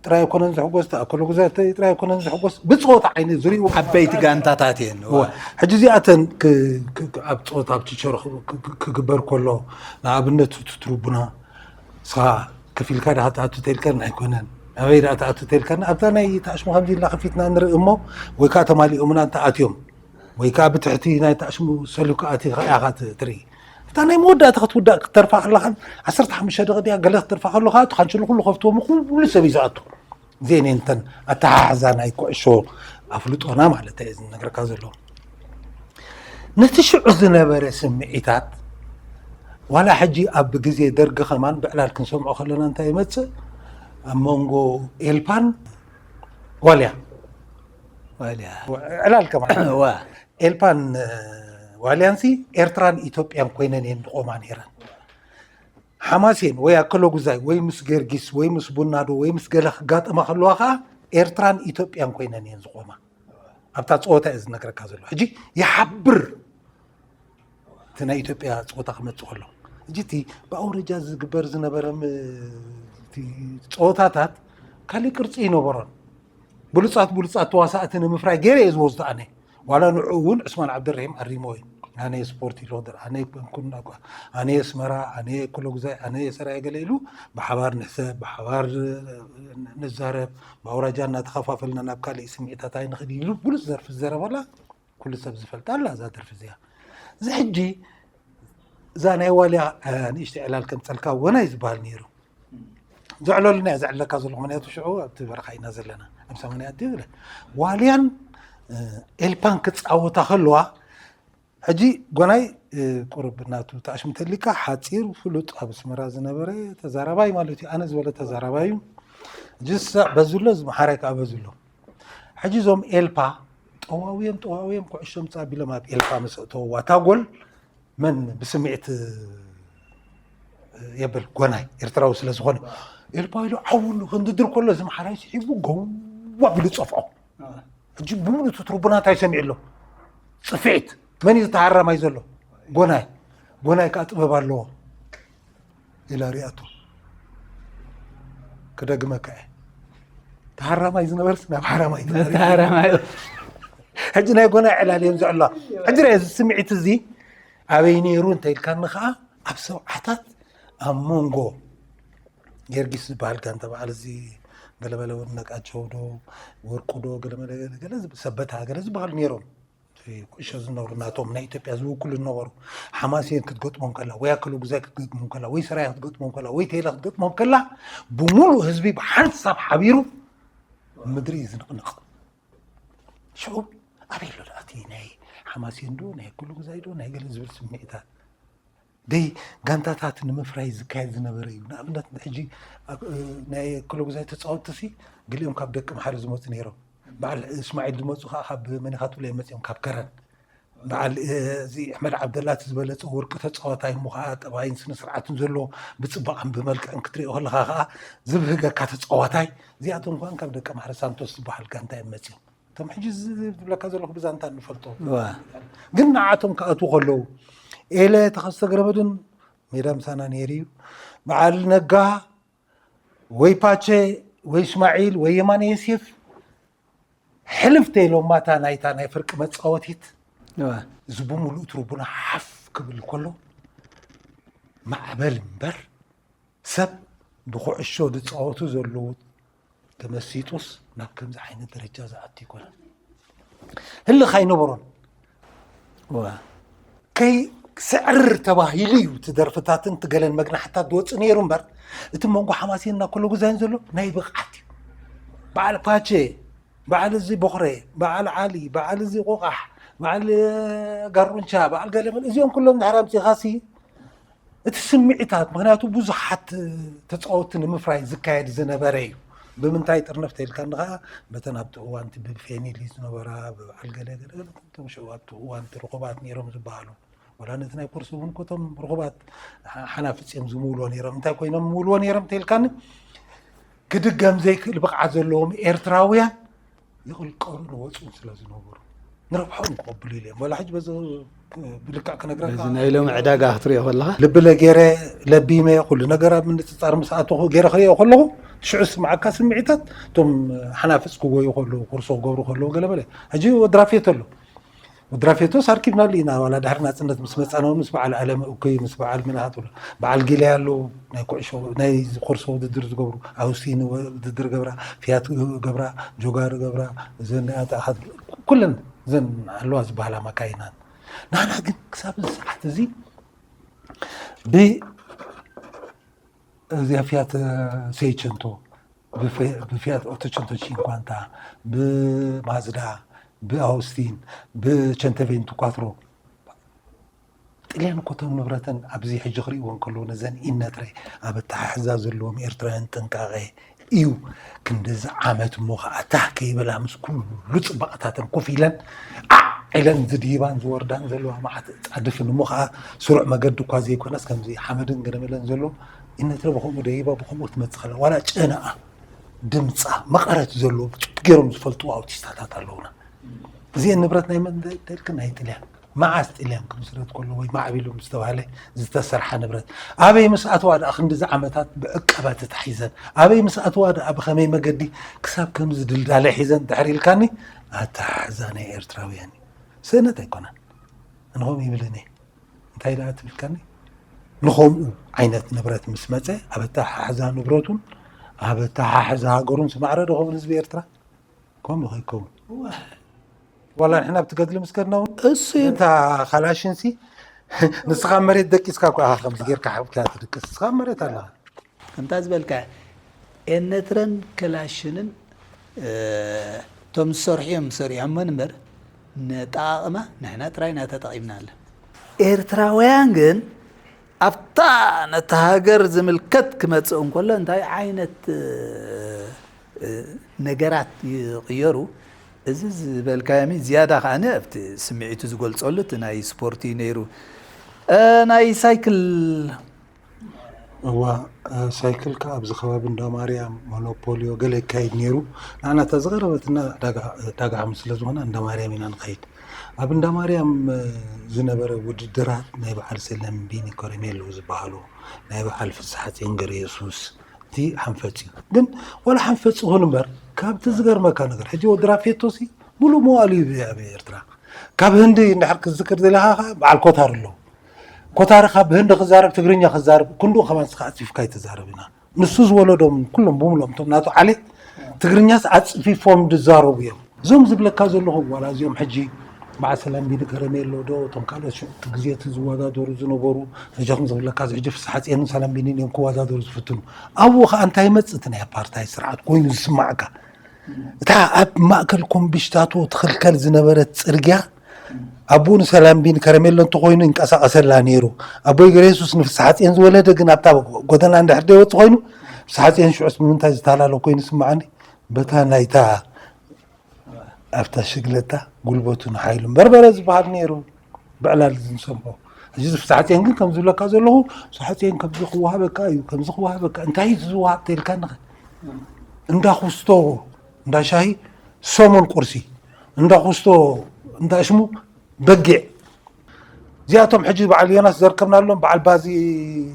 ጥራይ ኣይኮነን ዝሕጎስ፣ እቲ ኮሎጉዛይ ጥራይ ኣይኮነን ዝሕጎስ፣ ብፀወታ ዓይነት ዝሪኡ ዓበይቲ ጋንታታት እየን። እወ። ሕጂ እዚኣተን ክ-፣ ክ-፣ ክ-፣ ኣብ ፀወታ ኣብ ችቸሮ ክ-፣ ክ-፣ ክ-፣ ክግበር ከሎ፣ ንኣብነት እቲ ትሩቡና፣ ንስኻ ከፊልካ ዳኣ ትኣቱ ተልከን ኣይኮነን። ኣበይ ዳኣ ትኣቱ ተልከን ኣብታ ናይ ታሽሙ ከምዚ ኢልና ከፊትና ንርኢ እሞ፣ ወይ ከዓ ተማሊኦምና እንተ ኣትዮም፣ ወይ ከዓ ብትሕቲ ናይ ታሽሙ ሰሊካ ኣቲኻ ኢኻ ት-፣ ትርኢ። እታ ናይ መወዳእታ ክትውዳእ ክትተርፋ ከለኻን ዓሰርተ ሓሙሽተ ደቂ ድያ ገለ ክትተርፋ ከለኻ፣ እቲ ካንችሉ ኩሉ ከፍትዎ፣ ኩሉ ሰብ እዩ ዝኣቱ። እዚአን እየን እተን ኣተሓሕዛ ናይ ኩዕሾ ኣፍልጦና ማለት እዩ ዝነግረካ ዘሎ። ነቲ ሽዑ ዝነበረ ስምዒታት፣ ዋላ ሕጂ ኣብ ግዜ ደርጊ ከማን ብዕላል ክንሰምዖ ከለና እንታይ ይመጽእ? ኣብ መንጎ ኤልፓን ዋልያ፣ ዋልያ። ዕላል ከማን። ዋ። ኤልፓን፣ እ፣ ዋልያንሲ ኤርትራን ኢትዮጵያን ኮይነን እየን ዝቆማ ነይረን። ሓማሴን ወይ ኣከለጉዛይ ወይ ምስ ገርጊስ ወይ ምስ ቡናዶ ወይ ምስ ገለ ክጋጠማ ከለዋ ከኣ ኤርትራን ኢትዮጵያን ኮይነን እየን ዝቆማ። ኣብታ ጸወታ እየ ዝነግረካ ዘሎ። ሕጂ ይሓብር እቲ ናይ ኢትዮጵያ ጸወታ ክመጽእ ከሎ። ሕጂ እቲ ብኣውረጃ ዝግበር ዝነበረ ም-፣ እቲ ጸወታታት ካልእ ቅርጺ ይነበሮን። ብሉጻት ብሉጻት ተዋሳእቲ ንምፍራይ ገይረ እየ ዝወስዶ ኣነ። ዋላ ንዕኡ እውን ዑስማን ዓብደርሒም ኣሪሞ እዩ። ኣነ ስፖርት ኢሎ ደር-፣ ኣነ ኮንኩና እኳ፣ ኣነ ኣስመራ፣ ኣነ ኮሎጉዛይ፣ ኣነ ሰራየ ገለ ኢሉ ብሓባር ንሕሰብ፣ ብሓባር ንዛረብ፣ ብኣውራጃ እናተኸፋፈልና ናብ ካልእ ስምዒታት ኣይንኽድ ኢሉ ብሉጽ ዘርፊ ዝዘረበላ ኩሉ ሰብ ዝፈልጣ ኣላ እዛ ደርፊ እዚኣ። እዚ ሕጂ እዛ ናይ ዋልያ፣ እ፣ ንእሽተይ ዕላል ከምጸልካ ወናይ ዝበሃል ነይሩ። ዘዕለሉና እየ ዘዕለካ ዘለኹ፣ ምክንያቱ ሽዑ ኣብቲ በረኻ ኢና ዘለና። ኣብ ሰማንያ ኣትዩ ኢለ። ዋልያን፣ እ፣ ኤልፓን ክጻወታ ከለዋ፣ ሕጂ ጓናይ፣ እ፣ ቁሩብ ናቱ ተኣሽሙ ተሊካ፣ ሓጺር፣ ፍሉጥ፣ ኣብ ኣስመራ ዝነበረ ተዛራባይ ማለት እዩ። ኣነ ዝበለ ተዛራባይ እዩ። ሕጂ ዝሳዕ በዝሎ፣ ዝመሓራይ ከኣ በዝሎ። ሕጂ እዞም ኤልፓ ጠዋውዮም፣ ጠዋውዮም፣ ኩዕሾ ምጻእ ኣቢሎም ኣብ ኤልፓ ምስ ኣእተውዋ፣ እታ ጎል መን ብስምዒት የብል፣ ጓናይ ኤርትራዊ ስለ ዝኾነ፣ ኤልፓ ኢሉ ዓው ኢሉ ክንድድር ከሎ፣ እዚ መሓራይ ስሒቡ ገው ኣቢሉ ጸፍዖ። ሕጂ ብምሉእ እቲ ትርቡና እንታይ ሰሚዑ ኣሎ? ጽፍዒት። መን እዩ ተሃራማይ ዘሎ? ጓናይ። ጓናይ ከኣ ጥበብ ኣለዎ። ኢላ ሪኣቶ። ክደግመካ እየ። ተሃራማይ ዝነበርስ ናብ ሃራማይ ተሃራማይ። ሕጂ ናይ ጓናይ ዕላል እዮም ዘዕልዋ። ሕጂ ርኣ፣ እዚ ስምዒት እዚ ኣበይ ነይሩ እንተ ኢልካኒ ከኣ፣ ኣብ ሰብዓታት ኣብ መንጎ ጊዮርጊስ ዝበሃል ጋንታ፣ በዓል እዚ ገለመለ እውን ነቃቸው ዶ፣ ወርቁ ዶ፣ ገለመለ ገለ፣ ገለ ዝብ-፣ ሰበታ ገለ ዝበሃሉ ነይሮም። እቲ ኩዕሾ ዝነብሩ ናቶም ናይ ኢትዮጵያ ዝውክሉ ዝነበሩ፣ ሓማሴን ክትገጥሞም ከላ፣ ወይ ኣከለጉዛይ ክትገጥሞም ከላ፣ ወይ ሰራየ ክትገጥሞም ከላ፣ ወይ ቴለ ክትገጥሞም ከላ፣ ብምሉእ ህዝቢ ብሓንሳብ ሓቢሩ ምድሪ እዩ ዝንቕንቕ። ሽዑ ኣበይ ኣሎ ደኣ እቲ ናይ ሓማሴን ዶ፣ ናይ ኣከለጉዛይ ዶ፣ ናይ ገለ ዝብል ስምዒታት? ደይ ጋንታታት ንምፍራይ ዝካየድ ዝነበረ እዩ። ንኣብነት፣ ሕጂ ኣብ፣ እ፣ ናይ ክለጉዛይ ተጻወትቲ ሲ ገሊኦም ካብ ደቂ መሓሪ ዝመጹ ነይሮም። በዓል እስማዒል ዝመጹ ከኣ ካብ መኒኻቱለ እዮም መጺኦም፣ ካብ ከረን። በዓል፣ እ፣ እዚ ኣሕመድ ዓብደላ እቲ ዝበለጸ ወርቂ ተጻዋታይ እሞ ከኣ ጠባይን ስነ ስርዓትን ዘሎ፣ ብጽባቐን ብመልክዕን ክትሪኦ ከለኻ ከኣ ዝብህገካ ተጻዋታይ። እዚኣቶም ከኣ ካብ ደቂ መሓሪ ሳንቶስ ዝበሃል ጋንታ እዮም መጺኦም። እቶም ሕጂ እዚ ዝብለካ ዘለኹ ብዛንታ እንፈልጦ። እዋ። ግን ንዓቶም ክኣትዉ ከለዉ፣ ኤለ ተኸስተ ገረመድን ሜዳ ምሳና ነይሩ እዩ። በዓል ነጋ ወይ ፓቸ ወይ እስማዒል ወይ የማነ ዮሴፍ ሕልፍ ተይሎማ እታ ናይታ ናይ ፍርቂ መጻወቲት፣ እዋ። እዚ ብምሉእ ትርቡና ሓፍ ክብል ከሎ፣ ማዕበል እምበር ሰብ ብኩዕሾ ዝጻወቱ ዘለዉ ተመሲጡስ ናብ ከምዚ ዓይነት ደረጃ ዝኣቱ ኣይኮነን። ህልኽ ኣይነበሮን። እዋ። ከይስዕርር ተባሂሉ እዩ እቲ ደርፍታትን እቲ ገለን መግናሕታት ዝወጽእ ነይሩ እምበር፣ እቲ መንጎ ሓማሴንና ኮሎጉዛይን ዘሎ ናይ ብቕዓት እዩ። በዓል ፓቼ፣ በዓል እዚ ቦኽረ፣ በዓል ዓሊ፣ በዓል እዚ ቆቓሕ፣ በዓል ጋሩንቻ፣ በዓል ገለመለ፣ እዚኦም ኩሎም ድሕር ኣምጺኻሲ፣ እቲ ስምዒታት፣ ምኽንያቱ ብዙሓት ተጻወትቲ ንምፍራይ ዝካየድ ዝነበረ እዩ። ብምንታይ ጥርንፍ ተኢልካኒ ኸኣ፣ በተን ኣብቲ እዋን እቲ ብፌኒል ዝነበራ፣ ብበዓል ገለ ገለ ገለ፣ እቶም ሽዑ ኣብቲ እዋን እቲ ርኹባት ነይሮም ዝበሃሉ፣ ወላ ነቲ ናይ ኮርስ እውን እኮ እቶም ርኹባት ሓ-፣ ሓናፍጽ እዮም ዝምውልዎ ነይሮም። እንታይ ኮይኖም ምውልዎ ነይሮም ተኢልካኒ፣ ክድገም ዘይክእል ብቕዓት ዘለዎም ኤርትራውያን ይቕልቀሉን ወፁን ስለ ዝነበሩ ንረብሖም ክቐብሉ ኢለ እዮም። ወላ ሕጂ በዚ ብልክዕ ክነግረካ በዚ ናይ ሎሚ ዕዳጋ ክትሪኦ ከለኻ ልብለ ገይረ ለቢመ ኩሉ ነገር ኣብ ምንፅፃር ምስ ኣተኹ ገይረ ክሪኦ ከለኹ ሽዑ ዝስምዓካ ስምዒታት እቶም ሓናፍፅ ክጎዩ ከለዉ ኩርሶ ክገብሩ ከለዉ ገለበለ ሕጂ ወድራፌቶ ኣሎ። ወድራፌቶስ ኣርኪብናሉ ኢና ዋላ ድሕሪ ናፅነት ምስ መፃና እውን ምስ በዓል ኣለመ እኩይ ምስ በዓል ምንሃት ብሎ በዓል ጊላይ ኣለዉ ናይ ኩዕሾ ናይ ኩርሶ ውድድር ዝገብሩ ኣውስቲን ውድድር ገብራ ፊያት ገብራ ጆጋር ገብራ እዘን ኣጣሓት ኩለን እዘን ኣለዋ ዝበሃላ ማካይናን ናና ግን ክሳብ እዚ ሰዓት እዚ ብ እዚኣ ፊያት ሴይቸንቶ ብፊያት ኦቶቸንቶ ቺንኳንታ ብማዝዳ ብኣውስቲን ብቸንተቬንቱ ኳትሮ ጥልያን ኮቶም ንብረተን ኣብዚ ሕጂ ክርእይዎ እንከለዉ ነዘን ኢነትረ ኣብ ኣተሓሕዛ ዘለዎም ኤርትራውያን ጥንቃቐ እዩ። ክንድዚ ዓመት እሞ ከዓ ታህ ከይበላ ምስ ኩሉ ፅባቕታተን ኮፍ ኢለን ዓዕ ኢለን ዝድይባን ዝወርዳን ዘለዋ መዓት ፃድፍን እሞ ከዓ ስሩዕ መገዲ እኳ ዘይኮነስ ከምዚ ሓመድን ገደመለን ዘሎ ኢነትረ ብከምኡ ደይባ ብከምኡ ትመፅእ ከላ ዋላ ጨነኣ ድምፃ መቐረት ዘለዎ ብፅቡቅ ገይሮም ዝፈልጡ ኣውቲስታታት ኣለውና። እዚአን ንብረት ናይ መን ተልክን ናይ ጥልያን መዓስ ጥልያን ክምስረት ከሎ ወይ ማዕቢሉ ዝተባህለ ዝተሰርሓ ንብረት ኣበይ ምስ ኣተዋ ደኣ ክንዲዚ ዓመታት ብዕቀባ ተታሒዘን ኣበይ ምስ ኣተዋ ደኣ ብኸመይ መገዲ ክሳብ ከምዚ ድልዳለ ሒዘን ድሕር ኢልካኒ ኣተሓሕዛ ናይ ኤርትራውያን እዩ። ስእነት ኣይኮነን። እንኾም ይብልን እየ እንታይ ደኣ ትብልካኒ ንኸምኡ ዓይነት ንብረት ምስ መፀ ኣብ ኣተሓሕዛ ንብረቱን ኣብ ኣተሓሕዛ ሃገሩን ስማዕረ ዶ ከምኡ ህዝቢ ኤርትራ ከምኡ ከይከውን ዋላ ንሕና ኣብቲ ገድሊ ምስ ከድና እውን እሱ እዩ። እታ ካላሽንሲ ንስኻ መሬት ደቂስካ እኮ ኢኻ ከምዚ ጌርካ ሓብካ ትድቅስ ንስኻ መሬት ኣለኻ ከምታ ዝበልካ ኤነትረን ክላሽንን እቶም ዝሰርሑ እዮም ዝሰርሖሞ እምበር ነጠቓቕማ ንሕና ጥራይ ኢና ተጠቒምናላ። ኤርትራውያን ግን ኣብታ ነታ ሃገር ዝምልከት ክመጽእ እንከሎ እንታይ ዓይነት ነገራት ይቕየሩ? እዚ ዝበልካዮሚ ዝያዳ ከኣ ኣብቲ ስምዒቱ ዝገልጸሉ እቲ ናይ ስፖርት እዩ ነይሩ። ናይ ሳይክል እዋ ሳይክል ከ ኣብዚ ከባቢ እንዳ ማርያም ሞኖፖልዮ ገለ ይካየድ ነይሩ። ንዓና እታ ዝቐረበትና ዳጋ ሓሙስ ስለ ዝኾነ እንዳ ማርያም ኢና ንኸይድ። ኣብ እንዳ ማርያም ዝነበረ ውድድራት ናይ በዓል ሰለምቢኒ ከረሜሎ ዝበሃሉ ናይ በዓል ፍስሓ ጼንገር የሱስ እቲ ሓንፈፅ እዩ። ግን ዋላ ሓንፈፅ ይኹን እምበር ካብቲ ዝገርመካ ነገር ሕጂ ወዲ ራፌቶ ሲ ሙሉእ መዋእሉ እዩ ኣብ ኤርትራ። ካብ ህንዲ እንድሕር ክትዝክር ደሊኻ ከዓ በዓል ኮታር ኣለዉ። ኮታር ካብ ህንዲ ክዛረብ ትግርኛ ክዛረብ ክንድኡ ከማን ንስኻ ኣፅፊፍካ ኣይትዛረብ ኢና። ንሱ ዝወለዶም ኩሎም ብምሎም እቶም ናቱ ዓሌት ትግርኛስ ኣፅፊፎም ዝዛረቡ እዮም። እዞም ዝብለካ ዘለኹ ዋላ እዚኦም ሕጂ በዓል ሰላም ቢኒ ከረሜሎ ዶ እቶም ካልኦት ሽዑ እቲ ግዜ እቲ ዝወዳደሩ ዝነበሩ ሕጂ ከም ዝብለካ እዚ ሕጂ ፍስሓ ጽዮንን ሰላም ቢኒን እዮም ክወዳደሩ ዝፍትኑ። ኣብኡ ከዓ እንታይ ይመጽእ እቲ ናይ ኣፓርታይ ስርዓት ኮይኑ ዝስማዓካ እታ ኣብ ማእከል ኮምቢሽታቶ ትኽልከል ዝነበረት ጽርግያ ኣቦኡ ንሰላም ቢኒ ከረሜሎ እንተኾይኑ ይንቀሳቐሰላ ነይሩ። ኣቦይ ገረየሱስ ንፍስሓ ጽዮን ዝወለደ ግን ኣብታ ጎደና እንድሕር ዘይወጽእ ኮይኑ ፍስሓ ጽዮን ሽዑስ ብምንታይ ዝታላለ ኮይኑ ይስምዓኒ በታ ናይታ ኣብታ ሽግለታ ጉልበቱን ሓይሉን በርበረ ዝበሃል ነይሩ ብዕላል ዝንሰምዖ ሕጂ ፍስሓ ጽዮን ግን ከም ዝብለካ ዘለኹ ፍስሓ ጽዮን ከምዚ ክወሃበካ እዩ ከምዚ ክወሃበካ እንታይ እዩ ዝወሃብ ተልካ ንኸ እንዳ ኩስቶ እንዳ ሻሂ ሰሙን ቁርሲ እንዳ ኩስቶ እንዳ ሽሙ በጊዕ እዚኣቶም ሕጂ በዓል ዮናስ ዘርከብናሎም በዓል ባዚ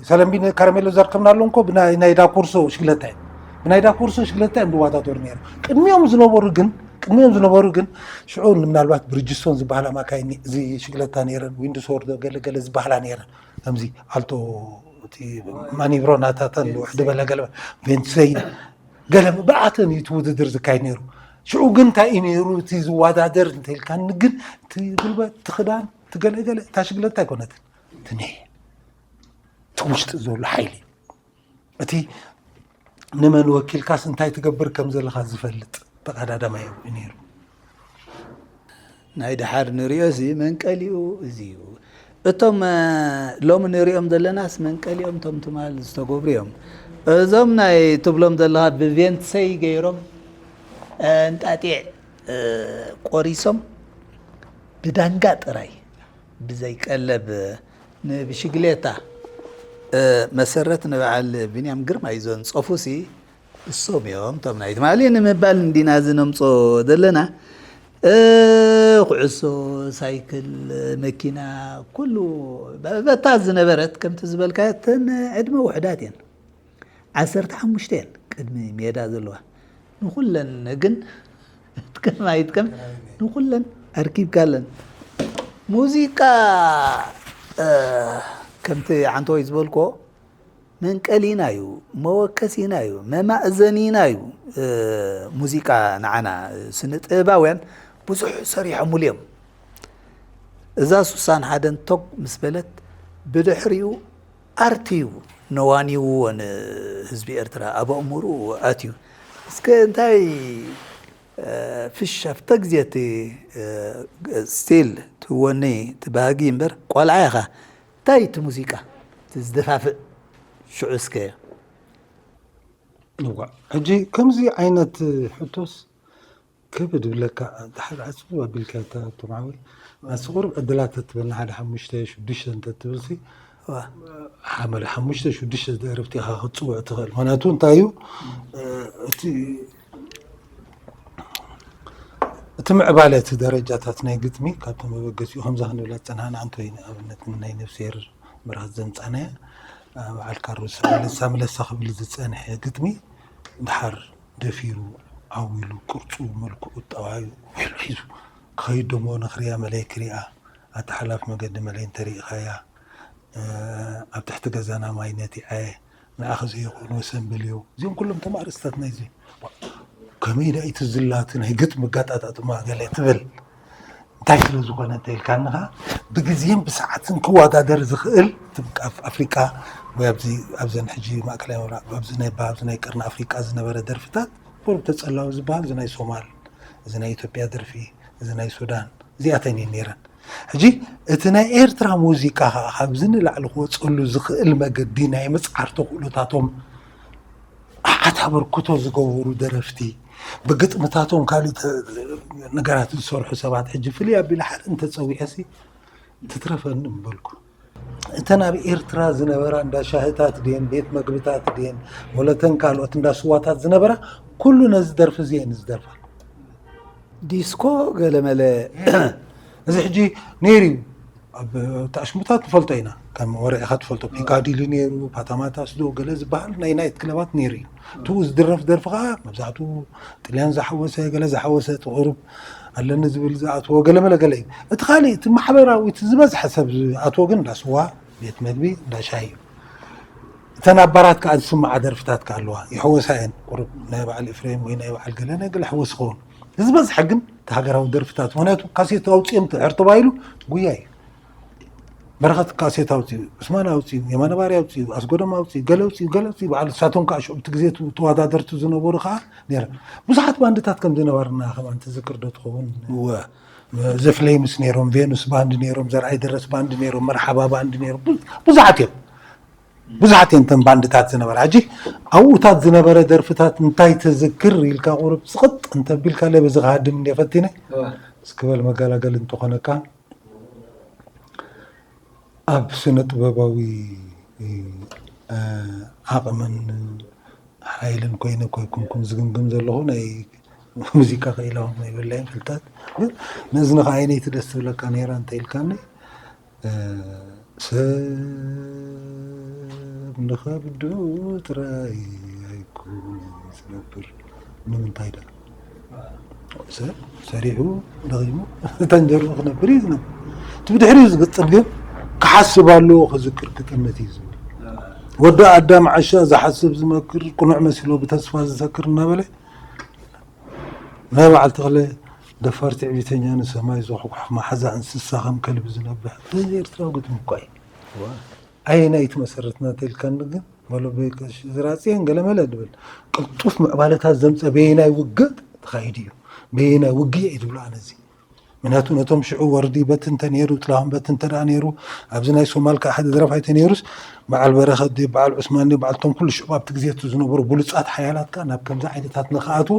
ሰለምቢን ከረሜሎ ዘርከብናሎም እኮ ብናይ ናይ ዳኩርሶ ሽግለታ እዩ ብናይ ዳኩርሶ ሽግለታ እዮም ዝወዳደሩ ነይሮም ቅድሚኦም ዝነበሩ ግን ቅድሚኦም ዝነበሩ ግን ሽዑ ምናልባት ብርጅስቶን ዝበሃላ ማካይን እዚ ሽግለታ ነይረን ዊንድሶር ዶ ገለገለ ዝበሃላ ነይረን ከምዚ ኣልቶ እቲ ማኒብሮ ናታተን ውሕዲ በለ ገለ ቬንትሰይ ገለ ብኣተን እዩ እቲ ውድድር ዝካየድ ነይሩ ሽዑ ግን እንታይ እዩ ነይሩ እቲ ዝወዳደር እንተኢልካኒ ግን እቲ ጉልበት እቲ ክዳን እቲ ገለገለ እታ ሽግለታ ኣይኮነትን ትንሄ እቲ ውሽጢ ዘሎ ሓይሊ እቲ ንመን ወኪልካስ እንታይ ትገብር ከም ዘለኻ ዝፈልጥ ተቐዳዳማይ እዩ ነይሩ ናይ ደሓር ንሪኦ እዚ መንቀሊኡ እዚ እዩ እቶም ሎሚ ንሪኦም ዘለናስ መንቀሊኦም ቶም ትማል ዝተገብሩ እዮም እዞም ናይ ትብሎም ዘለኻ ብቬንትሰይ ገይሮም እንጣጢዕ ቆሪሶም ብዳንጋ ጥራይ ብዘይቀለብ ንብሽግሌታ መሰረት ንበዓል ቢንያም ግርማ እዩ ዘንፀፉ ሲ እሶም እዮም እቶም ናይ ትማሊ ንምባል እንዲና እዚ ነምጾ ዘለና። እ፣ ኩዕሶ፣ ሳይክል፣ መኪና፣ ኩሉ በታ ዝነበረት ከምቲ ዝበልካዮ እተን ዕድመ ውሕዳት እየን። ዓሰርተ ሓሙሽተ እየን ቅድሚ ሜዳ ዘለዋ። ንኹለን ግን ትከም ኣይትከም ንኹለን ኣርኪብካለን። ሙዚቃ፣ እ፣ ከምቲ ዓንተወይ ዝበልኮ መንቀሊና እዩ፣ መወከሲና እዩ፣ መማእዘኒና እዩ። እ፣ ሙዚቃ ንዓና ስነ ጥበባውያን ብዙሕ ሰሪሖምሉ እዮም። እዛ ሱሳን ሓደን ቶግ ምስ በለት ብድሕሪኡ ኣርት እዩ ነዋኒዎ ንህዝቢ ኤርትራ ኣብ ኣእምሮኡ ኣትዩ። እስከ እንታይ፣ እ፣ ፍሽ ኣብተ ግዜ እቲ፣ እ፣ ስቲል ትወኒ ትባህጊ እምበር ቆልዓ ኢኻ። እንታይ እቲ ሙዚቃ እቲ ዝደፋፍእ ሽዑ እስከ? እዋ፣ ሕጂ ከምዚ ዓይነት ሕቶስ ከብድ ይብለካ። ድሓር ኣጽብብ ኣቢልካ እታ እቶም ሓወይ ኣስቑርብ ዕድላት ተትበልና ሓደ ሓሙሽተ ሽዱሽተ እንተትብልሲ ሓመል ሓሙሽተ ሽዱሽተ ደረፍቲ ኢኻ ክትጽውዕ ትኽእል። ምክንያቱ እንታይ እዩ እቲ እቲ ምዕባለ እቲ ደረጃታት ናይ ግጥሚ ካብቶም መበገሲኡ ከምዛ ክንብላ ዝጸናሕና ኣንቶይ ንኣብነት ናይ ነፍስሄር መርሃት ዘምጻናያ በዓል ካሮስ ለሳ መለሳ ክብል ዝጸንሐ ግጥሚ ድሓር ደፊሩ ዓው ኢሉ ቅርጹ መልክዑ ጠባዩ ሒዙ ክኸይድ ደሞ ንኽሪኣ መለይ ክሪኣ ኣታ ሓላፍ መገዲ መለይ እንተሪኢኻያ ኣብ ትሕቲ ገዛና ማይ ነቲዐ ንኣኺ ዘይኮኑ ሰምብል እዩ። እዚኦም ኩሎም ተማእርስታት ናይዚ ከመይ ዳ እቲ ዝላቲ ናይ ግጥሚ ኣጋጣጣጥማ ገለ ትብል እንታይ ስለ ዝኾነ እንተ ኢልካኒ ኸዓ ብግዜን ብሰዓትን ክወዳደር ዝኽእል እቲ ኣብ ኣፍሪቃ ወይ ኣብዚ ኣብዘን ሕጂ ማእከላይ ምብራቕ ኣብዚ ናይ ኣብዚ ናይ ቀርኒ ኣፍሪቃ ዝነበረ ደርፍታት ቁሩብ ተጸላዊ ዝበሃል እዚ ናይ ሶማል እዚ ናይ ኢትዮጵያ ደርፊ እዚ ናይ ሱዳን እዚኣተን እየን ነይረን። ሕጂ እቲ ናይ ኤርትራ ሙዚቃ ከዓ ካብዚ ንላዕሊ ክወፀሉ ዝኽእል መገዲ ናይ ምፅዓር ተኽእሎታቶም ዓዓት ኣበርክቶ ዝገበሩ ደረፍቲ ብግጥምታቶም ካሊእ ነገራት ዝሰርሑ ሰባት ሕጂ ፍልይ ኣቢለ ሓደ እንተፀዊዐሲ ትትረፈኒ ምበልኩ። እተን ኣብ ኤርትራ ዝነበራ እንዳ ሻህታት ድየን ቤት መግብታት ድየን ወለተን ካልኦት እንዳ ስዋታት ዝነበራ ኩሉ ነዚ ደርፊ እዚ እየን ዝደርፋ። ዲስኮ ገለመለ እዚ ሕጂ ነይሩ እዩ ኣብ ተኣሽሙታት ንፈልጦ ኢና ከም ወረ ኢኻ ትፈልጦ ፒካዲሊ ነይሩ ፓታማታስ ዶ ገለ ዝበሃል ናይ ናይት ክለባት ነይሩ እዩ ትኡ ዝድረፍ ደርፊ ከዓ መብዛሕትኡ ጥልያን ዝሓወሰ ገለ ዝሓወሰ ትቕሩብ ኣለኒ ዝብል ዝኣትዎ ገለመለ ገለ እዩ እቲ ካሊእ እቲ ማሕበራዊ እቲ ዝበዝሐ ሰብ ዝኣትዎ ግን እንዳስዋ ቤት መግቢ እንዳሻሂ እዩ እተን ኣባራት ከዓ ዝስምዓ ደርፍታት ከዓ ኣለዋ ይሕወሳ እየን ቁሩብ ናይ በዓል ኤፍሬም ወይ ናይ በዓል ገለ ናይ ገለ ሕወስ ይኸውን ዝበዝሐ ግን እቲ ሃገራዊ ደርፍታት ምክንያቱ ካሴት ኣውፅኦም ትሕር ተባሂሉ ጉያ እዩ በረኸት ካሴት ኣውፅኡ ዑስማን ኣውፅኡ የማነ ባርያ ኣውፅኡ ኣስጎደም ኣውፅኡ ገለ ኣውፅኡ ገለ ኣውፅኡ በዓል ንሳቶም ከዓ ሽዑ እቲ ግዜ ተወዳደርቲ ዝነበሩ ከዓ ነይረ ብዙሓት ባንድታት ከም ዝነበርና ከማን ትዝክር ዶ ትኸውን እወ ዘፍለይምስ ነይሮም ቬኑስ ባንድ ነይሮም ዘርኣይ ደረስ ባንድ ነይሮም መርሓባ ባንድ ነይሮም ብዙሓት እዮም ብዙሓት እየን ተን ባንድታት ዝነበራ ሕጂ ኣብኡታት ዝነበረ ደርፍታት እንታይ ትዝክር ኢልካ ቁሩብ ስቕጥ እንተቢልካ ለይ በዚ ክሃድም እንደ ፈቲነ እስክበል መገላገሊ እንተኾነካ ኣብ ስነ ጥበባዊ ዓቕምን ሓይልን ኮይነ ኮይኩንኩም ዝግምግም ዘለኹ ናይ ሙዚቃ ክኢላውን ናይ ብላይን ፍልጠት ግን ነዚ ንኸዓይነይቲ ደስ ትብለካ ነይራ እንተ ኢልካኒ ሰብ ንኸብዱ ጥራይ ኣይኮነ ዝነብር ንምንታይ ዳ ሰብ ሰሪሑ ደኺሙ ተንጀርቡ ክነብር እዩ ዝነብር እቲ ብድሕሪኡ ዝቅፅል ግን ክሓስብ ኣለዎ ክዝክር ክጥምት እዩ ዝብል ወዲ ኣዳም ዓሻ ዝሓስብ ዝመክር ቅኑዕ መሲሎ ብተስፋ ዝሰክር እናበለ ናይ በዓል ተኽለ ደፋር ትዕቢተኛ ንሰማይ ዝኹሕኩሕ መሓዛ እንስሳ ከም ከልቢ ዝነብሕ እዚ ኤርትራዊ ግጥሚ እኳ እዩ ኣየናይ እቲ መሰረትና እንተኢልካኒ ግን በሎ ብቀሺ ዝራፅየን ገለመለ ድብል ቅልጡፍ ምዕባለታት ዘምፀ በየናይ ውግእ ተኻይዱ እዩ በየናይ ውግእ እዩ ዝብሎ ኣነዚ ምክንያቱ ነቶም ሽዑ ወርዲ በቲ እንተ ነይሩ ጥላሁን በቲ እንተ ደኣ ነይሩ ኣብዚ ናይ ሶማል ከዓ ሓደ ደረፋይ ተነይሩስ በዓል በረኸት ድዩ በዓል ዑስማን ድዩ በዓል ቶም ኩሉ ሽዑ ኣብቲ ግዜ እቲ ዝነበሩ ብሉፃት ሓያላት ከዓ ናብ ከምዚ ዓይነታት ንክኣትዉ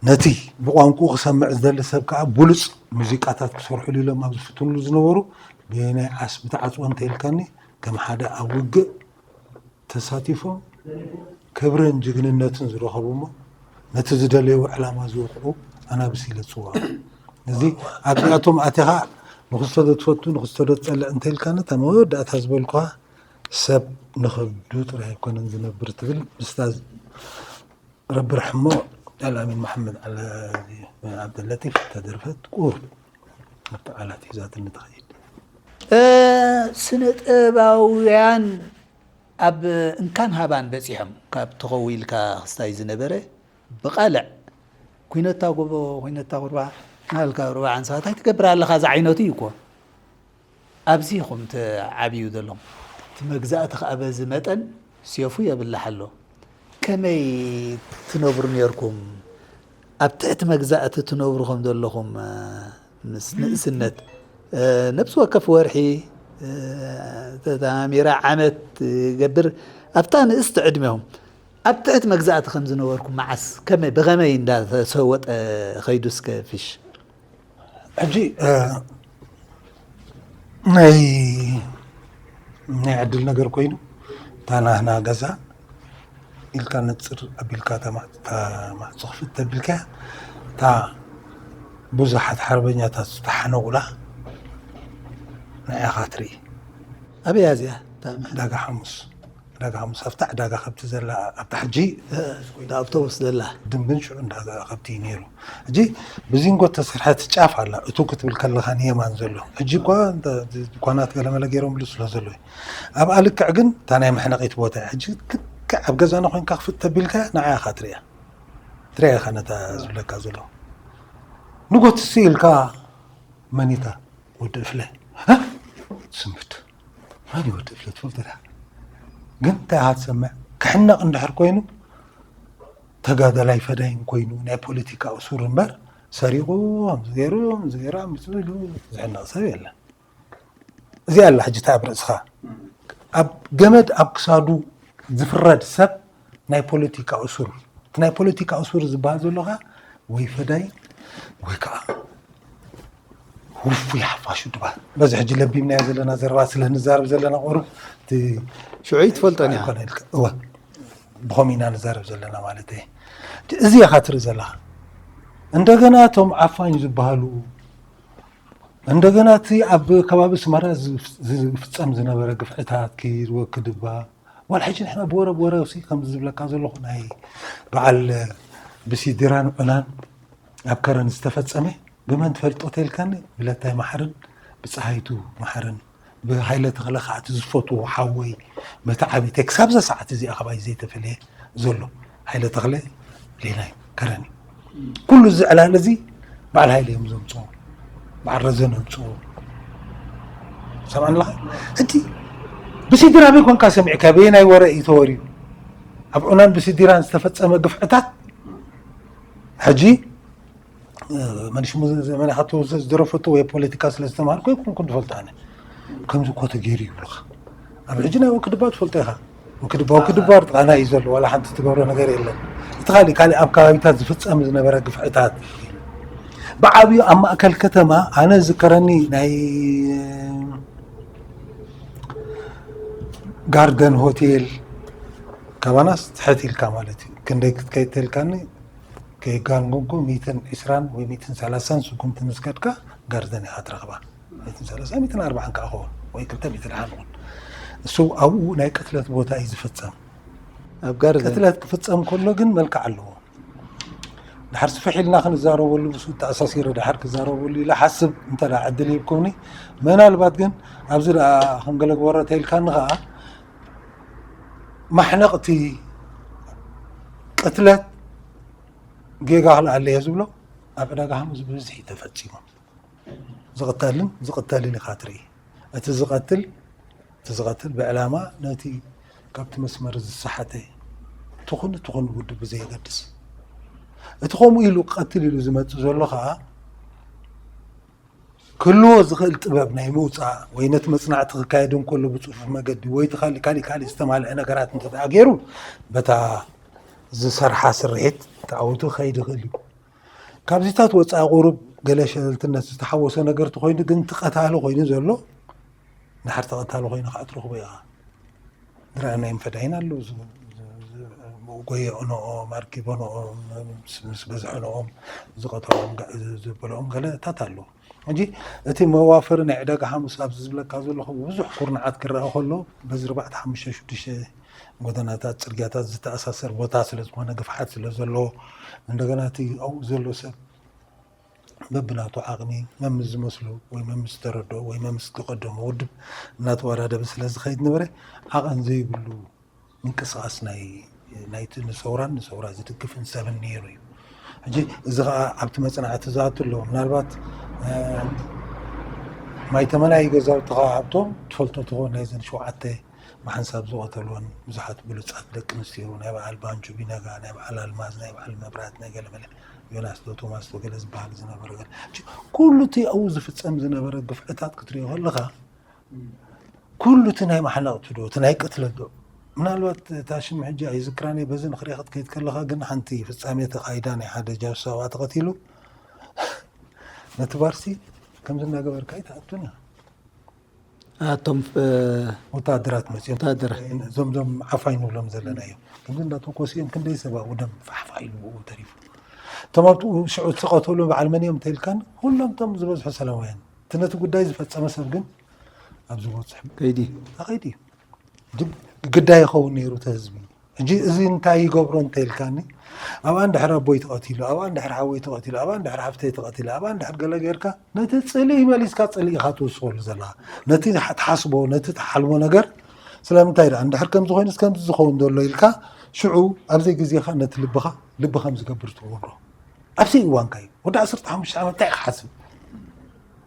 ነቲ ብቋንቁኡ ክሰምዕ ዝደሊ ሰብ ከዓ ብሉፅ ሙዚቃታት ክሰርሕሉ ኢሎም ኣብ ዝፍትንሉ ዝነበሩ ብናይ ዓስቢ ተዓፅወ እንተ ኢልካኒ ከም ሓደ ኣብ ውግእ ተሳቲፎም ክብርን ጅግንነትን ዝረኸቡ እሞ ነቲ ዝደለይዎ ዕላማ ዝወቕዑ ኣናብስ ኢለ ዝፅውዖም። እዚ ኣብዚኣቶም ኣቲኻ ንክስቶ ዶ ትፈቱ ንክስቶ ዶ ትፀልእ እንተኢልካኒ እታ መወዳእታ ዝበልኩኻ ሰብ ንኸብዱ ጥራይ ኣይኮነን ዝነብር ትብል ምስታ ረቢ ርሕሞ ኣልኣሚን መሓመድ ዓብደለጢፍ ተደርፈት ቁሩብ ኣብቲ ቃላት ሒዛትኒ ትኸይድ። ስነ ጥበባውያን ኣብ እንካን ሃባን በፂሖም ካብ ተኸው ኢልካ ክስታይ ዝነበረ ብቓልዕ ኩነታ ጎቦ ኩነታ ቁርባ ናልካ ሩባ ዓንሳት ኣይትገብር ኣለኻ ዝዓይነቱ እዩ እኮ። ኣብዚ ኢኹም ትዓብዩ ዘለኹም። እቲ መግዛእቲ ከኣ በዚ መጠን ሴፉ የብላሕ ኣሎ። ከመይ ትነብሩ ነርኩም? ኣብ ትሕቲ መግዛእቲ ትነብሩ ከም ዘለኹም ምስ ንእስነት ነብሲ ወከፍ ወርሒ ተተማሚራ ዓመት ገብር ኣብታ ንእስቲ ዕድሜኹም ኣብ ትሕቲ መግዛእቲ ከም ዝነበርኩም መዓስ ከመይ ብኸመይ እንዳተሰወጠ ኸይዱ እስከ ፊሽ? ሕጂ ናይ ናይ ዕድል ነገር ኮይኑ እታ ናህና ገዛ ኢልካ ነፅር ኣቢልካ እታ ማዕፆ ክፍት ተቢልካ እታ ብዙሓት ሓርበኛታት ዝተሓነቑላ ንዓኻ ትርኢ። ኣበይ እዚኣ? ዕዳጋ ሓሙስ ዕዳጋ ሓሙስ ኣብታ ዕዳጋ ከብቲ ዘላ ኣብታ ሕጂ ኣውቶቡስ ዘላ ድንብን ሽዑ ዕዳጋ ከብቲ እዩ ነይሩ። ሕጂ ብዚንጎ ተሰርሐት ጫፍ ኣላ እቱ ክትብል ከለኻ ንየማን ዘሎ ሕጂ እኳ ድኳናት ገለመለ ገይሮምሉ ስለ ዘሎ ኣብኣ ልክዕ ግን እታ ናይ መሕነቒት ቦታ እያ። ሕጂ ልክዕ ኣብ ገዛና ኮይንካ ክፍት ተቢልካ ንዓኻ ትሪያ ትሪያ ኢኻ ነታ ዝብለካ ዘሎ ንጎትሲ ኢልካ መኒታ ወዲ እፍለ ስምብት መን ወዲ እፍለ ትፈልጦ ዳ ግን እንታይ ኢኻ ትሰምዕ ክሕነቕ እንድሕር ኮይኑ ተጋዳላይ ፈዳይን ኮይኑ ናይ ፖለቲካ እሱር እምበር ሰሪቑ ከምዚ ገይሩ ከምዚ ገይሩ ኣምፅኡ ኢሉ ዝሕነቕ ሰብ የለን። እዚኣ ኣላ ሕጂ እታ ኣብ ርእስኻ ኣብ ገመድ ኣብ ክሳዱ ዝፍረድ ሰብ ናይ ፖለቲካ እሱር እቲ ናይ ፖለቲካ እሱር ዝበሃል ዘሎ ኸዓ ወይ ፈዳይ ወይ ከዓ ውፉይ ሓፋሽ ድባል በዚ ሕጂ ለቢምናዮ ዘለና ዘረባ ስለ ንዛረብ ዘለና ቁሩብ እቲ ሽዑ ትፈልጦን እያ ኣይኮነ ኢልካ እወ ብኸም ኢና ንዛረብ ዘለና ማለት እየ እዚ ኢኻ ትርኢ ዘለኻ እንደገና እቶም ዓፋኝ ዝበሃሉ እንደገና እቲ ኣብ ከባቢ ስመራ ዝፍፀም ዝነበረ ግፍዕታት ኪድ ወክድባ ዋላ ሕጂ ንሕና ብወረ ብወረ ሲ ከምዚ ዝብለካ ዘለኹ ናይ በዓል ብሲዲራን ዑናን ኣብ ከረን ዝተፈፀመ ብመን ትፈልጦ ተልካኒ ብለታይ ማሕርን ብፀሃይቱ ማሕርን ብሃይለ ተኽለ ከዓ እቲ ዝፈትዎ ሓወይ መተዓቢተይ ክሳብዛ ሰዓት እዚኣ ካባይ ዘይተፈለየ ዘሎ ሃይለ ተኽለ ሌላይ ከረን እዩ ኩሉ እዚ ዕላል እዚ በዓል ሃይለ እዮም ዘምፅዎ በዓል ረዘን ኣምፅዎ ሰምዓኒ ኣለኻ እቲ ብሲድራ ኣበይ ኮንካ ሰሚዕካ በየናይ ወረ እዩ ተወርዩ ኣብ ዑናን ብሲዲራን ዝተፈፀመ ግፍዕታት ሕጂ መን ሽሙ ዘመና ካብቲ ዝደረፈቶ ወይ ፖለቲካ ስለ ዝተማሃርኩ ኣይኮንኩን ዝፈልጦ ኣነ ከምዚ እኮ ተገይሩ ይብሉኻ ኣብ ሕጂ ናይ ወክድባ ትፈልጦ ኢኻ ወክድባ ወክድባ ጥቓና እዩ ዘሎ ዋላ ሓንቲ ትገብሮ ነገር የለን እቲ ካሊእ ካሊእ ኣብ ከባቢታት ዝፍፀም ዝነበረ ግፍዕታት ብዓብዩ ኣብ ማእከል ከተማ ኣነ ዝከረኒ ናይ ጋርደን ሆቴል ካባናስ ትሕት ኢልካ ማለት እዩ ክንደይ ክትከይድ ተልካኒ ከይጋንጎንጎ ሚትን ዕስራን ወይ ሚትን ሰላሳን ስጉምቲ ምስ ከድካ ጋርደን ኢኻ ትረኽባ። ሚትን ሰላሳ ሚትን ኣርባዓን ከዓ ኸውን ወይ ክልተ ሚትን ሓንኹን። እሱ ኣብኡ ናይ ቅትለት ቦታ እዩ ዝፍጸም። ኣብ ጋርደን ቅትለት ክፍጸም ከሎ ግን መልክዕ ኣለዎ። ድሓር ስፍሕ ኢልና ክንዛረበሉ ምስ ተኣሳሲረ ድሓር ክዛረበሉ ኢለ ሓስብ እንተ ደኣ ዕድል ሂብኩምኒ ምናልባት ግን ኣብዚ ደኣ ከም ገለ ግበሮ ተኢልካኒ ከዓ ማሕነቕቲ ቅትለት ጌጋ ክልኣለ እየ ዝብሎ ኣብ ዕዳጋ ሓሙስ ብብዝሒ ተፈፂሞም ዝቕተልን ዝቕተልን ኢኻ ትርኢ እቲ ዝቐትል እቲ ዝቐትል ብዕላማ ነቲ ካብቲ መስመር ዝሰሓተ ትኹን ትኹን ውድብ ብዘየገድስ እቲ ከምኡ ኢሉ ክቐትል ኢሉ ዝመፅእ ዘሎ ከዓ ክህልዎ ዝኽእል ጥበብ ናይ ምውፃእ ወይ ነቲ መፅናዕቲ ክካየድ እንከሎ ብፅፉፍ መገዲ ወይ እቲ ካሊእ ካሊእ ካሊእ ዝተማልአ ነገራት እንተደኣ ገይሩ በታ ዝሰርሓ ስርሒት ተዓዊቱ ክኸይድ ይኽእል እዩ። ካብዚታት ወፃኢ ቁሩብ ገለ ሸለልትነት ዝተሓወሶ ነገር ተኾይኑ ግን እቲ ቀታሊ ኮይኑ ዘሎ ድሓር ተቐታሊ ኮይኑ ከዓ ትረኽቦ ኢኻ። ዝረኣናዮም ፈዳይን ኣለዉ። ጎየኦኖኦም ኣርኪቦኖኦም ምስ በዝሐኖኦም ዝቐተሎም ዘበለኦም ገለታት ኣለዉ። ሕጂ እቲ መዋፈሪ ናይ ዕዳጋ ሓሙስ ኣብዚ ዝብለካ ዘለኹ ብዙሕ ኩርናዓት ክረአ ከሎ በዚ ኣርባዕተ ሓሙሽተ ሽዱሽተ ጎደናታት፣ ጽርግያታት ዝተኣሳሰር ቦታ ስለ ዝኾነ፣ ግፍዓት ስለ ዘለዎ፣ እንደገና እቲ ኣብኡ ዘሎ ሰብ በብናቱ ዓቕሚ መምስ ዝመስሎ ወይ መምስ ዝተረድኦ ወይ መምስ ዝቐደሞ ውድብ እናተወዳደበ ስለ ዝኸይድ ነበረ፣ ዓቐን ዘይብሉ ምንቅስቓስ ናይ ናይቲ ንሰውራን ንሰውራ ዝድግፍን ሰብን ነይሩ እዩ። ሕጂ እዚ ኸዓ ኣብቲ መጽናዕቲ ዝኣቱ ኣለዎ። ምናልባት ማይ ተመናይ ገዛውቲ ኸዓ ሃብቶም ትፈልጦ ትኾን ናይዘን ሸውዓተ ብሓንሳብ ዝቐተልወን ብዙሓት ብሉጻት ደቂ ኣንስትዮ ናይ በዓል ባንጁ ቢነጋ፣ ናይ በዓል ኣልማዝ፣ ናይ በዓል መብራት፣ ናይ ገለመለ ዮናስ ዶ ቶማስ ዶ ገለ ዝበሃል ዝነበረ ገለ ኩሉ እቲ ኣብኡ ዝፍጸም ዝነበረ ግፍዕታት ክትሪኦ ከለኻ ኩሉ እቲ ናይ ማሕነቕቲ ዶ እቲ ናይ ቅትለት ዶ ምናልባት እታ ሽም ሕጂ ኣይዝክራን እየ በዚ ንክሪኣ ክትከይድ ከለኻ ግን ሓንቲ ፍጻሜ ተኻይዳ ናይ ሓደ ጃሱስ ኣብኣ ተቐቲሉ ነቲ ባርሲ ከምዚ እናገበርካ ኣይትኣቱን ኢኻ ኣቶም ወታደራት መፅኦም ወታደራት እዞም ዞም ዓፋይ ንብሎም ዘለና እዮም። ከምዚ እንዳተኮሱ እዮም ክንደይ ሰብ ኣብኡ ደም ፋሕፋሕ ኢሉ ብኡ ተሪፉ። እቶም ኣብኡ ሽዑ ዝተቐተሉ በዓል መን እዮም እንተኢልካን ኩሎም እቶም ዝበዝሑ ሰላማውያን እቲ ነቲ ጉዳይ ዝፈፀመ ሰብ ግን ኣብ ዝበፅሕ ከይዲ ኣኸይዲ እዩ። ግዳይ ይኸውን ነይሩ እቲ ህዝቢ። ሕጂ እዚ እንታይ ይገብሮ እንተኢልካኒ ኣብኣ እንድሕር ኣቦይ ተቐቲሉ ኣብኣ እንድሕር ሓወይ ተቐቲሉ ኣብኣ እንድሕር ሓፍተይ ተቐቲሉ ኣብኣ እንድሕር ገለ ጌርካ ነቲ ጽልኢ መሊስካ ጽልኢ ኢኻ ትውስኸሉ ዘለኻ ነቲ ትሓስቦ ነቲ ትሓልሞ ነገር ስለምንታይ ደኣ እንድሕር ከምዚ ኮይኑስ ከምዚ ዝኸውን ዘሎ ኢልካ ሽዑ ኣብዘይ ግዜኻ ነቲ ልብኻ ልቢ ከም ዝገብር ትገብሮ ኣብዚ እዋንካ እዩ ወዲ ዓሰርተ ሓሙሽተ ዓመት እንታይ ክሓስብ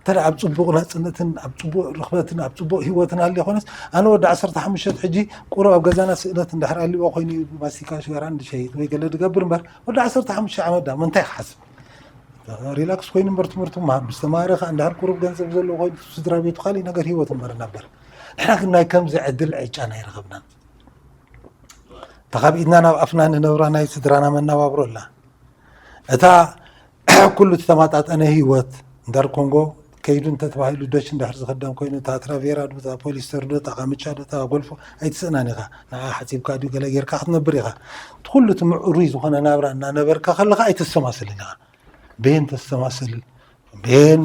እንተ ኣብ ፅቡቕ ናፅነትን ኣብ ፅቡቕ ርኽበትን ኣብ ፅቡቕ ህይወትን ኣልየ ኮነስ ኣነ ወዲ ዓሰርተ ሓሙሽተ ሕጂ ቁሩብ ኣብ ገዛና ስእነት እንድሕር ኣልዎ ኮይኑ ማስቲካ ሽጋራ እንድሸይጥ ወይ ገለ ድገብር እምበር ወዲ ዓሰርተ ሓሙሽተ ዓመት ዳ እንታይ ክሓስብ ሪላክስ ኮይኑ እምበር ትምህርቱ ምሃብ ምስ ተማሃረ ከዓ እንድሕር ቁሩብ ገንዘብ ዘለዎ ኮይኑ ስድራ ቤቱ ካሊእ ነገር ህይወት እምበር ነበር ንሕና ግን ናይ ከምዚ ዕድል ዕጫ ናይ ረኸብና ተኻቢእትና ናብ ኣፍና ንነብራ ናይ ስድራና መናባብሮ ኣላ እታ ኩሉ ዝተመጣጠነ ህይወት እንዳር ኮንጎ ከይዱ እንተተባሂሉ ደች እንድሕር ዝኸደም ኮይኑ እታ ትራቬራ ዶ እታ ፖሊስተር ዶ እታ ካምቻ ዶ እታ ጎልፎ ኣይትስእናን ኢኻ ንዓ ሓፂብካ ድዩ ገለ ጌርካ ክትነብር ኢኻ እቲ ኩሉ እቲ ምዕሩይ ዝኾነ ናብራ እናነበርካ ከለኻ ኣይተሰማስልን ኢኻ ቤን ተሰማስል ቤን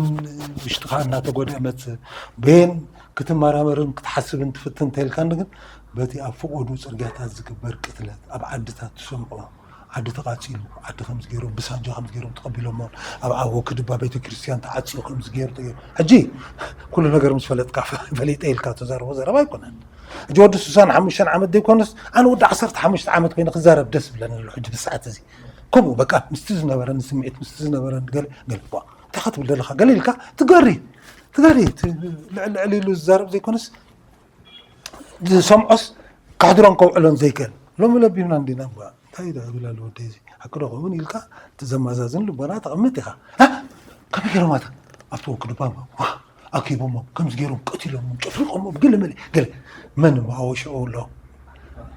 ውሽጥኻ እናተጎድአ መፅእ ቤን ክትመራመርን ክትሓስብን ትፍትን እንተልካኒ ግን በቲ ኣብ ፈቐዱ ፅርግያታት ዝግበር ቅትለት ኣብ ዓድታት ትሰምዖ ዓዲ ተቓፂሉ ዓዲ ከምዚ ገይሮም ብሳንጃ ከምዚ ገይሮም ተቐቢሎሞ ኣብ ዓወ ክድባ ቤተክርስትያን ተዓፂዩ ከምዚ ገይሩ ተገይሩ ሕጂ ኩሉ ነገር ምስ ፈለጥካ ፈሊጠ ኢልካ ተዛርቦ ዘረባ ኣይኮነን ሕጂ ወዲ ስሳን ሓሙሽተን ዓመት ዘይኮነስ ኣነ ወዲ ዓሰርተ ሓሙሽተ ዓመት ኮይነ ክዛረብ ደስ ብለኒ ኣሎ ሕጂ ብሰዓት እዚ ከምኡ በቃ ምስቲ ዝነበረኒ ስምዒት ምስቲ ዝነበረኒ ገለ ገለ እንታይ ክትብል ዘለካ ገለ ኢልካ ትገሪ ትገሪ ልዕሊ ልዕሊ ኢሉ ዝዛረብ ዘይኮነስ ዝሰምዖስ ካሕድሮን ከውዕሎን ዘይክእል ሎሚ ለቢምና እንዲና እባ እንታይ ዳ ይብል ኣሎ ወደይ እዚ ሓቂ ዶ ከውን ኢልካ እቲ ዘማዛዝን ልቦና ተቐምጥ ኢኻ ከመይ ገይሮም ኣታ ኣብቲ ወክዲ ባማ ኣኪቦሞ ከምዚ ገይሮም ቀቲሎሞ ጨፍሪቆሞ ገለ መለ ገለ መን እሞ ኣወሽዑ ኣሎ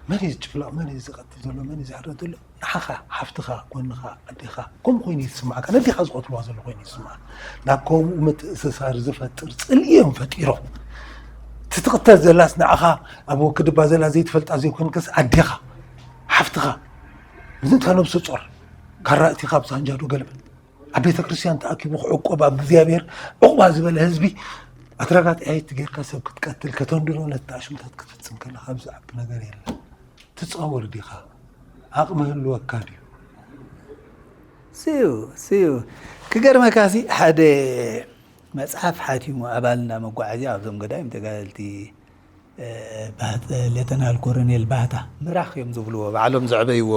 መን እዩ ዝጭፍለቕ መን እዩ ዝቐትል ዘሎ መን እዩ ዝሕረድ ዘሎ ንዓኻ ሓፍትኻ ጎንኻ ኣዴኻ ከምኡ ኮይኑ ይስማዕካ ነዴኻ ዝቐትልዋ ዘሎ ኮይኑ ይስማዕ ናብ ከምኡ ምትእስሳር ዝፈጥር ፅልኢ እዮም ፈጢሮም ትትቕተል ዘላስ ንዓኻ ኣብ ወክድባ ዘላ ዘይትፈልጣ ዘይኮንከስ ኣዴኻ ሓፍትኻ ምዝንታ ነብሰ ጾር ካራ እቲኻ ኣብ ሳንጃዶ ገለመ ኣብ ቤተ ክርስቲያን ተኣኪቡ ክዕቆብ ኣብ እግዚኣብሔር ዕቑባ ዝበለ ህዝቢ ኣትራጋት ኣየት ጌርካ ሰብ ክትቀትል ከተንድሎ ነቲ ኣሽምታት ክትፍጽም ከለካ ኣብዚ ዓቢ ነገር የለን ትጻወር ዲኻ ዓቕሚ ህልወካ ድዩ ስዩ ስዩ ክገርመካ ሲ ሓደ መፅሓፍ ሓቲሙ ኣባልና መጓዓዝያ ኣብዞም ገዳይም ተጋደልቲ ሌተናል ኮረኔል ባህታ ምራኽ እዮም ዝብልዎ ባዕሎም ዘዕበይዎ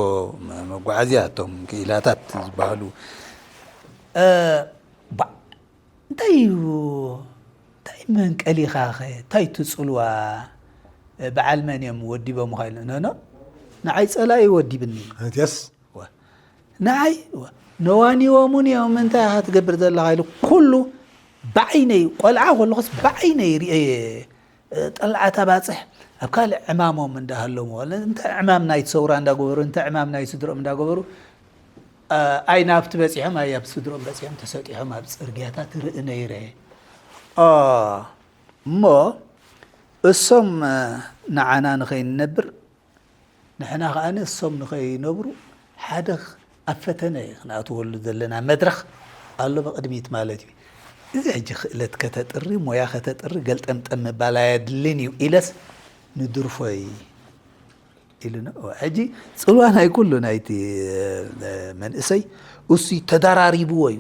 መጓዓዝያ እቶም ክኢላታት ዝበሃሉ እንታይ እዩ እንታይ መንቀሊኻ ኸ እንታይ ትፅልዋ በዓል መን እዮም ወዲቦም ኻይሉ ነኖ ንዓይ ፀላኢ ወዲብኒ የስ ንዓይ ነዋኒዎሙን እዮም እንታይ ኢኻ ትገብር ዘለኻ ኢሉ ኩሉ ብዓይነይ ቆልዓ ከለኹስ ብዓይነይ ርእየ ጠላዓት ኣባፅሕ ኣብ ካልእ ዕማሞም እንዳሃለሙ እንታይ ዕማም ናይ ሰውራ እንዳገበሩ እንታይ ዕማም ናይ ስድሮም እንዳገበሩ ኣይ ናብቲ በፂሖም ኣይ ኣብ ስድሮም በፂሖም ተሰጢሖም ኣብ ፅርግያታት ርኢ ነይረ እሞ እሶም ንዓና ንኸይንነብር ንሕና ከኣ እሶም ንኸይነብሩ ሓደ ኣብ ፈተነ ክንኣትወሉ ዘለና መድረኽ ኣሎ ብቕድሚት ማለት እዩ። እዚ ሕጂ ክእለት ከተጥሪ፣ ሞያ ከተጥሪ፣ ገልጠምጠም ምባል ኣየድልን እዩ ኢለስ ንድርፎይ ኢሉ ነ-፣ ሕጂ ጽልዋ ናይ ኩሉ ናይቲ፣ እ፣ መንእሰይ እሱ ተደራሪብዎ እዩ።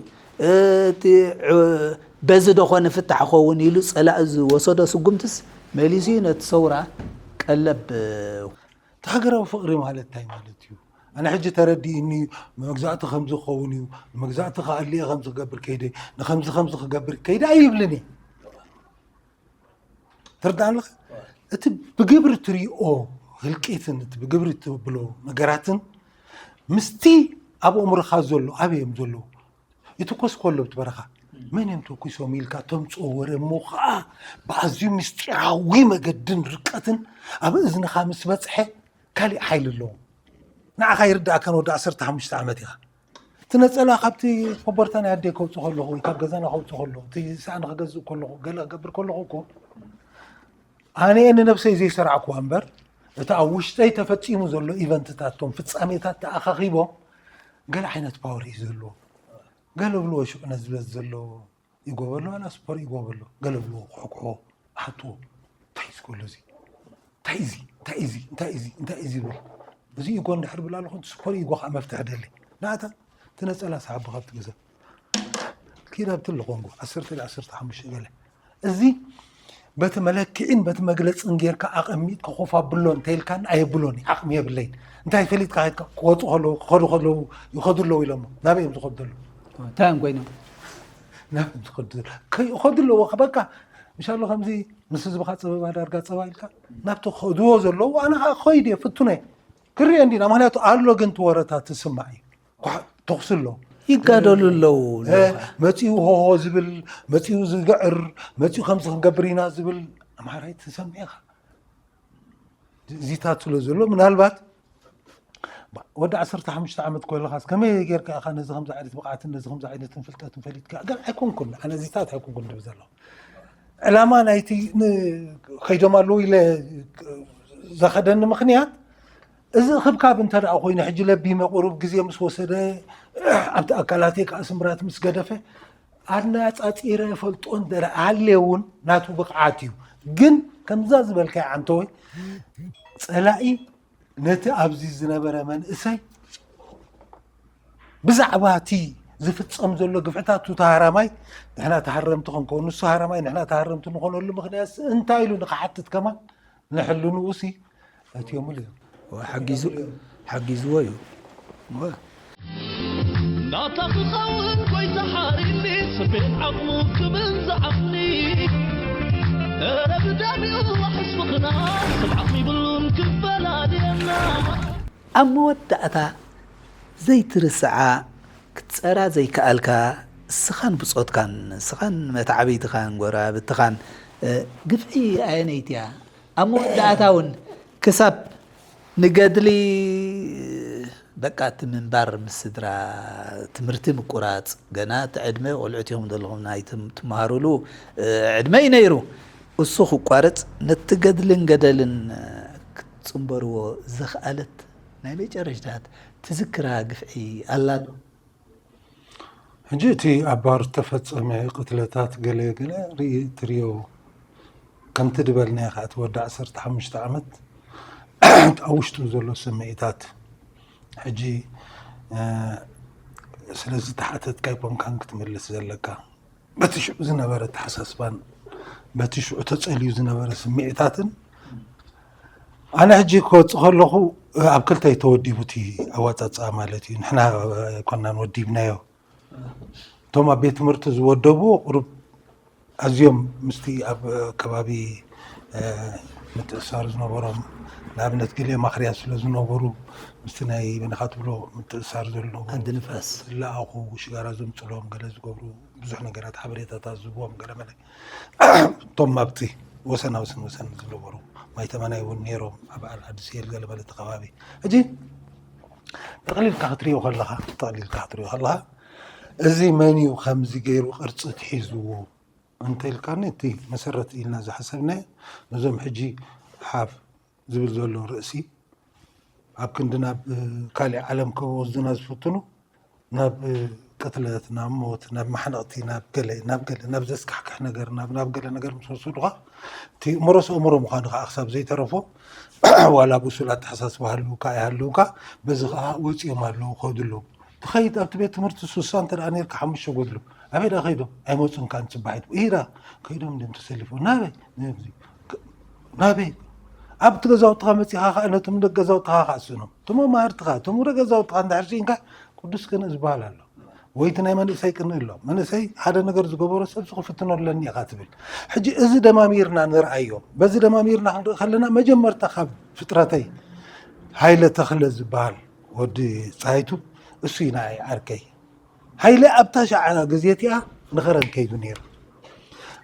እቲ፣ እ፣ በዚ ዶ ኾነ ፍታሕ ኸውን ኢሉ ጸላኢ ዝወሰዶ ስጉምትስ መሊሱ እዩ ነቲ ሰውራ ቀለብ፣ እ፣ እቲ ሃገራዊ ፍቕሪ ማለት እንታይ ማለት እዩ? ኣነ ሕጂ ተረዲእኒ፣ መግዛእቲ ከምዚ ክኸውን እዩ፣ ንመግዛእቲ ከኣልየ ከምዚ ክገብር ከይደ፣ ንከምዚ ከምዚ ክገብር ከይደ ኣይብልን እየ። ትርዳእ ኣለኻ? እቲ ብግብሪ ትሪኦ ህልቂትን እቲ ብግብሪ ትብሎ ነገራትን ምስቲ ኣብ ኣእምሮኻ ዘሎ ኣበይ እዮም ዘለዉ? ይትኮስ ከሎ ብቲ በረኻ መን እዮም ተኩሶም ኢልካ ተምፅኦ ወረ እሞ ከዓ ብኣዝዩ ምስጢራዊ መገድን ርቀትን ኣብ እዝንኻ ምስ በፅሐ ካሊእ ሓይሊ ኣለዎ። ንዓኻ ይርዳእካ ንወዲ ዓሰርተ ሓሙሽተ ዓመት ኢኻ። እቲ ነፀላ ካብቲ ኮቦርታ ናይ ኣደይ ከውፅእ ከለኹ ወይ ካብ ገዛና ከውፅእ ከለኹ እቲ ሳእኒ ክገዝእ ከለኹ ገለ ክገብር ከለኹ እኮ ኣነ እየ ንነብሰይ ዘይሰራዕኩዋ እምበር እቲ ኣብ ውሽጠይ ተፈፂሙ ዘሎ ኢቨንትታት ቶም ፍፃሜታት ተኣኻኺቦም ገለ ዓይነት ፓወር እዩ ዘለዎ። ገለ ብልዎ ሽዑ ነዚ በዚ ዘሎ ይጎበሎ ዋላ ስፖር ይጎበሎ ገለ ብልዎ ክሕክሖ ሓትዎ እንታይ እዩ ዝጎሎ እዚ እንታይ እዚ እንታይ እዚ እንታይ እዚ እንታይ እዚ ይብል እዚ ኢጎ እንድሕር ብላ ኣለኹ ስፖር ኢጎ ከዓ መፍትሒ ደሊ ናታ እቲ ነፀላ ሰሓቢ ካብቲ ገዛ ኪድ ኣብቲ ኣለኾንጎ ዓሰርተ ዓሰርተ ሓሙሽተ ገለ እዚ በቲ መለክዒን በቲ መግለፅን ጌርካ ኣቐሚጥካ ኮፍ ኣብሎ እንተኢልካኒ ኣየብሎን እዩ ዓቕሚ የብለይን እንታይ ፈሊጥካ ከድካ ክወፁ ከለዉ ክኸዱ ከለዉ ይኸዱ ኣለዉ ኢሎሞ ናበይ እዮም ዝኸዱ ዘለዉ እንታይ እዮም ኮይኖም ናበይ እዮም ዝኸዱ ዘለዉ ከይኸዱ ኣለዎ በቃ ምሻሎ ከምዚ ምስ ህዝብኻ ፀበባ ዳርጋ ፀባ ኢልካ ናብቲ ክኸድዎ ዘለዉ ኣነ ከዓ ክኸይድ እየ ፍቱነ ክርየ እንዲና ምክንያቱ ኣሎ ግን ትወረታት ትስማዕ እዩ ተኹሲ ኣሎ ይጋደሉ ኣለዉ መፂኡ ሆሆ ዝብል መፂኡ ዝግዕር መፂኡ ከምዚ ክንገብር ኢና ዝብል ኣምሓራይ ትሰምዕ ኢኻ እዚታት ስለ ዘሎ ምናልባት ወዲ ዓሰርተ ሓሙሽተ ዓመት ኮለኻስ ከመይ ጌርካ ኢኻ ነዚ ከምዚ ዓይነት ብቕዓትን ነዚ ከምዚ ዓይነትን ፍልጠትን ፈሊጥካ ገና ኣይኮንኩን ኣነ እዚታት ኣይኮንኩን ድብል ዘለኹ ዕላማ ናይቲ ከይዶም ኣለዉ ኢለ ዘኸደኒ ምኽንያት እዚ እኽብካብ እንተ ደኣ ኮይኑ ሕጂ ለቢመ ቁሩብ ግዜ ምስ ወሰደ ኣብቲ ኣካላተይ ከዓ ስምራት ምስ ገደፈ ኣናፃፂረ ፈልጦ እንተ ደኣ ሃልየ እውን ናቱ ብቕዓት እዩ ግን ከምዛ ዝበልካዮ ዓንተወይ ፀላኢ ነቲ ኣብዚ ዝነበረ መንእሰይ ብዛዕባ እቲ ዝፍፀም ዘሎ ግፍዕታት ቱ ተሃራማይ ንሕና ተሃረምቲ ክንከውን ንሱ ሃራማይ ንሕና ተሃረምቲ ንኾነሉ ምኽንያት እንታይ ኢሉ ንክሓትት ከማን ንሕልንኡ ሲ ኣትዮምሉ እዮም ሓጊዙ ሓጊዝዎ እዩ እሞ ናታ ክኸውን ጎይታ ሓሪኒ ስቤት ዓቕሙ ክብል ዝዓኒ ኧረ ብደም ይዋሕስ ምኽና ሰብ ዓቕሚ ይብሉን ክፈላልየና ኣብ መወዳእታ ዘይትርስዓ ክትፀራ ዘይከኣልካ እስኻን ብፆትካን እስኻን መታዕብይትኻን ጎረባብትኻን ግፍዒ ኣየነይቲ እያ ኣብ መወዳእታ እውን ክሳብ ንገድሊ በቃ እቲ ምንባር ምስ ስድራ ትምህርቲ ምቁራፅ ገና እቲ ዕድመ ቆልዑት ኢኹም ዘለኹም ናይ ትም- ትመሃሩሉ እ፣ ዕድመ እዩ ነይሩ እሱ ክቋርፅ ነቲ ገድልን ገደልን እ፣ ክትፅንበርዎ ዘኽኣለት ናይ መጨረሽታት ትዝክራ ግፍዒ ኣላ ዶ? ሕጂ እቲ ኣብ ባር ዝተፈጸመ ቅትለታት ገለ ገለ ርኢ ትሪኦ ከምቲ ድበልናዮ ከዓ እቲ ወዲ ዓሰርተ ሓሙሽተ ዓመት ኣብ ውሽጡ ዘሎ ስምዒታት ሕጂ ስለዚ ተሓተትካ ኣይኮንካን ክትምልስ ዘለካ በቲ ሽዑ ዝነበረ ተሓሳስባን በቲ ሽዑ ተጸልዩ ዝነበረ ስምዒታትን ኣነ ሕጂ ክወፅእ ከለኹ ኣብ ክልተ እዩ ተወዲቡ እቲ ኣዋፃፅኣ ማለት እዩ ንሕና ኣይኮናን ወዲብናዮ እቶም ኣብ ቤት ትምህርቲ ዝወደብዎ ቁሩብ ኣዝዮም ምስቲ ኣብ ከባቢ ምትእሳር ዝነበሮም ንኣብነት ገሊኦም ኣኽርያ ስለ ዝነበሩ ምስቲ ናይ በነኻ ትብሎ ምትእሳር ዘሎ ዓዲ ንፋስ ዝለኣኹ ሽጋራ ዘምፅሎም ገለ ዝገብሩ ብዙሕ ነገራት ሓበሬታታት ዝህብዎም ገለ መለ እቶም ኣብቲ ወሰና ወሰን ወሰን ዝነበሩ ማይተመናይ እውን ነይሮም ኣብ በዓል ዓዲ ስየል ገለ መለ እቲ ከባቢ ሕጂ ጠቕሊልካ ክትሪኦ ከለኻ ጠቕሊልካ ክትሪኦ ከለኻ እዚ መን እዩ ከምዚ ገይሩ ቅርፂ ትሒዝዎ እንተኢልካኒ እቲ መሰረት ኢልና ዝሓሰብናዮ ነዞም ሕጂ ሓፍ ዝብል ዘሎ ርእሲ ኣብ ክንዲ ናብ ካልእ ዓለም ከወስዱና ዝፍትኑ ናብ ቅትለት፣ ናብ ሞት፣ ናብ ማሕነቕቲ፣ ናብ ገለ ናብ ገለ ናብ ዘስካሕክሕ ነገር ናብ ናብ ገለ ነገር ምስ ወሰዱኻ እቲ እምሮስ ኣእምሮ ምዃኑ ከዓ ክሳብ ዘይተረፎ ዋላ ብሱል ኣተሓሳስባ ሃልውካ ኣይሃልውካ በዚ ከዓ ወፂኦም ኣለዉ ከዱ ኣለዉ። ትኸይድ ኣብቲ ቤት ትምህርቲ ሱሳ እንተ ደኣ ነርካ ሓሙሽተ ጎድሉ ኣበይ ደኣ ከይዶም ኣይመፁን ከኣ ንፅባሒት ኢራ ከይዶም እንድም ተሰሊፎም ናበይ ናበይ ኣብቲ ገዛውትኻ መፂኻ ከዓ ነቶም ደቂ ገዛውትኻ ከዓ ስእኖም እቶም መማህርትኻ እቶም ውረ ገዛውትኻ እንድሕር ስኢንካ ቅዱስ ቅንእ ዝበሃል ኣሎ ወይ እቲ ናይ መንእሰይ ቅንእ ኣሎ መንእሰይ ሓደ ነገር ዝገበሮ ሰብ ክፍትኖ ኣለኒ ኢኻ ትብል ሕጂ እዚ ደማሚርና ንርኣዮ በዚ ደማሚርና ክንርኢ ከለና መጀመርታ ካብ ፍጥረተይ ሃይለ ተኽለ ዝበሃል ወዲ ፀሃይቱ እሱ እዩ ንዓይ ዓርከይ ሃይለ ኣብታ ሻዕራ ግዜ እቲኣ ንኸረን ከይዱ ነይሩ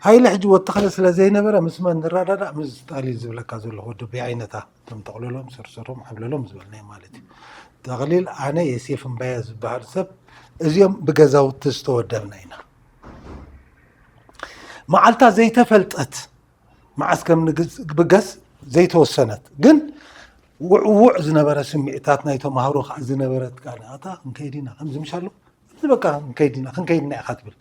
ሃይለ ሕጂ ወዲ ተኽለ ስለ ዘይነበረ ምስ መን ንረዳዳእ ምስ ጠቕሊል ዝብለካ ዘለኹ ወዲ ብዓይነታ እቶም ጠቕልሎም ስርስሮም ዓብለሎም ዝበልናዮ ማለት እዩ ጠቕሊል ኣነ የሴፍ እምባየ ዝበሃል ሰብ እዚኦም ብገዛውቲ ዝተወደብና ኢና መዓልታ ዘይተፈልጠት መዓስ ከም ንግብገስ ዘይተወሰነት ግን ውዕውዕ ዝነበረ ስምዒታት ናይ ተማሃሮ ከዓ ዝነበረት ቃልኣታ ክንከይድ ኢና ከምዚ ምሻሎ እዚ በቃ ክንከይድ ኢና ክንከይድ ኢና ኢኻ ትብል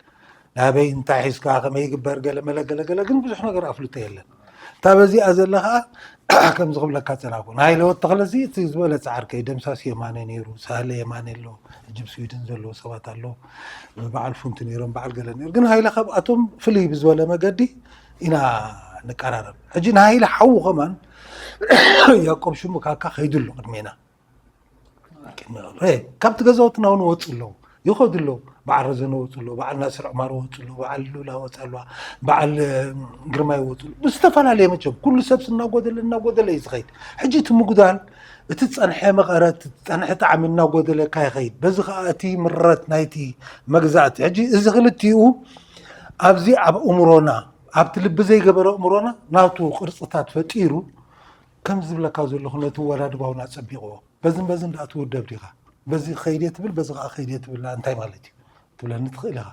ናበይ እንታይ ሒዝካ ከመይ ይግበር ገለ መለ ገለ ገለ ግን ብዙሕ ነገር ኣፍልጦ የለን እታ በዚኣ ዘለ ከዓ ከምዚ ክብለካ ፀናኩ ናይ ለወት ተኽለዚ እቲ ዝበለፀ ዓርከይ ደምሳስ የማነ ነይሩ ሳህለ የማነ ኣሎ እጅብ ስዊድን ዘለዎ ሰባት ኣሎ በዓል ፉንቲ ነይሮም በዓል ገለ ነይሩ ግን ሃይለ ካብኣቶም ፍልይ ብዝበለ መገዲ ኢና ንቀራረብ ሕጂ ንሃይለ ሓዉ ከማን ያቆብ ሽሙ ካካ ከይዱ ኣሎ ቅድሜና ካብቲ ገዛውትና እውን ወፁ ኣለዉ ይኸዱ ኣለዉ በዓል ረዘነ ወፁ ኣለዉ በዓል ናስር ዕማር ወፁ ኣለዉ በዓል ሉላ ወፅ ኣለዋ በዓል ግርማይ ወፁ ኣለዉ ብዝተፈላለየ መቸም ኩሉ ሰብስ እናጎደለ እናጎደለ እዩ ዝኸይድ ሕጂ እቲ ምጉዳል እቲ ዝፀንሐ መቐረት ዝፀንሐ ጣዕሚ እናጎደለካ ይኸይድ በዚ ከዓ እቲ ምረት ናይቲ መግዛእቲ ሕጂ እዚ ክልቲኡ ኣብዚ ኣብ እምሮና ኣብቲ ልቢ ዘይገበረ እምሮና ናቱ ቅርፅታት ፈጢሩ ከም ዝብለካ ዘለኹ ነቲ ወዳድባውን ኣፀቢቕዎ በዝን በዝን ደኣ ትውደብ ዲኻ በዚ ከይድ እየ ትብል በዚ ከዓ ከይድ እየ ትብል እንታይ ማለት እዩ ትብለኒ ትኽእል ኢኻ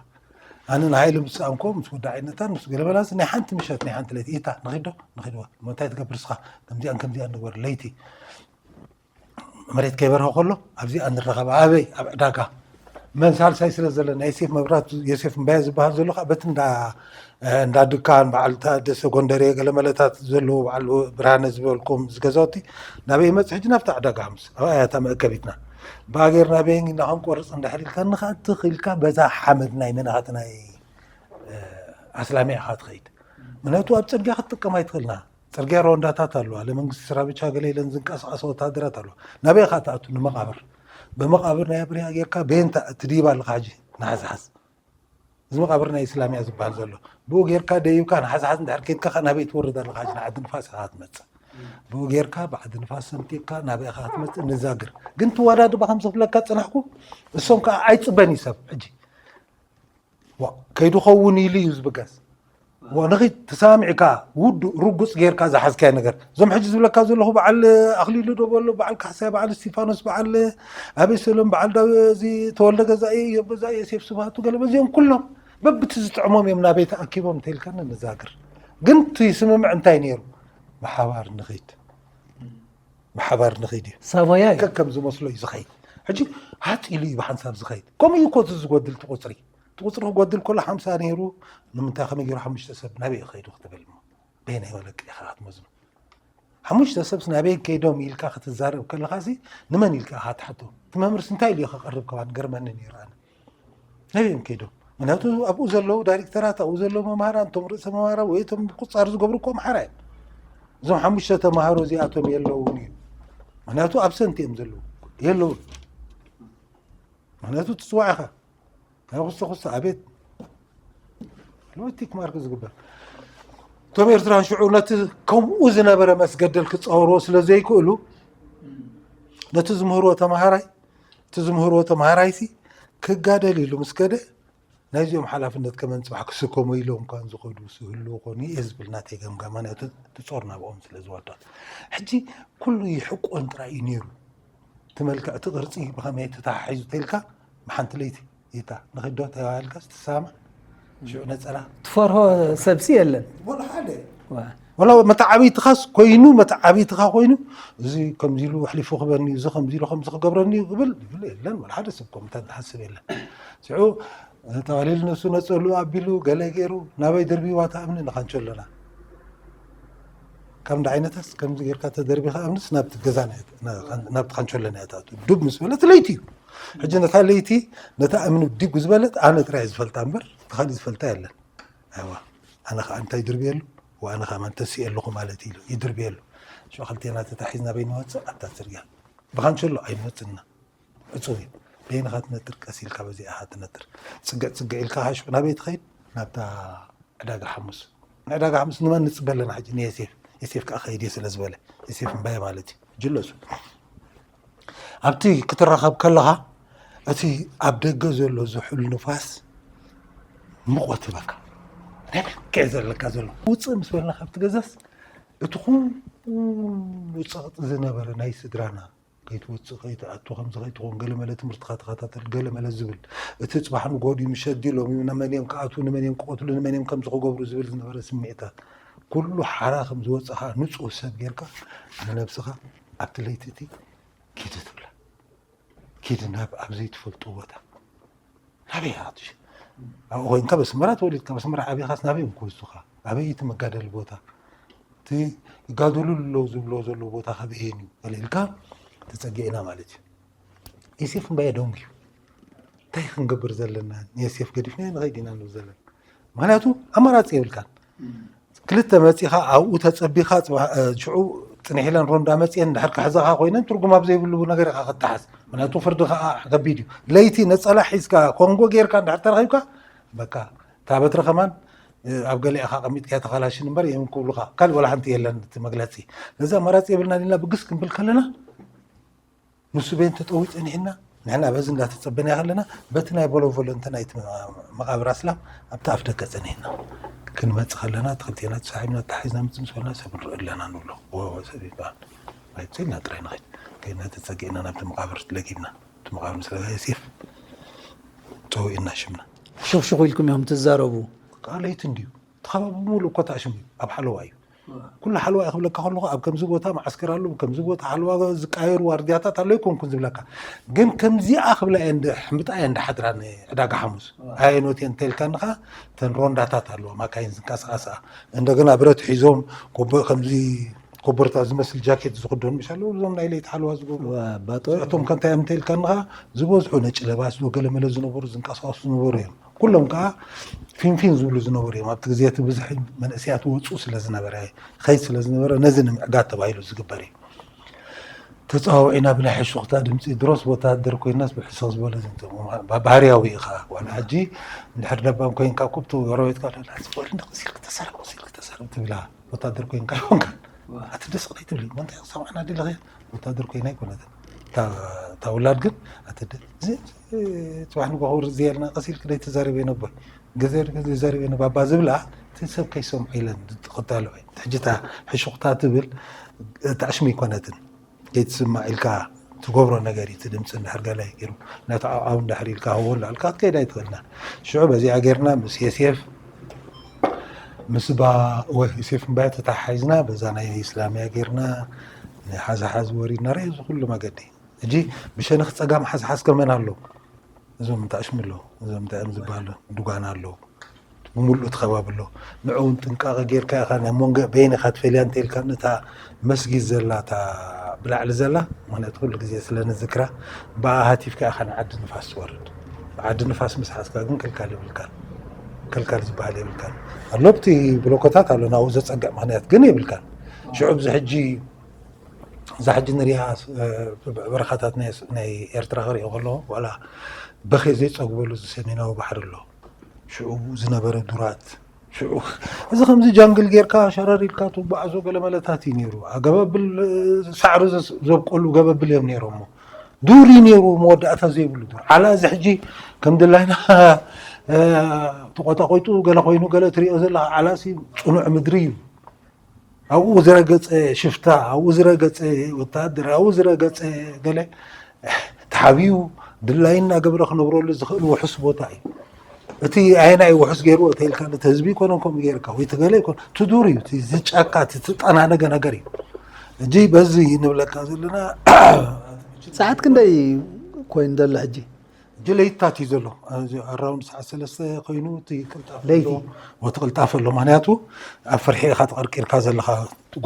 ኣነ ንሃይሊ ምስ ሰኣንኮ ምስ ወዲ ዓይነታ ምስ ገለመላስ ናይ ሓንቲ ምሸት ናይ ሓንቲ ለይቲ ኢታ ንኺዶ ንኺድዋ እንታይ ትገብር ስኻ ከምዚኣን ከምዚኣን ንግበር ለይቲ መሬት ከይበርሀ ከሎ ኣብዚኣ ንረኸብ ኣበይ ኣብ ዕዳጋ መን ሳልሳይ ስለ ዘለና የሴፍ መብራት የሴፍ እምባየ ዝበሃል ዘሎ ከዓ በቲ እንዳ እንዳ ድካን በዓል ታደሰ ጎንደሬ ገለመለታት ዘለዎ በዓል ብርሃነ ዝበልኩም ዝገዛውቲ ናበይ መፅ ሕጂ ናብታ ዕዳጋ ምስ ኣብኣያታ መእከቢትና ብኣገር ናበይ ኢና ክንቆርፅ እንድሕር ኢልካ ንኻትኽ ኢልካ በዛ ሓመድ ናይ መናኻት ናይ ኣስላሚያ ኢኻ ትኸይድ ምክንያቱ ኣብ ፅርጊያ ክትጥቀም ኣይትኽእልና ፅርጊያ ሮንዳታት ኣለዋ ለመንግስቲ ስራ ብቻ ገለ ኢለን ዝንቀሳቀሰ ወታደራት ኣለዋ ናበይ ኢኻ ትኣቱ ንመቃብር ብመቃብር ናይ ኣብርያ ጌርካ ቤንታ ትድይባ ኣለካ ሕጂ ንሓዝሓዝ እዚ መቃብር ናይ እስላምያ ዝበሃል ዘሎ ብኡ ጌርካ ደይብካ ንሓዝሓዝ እንድሕር ኬድካ ከ ናበይ ትወርድ ኣለካ ሕጂ ንዓዲ ንፋስ ኢኻ ትመፅእ ብኡ ጌርካ ብዓዲ ንፋስ ሰምጢቕካ ናበይ ኢኻ ትመፅእ ንዛግር ግን ትወዳድባ ከም ዝፍለካ ፅናሕኩ እሶም ከዓ ኣይፅበን እዩ ሰብ ሕጂ ከይዱ ኸውን ኢሉ እዩ ዝብገስ ንኺ ተሳሚዕካ ውዱእ ርጉፅ ጌርካ ዝሓዝካዮ ነገር እዞም ሕጂ ዝብለካ ዘለኹ በዓል ኣኽሊሉ ዶ በሎ በዓል ካሕሳይ በዓል እስቲፋኖስ በዓል ኣበይ ሰሎም በዓል ዳዚ ተወልደ ገዛኢ ዮብ ገዛኢ ዮሴፍ ስብሃቱ ገለ በዚኦም ኩሎም በብቲ ዝጥዕሞም እዮም ናበይ ተኣኪቦም እንተኢልካኒ ንዛግር ግን እቲ ስምምዕ እንታይ ነይሩ ብሓባር ንኺድ ብሓባር ንኺድ እዩ ሳባያ እዩ ከከም ዝመስሎ እዩ ዝኸይድ ሕጂ ሃፅ ኢሉ እዩ ብሓንሳብ ዝኸይድ ከምኡ እዩ ኮ እቲ ዝጎድል እቲ ቁፅሪ እቲ ቁፅሪ ክጎድል ከሎ ሓምሳ ነይሩ ንምንታይ ከመይ ገይሩ ሓሙሽተ ሰብ ናበይ እዩ ከይዱ ክትብል እሞ በየናይ መለክዒ ኢኻ ክትመዝኖ ሓሙሽተ ሰብስ ናበይ ከይዶም ኢልካ ክትዛረብ ከለኻሲ ንመን ኢልካ ኢኻ ትሓቶ እቲ መምህርስ እንታይ ኢሉ እዩ ከቕርብ ከባ ንገርመኒ ነይሩ ኣነ ናበይ እዮም ከይዶም ምክንያቱ ኣብኡ ዘለዉ ዳይሬክተራት ኣብኡ ዘለዉ መምሃራን እቶም ርእሰ መምሃራን ወይ እቶም ቁፃር ዝገብሩ እኮ ኣምሓራ እዮም እዞም ሓሙሽተ ተምሃሮ እዚኣቶም የለውን እዩ ምክንያቱ ኣብሰንት እዮም ዘለዉ የለውን ምክንያቱ ትፅዋዕ ኢኻ ናይ ኩስተ ኩስተ ኣቤት ሎቲክ ማርክ ዝግበር እቶም ኤርትራን ሽዑ ነቲ ከምኡ ዝነበረ መስገደል ክፃወርዎ ስለ ዘይክእሉ ነቲ ዝምህርዎ ተምሃራይ እቲ ዝምህርዎ ተምሃራይሲ ክጋደል ኢሉ ምስ ከደ ናይዚኦም ሓላፍነት ከመን ፅባሕ ክስከሙ ኢሎም እኳን ዝኸዱ ዝህልዉ ኮኑ እየ ዝብል ናተይ ገምጋም ምክንያቱ እቲ ፆር ናብኦም ስለ ዝወድቕ ሕጂ ኩሉ ይሕቆን ጥራይ እዩ ነይሩ እቲ መልክዕ እቲ ቅርፂ ብኸመይ ተተሓሒዙ ተልካ ብሓንቲ ለይቲ ይታ ንኽዶ ተባሂልካስ ትሳማዕ ሽዑ ነፀላ ትፈርሆ ሰብሲ የለን ወላ ሓደ ወላ መተዓብይትኻስ ኮይኑ፣ መተዓብይትኻ ኮይኑ፣ እዚ ከምዚ ኢሉ ኣሕሊፉ ክበኒ፣ እዚ ከምዚ ኢሉ ከምዚ ክገብረኒ እዩ ክብል ይብል የለን። ወላ ሓደ ሰብ ከምኡ እንታይ ዝሓስብ የለን። ሽዑ ተቐሊሉ ነሱ ነፀሉ ኣቢሉ ገለ ገይሩ ናበይ ደርቢዋ እታ እምኒ ንኻንቸሎና። ከም እንደ ዓይነታስ ከምዚ ጌርካ ተደርቢኻ እምንስ ናብቲ ገዛ ናይ-፣ ና-፣ ናብቲ ካንቸሎና እያ ትኣቱ። ዱብ ምስ በለት ለይቲ እዩ። ሕጂ ነታ ለይቲ ነታ እምኒ ዲጉ ዝበለት ኣነ ጥራይ ዝፈልጣ እምበር እቲ ካሊእ ዝፈልጣ የለን። ኣይዋ፣ ኣነ ኸዓ እንታይ ድርብየሉ፣ ወኣነ ኸዓ ማን ተሲኤ ኣለኹ ማለት ኢሉ ይድርብየሉ። ሽዑ ክልቴና ተታሒዝና በይ ንወፅእ ኣብታ ፅርግያ። ብኻንቸሎ ኣይንወፅእና። ዕፁብ እዩ። በይንኻ ትነጥር፣ ቀስ ኢልካ በዚኣ ኢኻ ትነጥር። ጽግዕ ጽግዕ ኢልካ ሽዑ ናበይ ትኸይድ? ናብታ ዕዳጋ ሓሙስ። ንዕዳጋ ሓሙስ ንመን ንጽበ ኣለና ሕጂ? ንየሴፍ። የሴፍ ከኣ ከይድ እየ ስለ ዝበለ። የሴፍ እምባየ ማለት እዩ። ጅለሱ። ኣብቲ ክትራኸብ ከለኻ፣ እቲ ኣብ ደገ ዘሎ ዝሑል ንፋስ ሙቐት ይህበካ። ናይ ብልክዕ ዘለካ ዘሎ። ውጽእ ምስ በልና ካብቲ ገዛስ፣ እቲ ኩሉ ጸቕጢ ዝነበረ ናይ ስድራና፣ ከይትወጽእ፣ ከይትኣቱ፣ ከምዚ ከይትኸውን፣ ገለመለ ትምህርትኻ ተኸታተል፣ ገለመለ ዝብል፣ እቲ ጽባሕ ንግሆ ድዩ ምሸት ድዩ ሎሚ ንመን እዮም ክኣትዉ፣ ንመን እዮም ክቐትሉ፣ ንመን እዮም ከምዚ ክገብሩ ዝብል ዝነበረ ስምዒታት፣ ኩሉ ሓራ ከም ዝወጸኻ ንጹህ ሰብ ጌርካ ንነብስኻ ኣብቲ ለይቲ እቲ ኪድ ትብላ። ኪድ ናብ ኣብ ዘይትፈልጦ ቦታ። ናበይ ኢኻ ትሽ-? ኣብኡ ኮይንካ በስመራ ተወሊድካ፣ በስመራ ዓቢኻስ ናበይ እዮም ክወስዱኻ? ኣበይ እቲ መጋደሊ ቦታ? እቲ ይጋደሉ ኣለዉ ዝብሎ ዘለዉ ቦታ ካበየን እዩ? ገለ ኢልካ ተጸጊዕና ማለት እዩ። ዮሴፍ እምበየ ደንጉዩ። እንታይ ክንገብር ዘለና? ንዮሴፍ ገዲፍና ንኸይድ ኢና ንብል ዘለና። ምኽንያቱ ኣማራጺ የብልካን። ክልተ መጺኻ ኣብኡ ተጸቢኻ ጽባሕ፣ እ፣ ሽዑ ጽንሕ ኢለን ሮንዳ መጺኤን እንድሕር ክሕዛኻ ኮይነን ትርጉም ኣብ ዘይብሉ ነገር ኢኻ ክትሓዝ። ምኽንያቱ ፍርዲ ኸኣ ከቢድ እዩ። ለይቲ ነጸላ ሒዝካ ኮንጎ ጌርካ እንድሕር ተረኺብካ በቃ እታ በትሪ ከማን፣ እ፣ ኣብ ገሊእኻ ቀሚጥካያ ተኻላሽን እምበር የም ክብሉኻ። ካልእ ወላ ሓንቲ የለን እቲ መግለጺ። ነዚ ኣማራጺ የብልናን ኢልና ብግስ ክንብል ከለና ንሱ በየን ተጠዊ ጸኒሕና፣ ንሕና በዚ እንዳተጸበናዮ ከለና፣ በቲ ናይ ቮሎቮሎ እንተ ናይቲ መቓብር ኣስላም ኣብቲ ኣፍ ደገ ጸኒሕና። ክንመጽእ ከለና፣ እቲ ክልቴና ተሳሒብና፣ ተታሒዝና ምጽእ ምስ በልና፣ ሰብ ንርኢ ኣለና ንብሎ። ወ-፣ ወ-፣ ሰብ ይበሃል። ኣይብጸልና ጥራይ ንኸይድ። ከይድና ተጸጊዕና ናብቲ መቓብር ለጊብና። እቲ መቓብር ምስ ረኣ ዮሴፍ ጸዊዕና ሽምና። ሽኽሽኽ ኢልኩም ኢኹም ትዛረቡ? ከኣ ለይቲ እንድዩ። እቲ ከባቢ ብምሉእ እኮ ተኣሽሙ እዩ። ኣብ ሓለዋ እዩ። ኩሉ ሓለዋ እዩ ክብለካ ከለኹ፣ ኣብ ከምዚ ቦታ መዓስከር ኣሎ፣ ኣብ ከምዚ ቦታ ሓለዋ ዝቃየሩ ዋርድያታት ኣሎ ኣይኮንኩን ዝብለካ። ግን ከምዚኣ ክብላ እየ እንደ-፣ ሕምብጣ እየ እንዳሓድራ ንዕዳጋ ሓሙስ። ኣየኖት እየን እንተኢልካኒ ኸኣ፣ እተን ሮንዳታት ኣለዋ፣ ማካይን ዝንቀሳቐሳ። እንደገና ብረት ሒዞም፣ ኮቦ-፣ ከምዚ ኮቦርታ ዝመስል ጃኬት ዝኽደኑ፣ ምሽ ኣለዉ፣ እዞም ናይ ለይቲ ሓለዋ ዝገብሩ። እቶም ከ እንታይ እዮም እንተኢልካኒ ኸኣ፣ ዝበዝሑ ነጭ ለባስ ዶ ገለመለ ዝነበሩ፣ ዝንቀሳቐሱ ዝነበሩ እዮም። ኩሎም ከኣ ፊንፊን ዝብሉ ዝነበሩ እዮም። ኣብቲ ግዜ እቲ ብዝሒ መንእሰያት ወጹ ስለ ዝነበረ፣ ይኸይድ ስለ ዝነበረ፣ ነዚ ንምዕጋት ተባሂሉ ዝግበር እዩ። ተጸዋዊዕና ብናይ ሕሹኽታ ድምጺ፣ ድሮስ ወተሃደር ኮይናስ ብሕስኽ ዝበለ ዝንተ-፣ ባ-፣ ባህርያዊ ኢኻ። ዋላ ሕጂ እንድሕር ለባም ኮይንካ፣ ኩብቲ ጎረቤትካ፣ "ላ፣ ላ፣ እዚ በል፣ እንደ ቀስ ኢልክ ተዛረብ፣ ቀስ ኢልክ ተዛረብ" ትብላ። ወተሃደር ኮይንካ ይኾንካ። ኣቲ ደስ ቅለይ ትብሊ፣ "እሞ እንታይ ክሰምዓና ደለኸ?" ወተሃደር ኮይና ኣይኮነትን። እታ፣ እታ ውላድ ግን፣ ኣቲ ደ-፣ እዚ፣ እዚ ጽባሕ ንግሆ ክውርድ ዝየልና፣ ቀስ ኢልክ ደይ ትዛረብ የነቦይ። ገዘር፣ ገዘር የነባባ ዝብላ፣ እቲ ሰብ ከይሰምዖ ኢለን ዝትኸተሎ እየ። ሕጂ እታ ሕሹኽታ ትብል፣ እታ ዕሽሚ ኣይኮነትን። ከይትስማዕ ኢልካ ትገብሮ ነገር እዩ። እቲ ድምፂ እንድሕር ገለ ገይሩ፣ ነቲ ዓው ዓው እንድሕር ኢልካ፣ ህወ እንዳልካ ክትከይድ ኣይትኽእልና። ሽዑ በዚኣ ጌርና ምስ የሴፍ፣ ምስ ባ-፣ ወ-፣ ዮሴፍ እምባየ ተተሓሒዝና፣ በዛ ናይ እስላምያ ጌርና፣ ናይ ሓዚ ሓዚ ወሪድና፣ ርእ እዚ ኩሉ መገዲ። ሕጂ ብሸነኽ ጸጋም ሓዝ ሓዝ ከመን ኣሎ። እዞም እንታይ ሽም ኣሎ? እዞም እንታይ እዮም ዝበሃሉ? ዱጋና ኣሎ። ብምሉእ እቲ ከባቢ ኣሎ። ንዑ እውን ጥንቃቐ ጌርካ ኢኻ፣ ናይ መንጎ በየን ኢኻ ትፈልያ እንተ ኢልካ፣ ነታ መስጊድ ዘላ፣ እታ ብላዕሊ ዘላ፣ ምኽንያቱ ኩሉ ግዜ ስለ ንዝክራ፣ ብኣ ሃቲፍካ ኢኻ ንዓዲ ንፋስ ትወርድ። ብዓዲ ንፋስ ምስ ሓዝካ ግን ክልካል የብልካን። ክልካል ዝበሃል የብልካን። ኣሎ ኣብቲ ብሎኮታት ኣሎ፣ ናብኡ ዘጸግዕ ምኽንያት ግን የብልካን። ሽዑ ኣብዚ ሕጂ፣ እዛ ሕጂ ንሪኣ፣ እ፣ በረኻታት ናይ፣ ናይ ኤርትራ ክሪኦ ከለኹ፣ ዋላ በኸ ዘይጸግበሉ እዚ ሰሜናዊ ባሕሪ ኣሎ። ሽዑ ዝነበረ ዱራት፣ ሽዑ እዚ ከምዚ ጃንግል ጌርካ ሸረር ኢልካ ትጓዓዞ ገለ መለታት እዩ ነይሩ። ኣገባብል፣ እ፣ ሳዕሪ ዘስ-፣ ዘብቆሉ ገበብል እዮም ነይሮሞ። ዱር እዩ ነይሩ፣ መወዳእታ ዘይብሉ ዱር። ዓላ እዚ ሕጂ ከም ድላይና፣ እ፣ ተቖጣቒጡ ገለ ኮይኑ ገለ ትሪኦ ዘለኻ፣ ዓላሲ ጽኑዕ ምድሪ እዩ። ኣብኡ ዝረገጸ ሽፍታ፣ ኣብኡ ዝረገጸ ወተሃደር፣ ኣብኡ ዝረገጸ ገለ ተሓቢኡ ድላዩ እናገበረ ክነብረሉ ዝኽእል ውሑስ ቦታ እዩ። እቲ ኣየናይ ውሑስ ገይርዎ ተይልካ፣ ነቲ ህዝቢ ይኮነን ከምኡ ገይርካ፣ ወይ ትገለ ይኮን ትዱር እዩ። እቲ ዝጫካ እቲ ዝጠናነገ ነገር እዩ። እጂ በዚ ንብለካ ዘለና ሰዓት ክንደይ ኮይኑ ዘሎ ሕጂ? እጂ ለይታት እዩ ዘሎ። ኣራውንድ ሰዓት ሰለስተ ኮይኑ እቲ ቅልጣፍ ለይቲ። ኣሎ፣ ወቲ ቅልጣፍ ኣሎ። ምክንያቱ ኣብ ፍርሒ ኢኻ ተቐርቂርካ ዘለኻ፣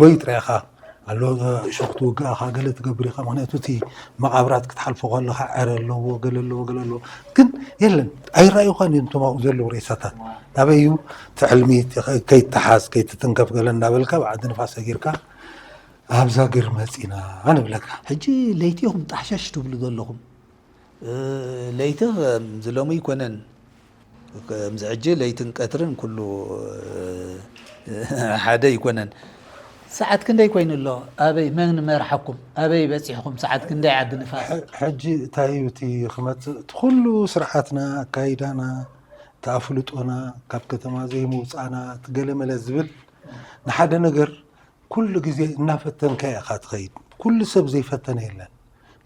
ጎይ ጥራይ ኢኻ ኣሎ ሸኽቲ ውግእኻ ገለ ትገብር ኢኻ። ምክንያቱ እቲ መቓብራት ክትሓልፎ ከለኻ ዕረ ኣለዎ፣ ገለ ኣለዎ፣ ገለ ኣለዎ። ግን የለን፣ ኣይረኣዩኻን እዮም እቶም ኣብኡ ዘለዉ ሬሳታት። ናበይ እዩ እቲ ሕልሚ? ከይትሓዝ ከይትትንከፍ ገለ እንዳበልካ ብዓዲ ንፋስ ሰጊርካ ኣብ ዛግር መፂና ንብለካ። ሕጂ ለይቲ ኢኹም ጣሕሸሽ ትብሉ ዘለኹም። ለይቲ ከምዚ ሎሚ ኣይኮነን። ከምዚ ሕጂ ለይትን ቀትርን ኩሉ ሓደ ኣይኮነን። ሰዓት ክንደይ ኮይኑ ኣሎ? ኣበይ መን መርሓኩም? ኣበይ በፂሕኹም? ሰዓት ክንደይ ዓዲ ንፋስ? ሕጂ እንታይ እዩ እቲ ክመፅእ? እቲ ኩሉ ስርዓትና፣ ኣካይዳና፣ እቲ ኣፍልጦና፣ ካብ ከተማ ዘይምውፃእና፣ እቲ ገለመለ ዝብል ንሓደ ነገር ኩሉ ግዜ እናፈተንካ ኢኻ ትኸይድ። ኩሉ ሰብ ዘይፈተነ የለን።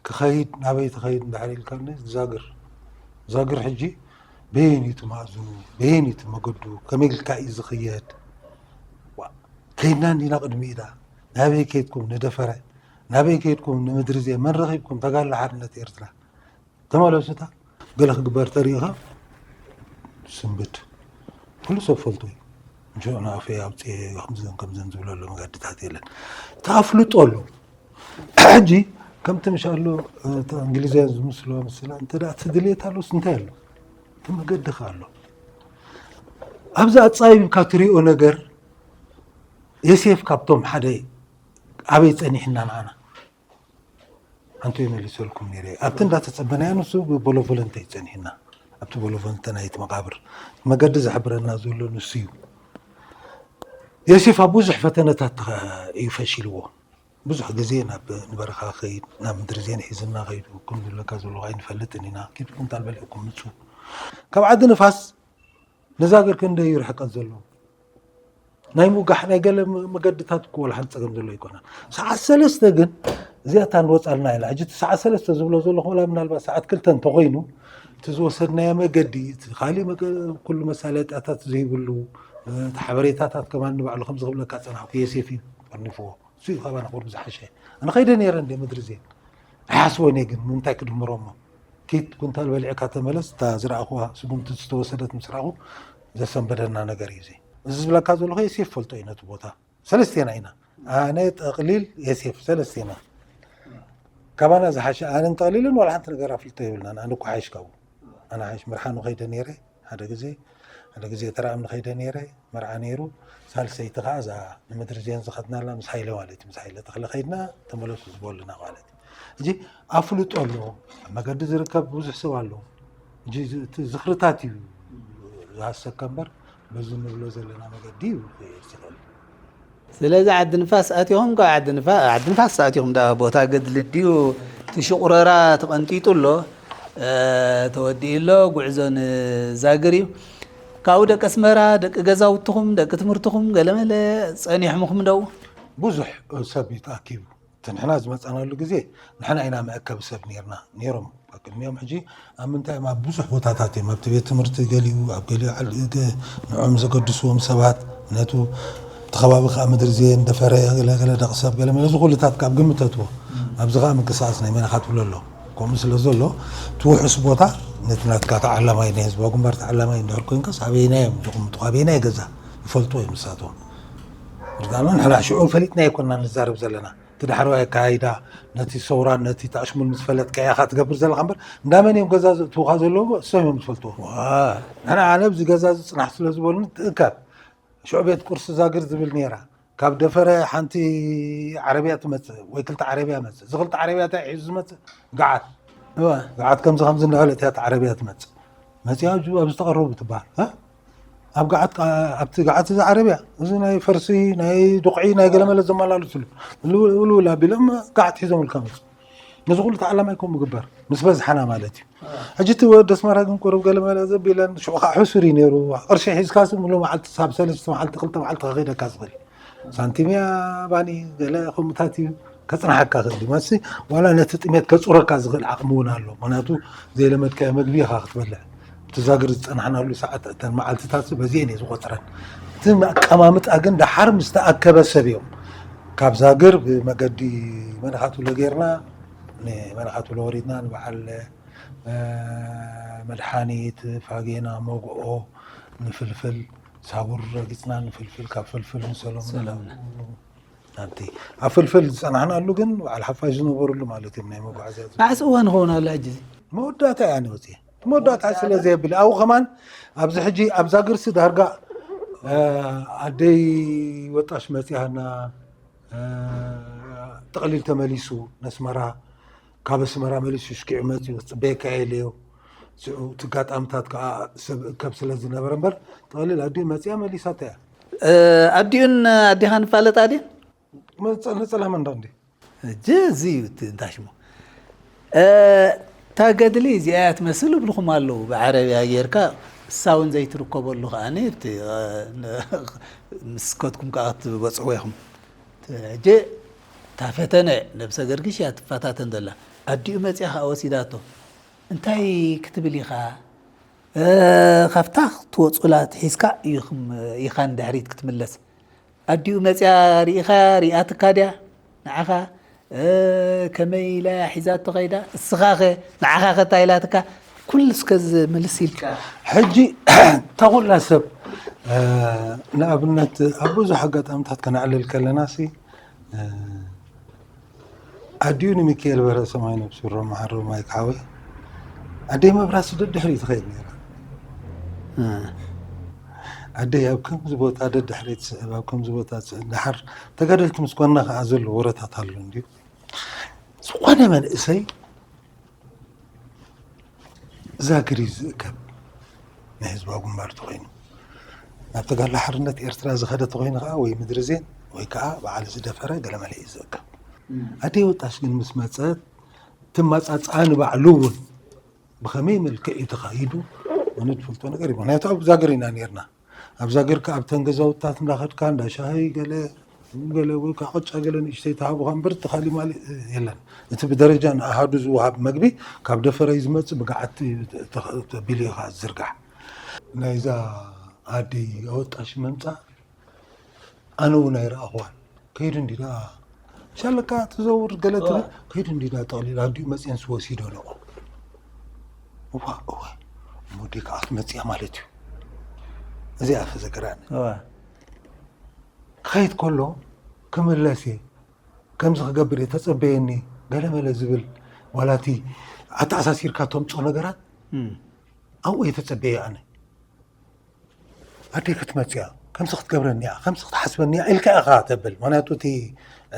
ክኸይድ ናበይ ትኸይድ እንድሕር ኢልካ ዛግር ዛግር ሕጂ በየን እዩ እቲ ማእዝኑ? በየን እዩ እቲ መገዱ? ከመይ ኢልካ እዩ ዝኽየድ? ዋ፣ ከይድና እንዲና ቅድሚ ኢዳ ናበይ ከይድኩም ንደፈረ? ናበይ ከይድኩም ንምድሪ ዜ? መን ረኺብኩም ተጋድሎ ሓርነት ኤርትራ? ተመለሱታ ገለ ክግበር ተሪኢኻ ስንብድ። ኩሉ ሰብ ፈልጦ እዩ። እንጆ ንኣፈይ ኣውፅኤ ከምዝን ከምዝን ዝብለሉ መገድታት የለን። ተኣፍልጦ ኣሎ። ሕጂ ከምቲ ምሻሎ እንግሊዝያ ዝምስሎ ምስላ እንተ ደኣ እቲ ድሌት ኣሎስ እንታይ ኣሎ? እቲ መገዲ ከ ኣሎ። ኣብዚ ኣጻቢብካ ትሪኦ ነገር የሴፍ ካብቶም ሓደ ኣበይ ጸኒሕና ንዓና ኣንቶ ይመልሰልኩም ነይረ ኣብቲ እንዳተጸበናዮ ንሱ ብቦሎቮለንተ ይጸኒሕና ኣብቲ ቦሎቮለንተ ናይቲ መቃብር መገዲ ዝሕብረና ዘሎ ንሱ እዩ። የሴፍ ኣብ ብዙሕ ፈተነታት እዩ ፈሺልዎ። ብዙሕ ግዜ ናብ ንበረኻ ከይድ ናብ ምድሪ ዜን ሒዝና ከይዱ ከም ዝብለካ ዘለኹ ኣይንፈልጥን ኢና። ኪድ ኩንታል በሊዕኩም ምፁ። ካብ ዓዲ ንፋስ ንዛግር ክንደይ እዩ ርሕቀት ዘለዎ? ናይ ምውጋሕ ናይ ገለ መገድታት እኮ ወላ ሓንቲ ፀገም ዘሎ ኣይኮነን። ሰዓት ሰለስተ ግን እዚኣ እታ ንወፃልና ኢላ ሕጂ እቲ ሰዓት ሰለስተ ዝብሎ ዘለኹ ወላ ምናልባት ሰዓት ክልተ እንተኮይኑ እቲ ዝወሰድናዮ መገዲ እቲ ካሊእ ኩሉ መሳለጥያታት ዘይብሉ እቲ ሓበሬታታት ከማን ንባዕሉ ከምዚ ክብለካ ፀናሕኩ የሴፍ እዩ ጠርኒፍዎ። እሱ እዩ ካባና ቁሩብ ዝሓሸ። ኣነ ከይደ ነይረ እንደ ምድሪ ዜን ኣይሓስቦ ነይ ግን ንምንታይ ክድምሮ እሞ ኪድ ኩንታል በሊዕካ ተመለስ እታ ዝረኣኹዋ ስጉምቲ ዝተወሰደት ምስ ረኣኹ ዘሰንበደና ነገር እዩ እዚ። እዚ ዝብለካ ዘለኹ የሴፍ ፈልጦ እዩ ነቲ ቦታ። ሰለስቴና ኢና። ኣነ ጠቕሊል የሴፍ ሰለስቴና። ካባና ዝሓሸ ኣነን ጠቕሊልን ዋላ ሓንቲ ነገር ኣፍልጦ የብልናን። ኣነ እኮ ሓይሽ ካብኡ። ኣነ ሓይሽ ምርሓኑ ከይደ ነይረ ሓደ ግዜ ሓደ ግዜ ተራእምኒ ከይደ ነይረ መርዓ ነይሩ። ሳልሰይቲ ከዓ እዛ ንምድሪ ዜን ዝኸድናላ ምስ ሃይለ ማለት እዩ። ምስ ሃይለ ተኽለ ከይድና ተመለሱ ዝበሉና ማለት እዩ። እጂ ኣፍልጦ ኣሎ ኣብ መገዲ ዝርከብ ብዙሕ ሰብ ኣሎ። እጂ እቲ ዝኽርታት እዩ ዝሃሰካ እምበር በዚ ንብሎ ዘለና መገዲ እዩ ክኸይድ ዝኽእል። ስለዚ ዓዲ ንፋስ ኣቲኹም ካብ ዓዲ ንፋ- ዓዲ ንፋስ ኣቲኹም ዳ ቦታ ገድሊ ድዩ? እቲ ሽቑረራ ተቐንጢጡ ኣሎ፣ ተወዲኡ ኣሎ። ጉዕዞ ንዛግር እዩ። ካብኡ ደቂ ኣስመራ ደቂ ገዛውትኹም ደቂ ትምህርትኹም ገለመለ ጸኒሕምኹም ደው? ብዙሕ ሰብ እዩ ተኣኪቡ። እቲ ንሕና ዝመፃናሉ ግዜ ንሕና ኢና መእከቢ ሰብ ነርና ነይሮም። ቅድሚኦም ሕጂ ኣብ ምንታይ እዮም ኣብ ብዙሕ ቦታታት እዮም ኣብቲ ቤት ትምህርቲ ገሊኡ ኣብ ገሊኡ ንዖም ዘገድስዎም ሰባት ነቱ እቲ ከባቢ ከዓ ምድሪ ዜን ደፈረ ገለገለ ደቂ ሰብ ገለ መለዚ ኩሉታት ካብ ግምተትዎ ኣብዚ ከዓ ምንቅስቃስ ናይ መናኻ ትብሎ ኣሎ። ከምኡ ስለ ዘሎ እቲ ውሑስ ቦታ ነቲ ናትካ ተዓላማይ ናይ ህዝባዊ ግንባር ተዓላማይ እንድሕር ኮይንካስ ኣበይናይ እዮም ዝቕምጡ ኣበይናይ ገዛ ይፈልጡ እዮም ንሳቶም። ርዳሎ ንሕና ሽዑ ፈሊጥና ይኮንና ንዛረብ ዘለና እቲ ዳሕረዋይ ኣካይዳ ነቲ ሰውራን ነቲ ተኣሽሙን ዝፈለጥካ ኢኻ ትገብር ዘለኻ እምበር እንዳመን እዮም ገዛ ዘእትውካ ዘለዉ እሶም እዮም ዝፈልጥዎ። ንሕና ኣነ ኣብዚ ገዛ እዚ ፅናሕ ስለ ዝበሉኒ ትእከብ ሽዑ ቤት ቁርሲ ዛግር ዝብል ነይራ ካብ ደፈረ ሓንቲ ዓረብያ ትመፅእ ወይ ክልተ ዓረብያ መፅእ እዚ ክልተ ዓረብያ እንታይ ሒዙ ዝመፅእ ገዓት ገዓት ከምዚ ከምዚ እንዳበለ እቲያ ዓረብያ ትመፅእ መፅያ ኣብ ዝተቐረቡ ትበሃል ኣብ ገዓት ኣብቲ ገዓት እዚ ዓረብያ እዚ ናይ ፈርሲ ናይ ዱቕዒ ናይ ገለመለ ዘመላልስሉ ውልውል ኣቢሎም ገዓት ሒዞምልካ መፁ። ነዚ ኩሉ ተዓላማይ ከምኡ ምግበር ምስ በዝሓና ማለት እዩ። ሕጂ እቲ ወዲ ኣስመራ ግን ቁሩብ ገለመለ ዘቢለን ሽዑ ከዓ ሕሱር እዩ ነይሩ። ቅርሺ ሒዝካሲ ሙሉ መዓልቲ ሳብ ሰለስተ መዓልቲ ክልተ መዓልቲ ከኺደካ ዝኽእል ሳንቲም እያ ባኒ ገለ ከምኡታት እዩ ከፅናሓካ ክእል እዩ። ማሲ ዋላ ነቲ ጥሜት ከፁረካ ዝኽእል ዓቕሚ እውን ኣሎ። ምክንያቱ ዘይለመድካዮ መግቢ ኢኻ ክትበልዕ እቲ ዛግር ዝጸናሕናሉ ሰዓት፣ እተን መዓልትታት በዚኤን እየ ዝቖጽረን። እቲ ኣቀማምጣ ግን ደሓር ምስ ተኣከበ ሰብ እዮም። ካብ ዛግር ብመገዲ መንኻትሎ ጌርና፣ ንመንኻትሎ ወሪድና፣ ንበዓል፣ እ፣ መድሓኒት፣ ፋጌና፣ መግኦ፣ ንፍልፍል፣ ሳቡር ረጊጽና፣ ንፍልፍል፣ ካብ ፍልፍል ንሰሎምና። ሰሎምና። ናብቲ ኣብ ፍልፍል ዝጸናሕናሉ ግን በዓል ሓፋሽ ዝነበሩሉ ማለት እዮም፣ ናይ መጓዓዝያ። መዓስ እዋን ይኸውን ኣሎ ሕጂ እዚ? መወዳእታ እያ ንወጽእ። መወዳእታ ስለ ዘየብል፣ ኣብኡ ከማን ኣብዚ ሕጂ ኣብ ዛግርሲ ዳርጋ፣ እ፣ ኣደይ ወጣሽ መጺኣና፣ እ፣ ጥቕሊል ተመሊሱ ነስመራ፣ ካብ ኣስመራ መሊሱ ሽኪዑ መጺኡ፣ ጽበየካ ኢለዮ። ሽዑ እቲ ኣጋጣምታት ከኣ ሰብ እከብ ስለ ዝነበረ እምበር፣ ጥቕሊል ኣዲኡ መጺኣ መሊሳታ እያ። እ፣ ኣዲኡን ኣዴኻን ይፋለጣ ድየን? መጸ-፣ ነጸላ መንዳ እንዴ? እጂ እዚ እዩ እቲ እንታይ ሽሙ? እ፣ እታ ገድሊ እዚኣ እያ ትመስል እብልኹም ኣለዉ። ብዓረብያ ጌርካ እሳ እውን ዘይትርከበሉ ከኣ እቲ፣ እ፣ ን-፣ ምስ ከድኩም ከኣ ክትበጽሕዎ ኢኹም። ሕጂ እታ ፈተነ ነብሰ ገርግሽ እያ ትፈታተን ዘላ። ኣዲኡ መጺኣ ከኣ ወሲዳቶ። እንታይ ክትብል ኢኻ? እ፣ ካብታ ክትወጹላ ትሒዝካ ኢኹም፣ ኢኻ ንድሕሪት ክትምለስ። ኣዲኡ መጺኣ ርኢኻ፣ ርኢኣትካ ድያ ንዓኻ? እ፣ ከመይ ኢላ እያ ሒዛቶ ከይዳ? እስኻኸ ንዓኻኸ እንታይ ኢላትካ? ኩሉ እስከ ዝምልስ ኢልካ። ሕጂ ተኹላ ሰብ፣ እ፣ ንኣብነት ኣብ ብዙሕ ኣጋጣምታት ከነዕልል ከለናሲ፣ እ፣ ኣዲኡ ንሚካኤል በርሀ ሰማይ ነብሱ ይማሓሮ ማይክ ሓወይ፣ ኣደይ መብራህቲ ደድሕሪኡ ትኸይድ ነይራ። እ። ኣደይ ኣብ ከምዚ ቦታ ደድሕሪት ትስዕብ፣ ኣብ ከምዚ ቦታ ትስዕብ። ደሓር ተጋደልቲ ምስ ኮንና ከኣ ዘሎ ወረታት ኣሎ እንድዩ። ዝኾነ መንእሰይ ዛግር እዩ ዝእከብ፣ ናይ ህዝባዊ ግንባር ተኾይኑ። ናብ ተጋድሎ ሓርነት ኤርትራ ዝኸደ ተኾይኑ ከኣ ወይ ምድሪ ዜን ወይ ከኣ በዓል ዝደፈረ ገለመለ እዩ ዝእከብ። ኣደይ ወጣሽ ግን ምስ መጸት፣ እቲ ኣመጻጽኣ ንባዕሉ እውን ብኸመይ መልክዕ እዩ ተኻይዱ፣ ኣነ ዝፈልጦ ነገር እዩ። ምኽንያቱ ኣብ ዛግር ኢና ነይርና። ኣብ ዛግር ከኣ ኣብተን ገዛውትታት እንዳኸድካ፣ እንዳ ሻሂ ገለ፣ ገለ ወይ ከኣ ቅጫ ገለ ንእሽተይ ተሃቡኻ እምበር፣ እቲ ካሊእ ማሊእ የለን። እቲ ብደረጃ ንኣሃዱ ዝወሃብ መግቢ ካብ ደፈረይ ዝመጽእ ብገዓት ተ-፣ ተ-፣ ተቢሉ እዩ ከኣ ዝዝርጋሕ። ናይዛ ኣደይ ኣወጣሽ ምምጻእ ኣነ እውን ኣይረኣኽዋን። ከይዱ እንዲ ደኣ ሻለቃ ትዘውር ገለ ትብል፣ ከይዱ እንዲ ደኣ ጠቕሊል ኣዲኡ መጺኤን ዝወሲዶ ኣለኹ። እዋ፣ እወ፣ እሞ ኣደይ ከኣ ክትመጽእ እያ ማለት እዩ። እዚኣ ፈዘገራኒ። እዋ። ክኸይድ ከሎ ክምለስ እየ፣ ከምዚ ክገብር እየ፣ ተጸበየኒ፣ ገለመለ ዝብል፣ ዋላ እቲ ኣተኣሳሲርካ ተምጽኦ ነገራት እም። ኣብኡ እየ ተጸበየ ኣነ። ኣደይ ክትመጽእ እያ፣ ከምዚ ክትገብረኒ እያ፣ ከምዚ ክትሓስበኒ እያ ኢልካ ኢኻ ተብል። ምኽንያቱ እቲ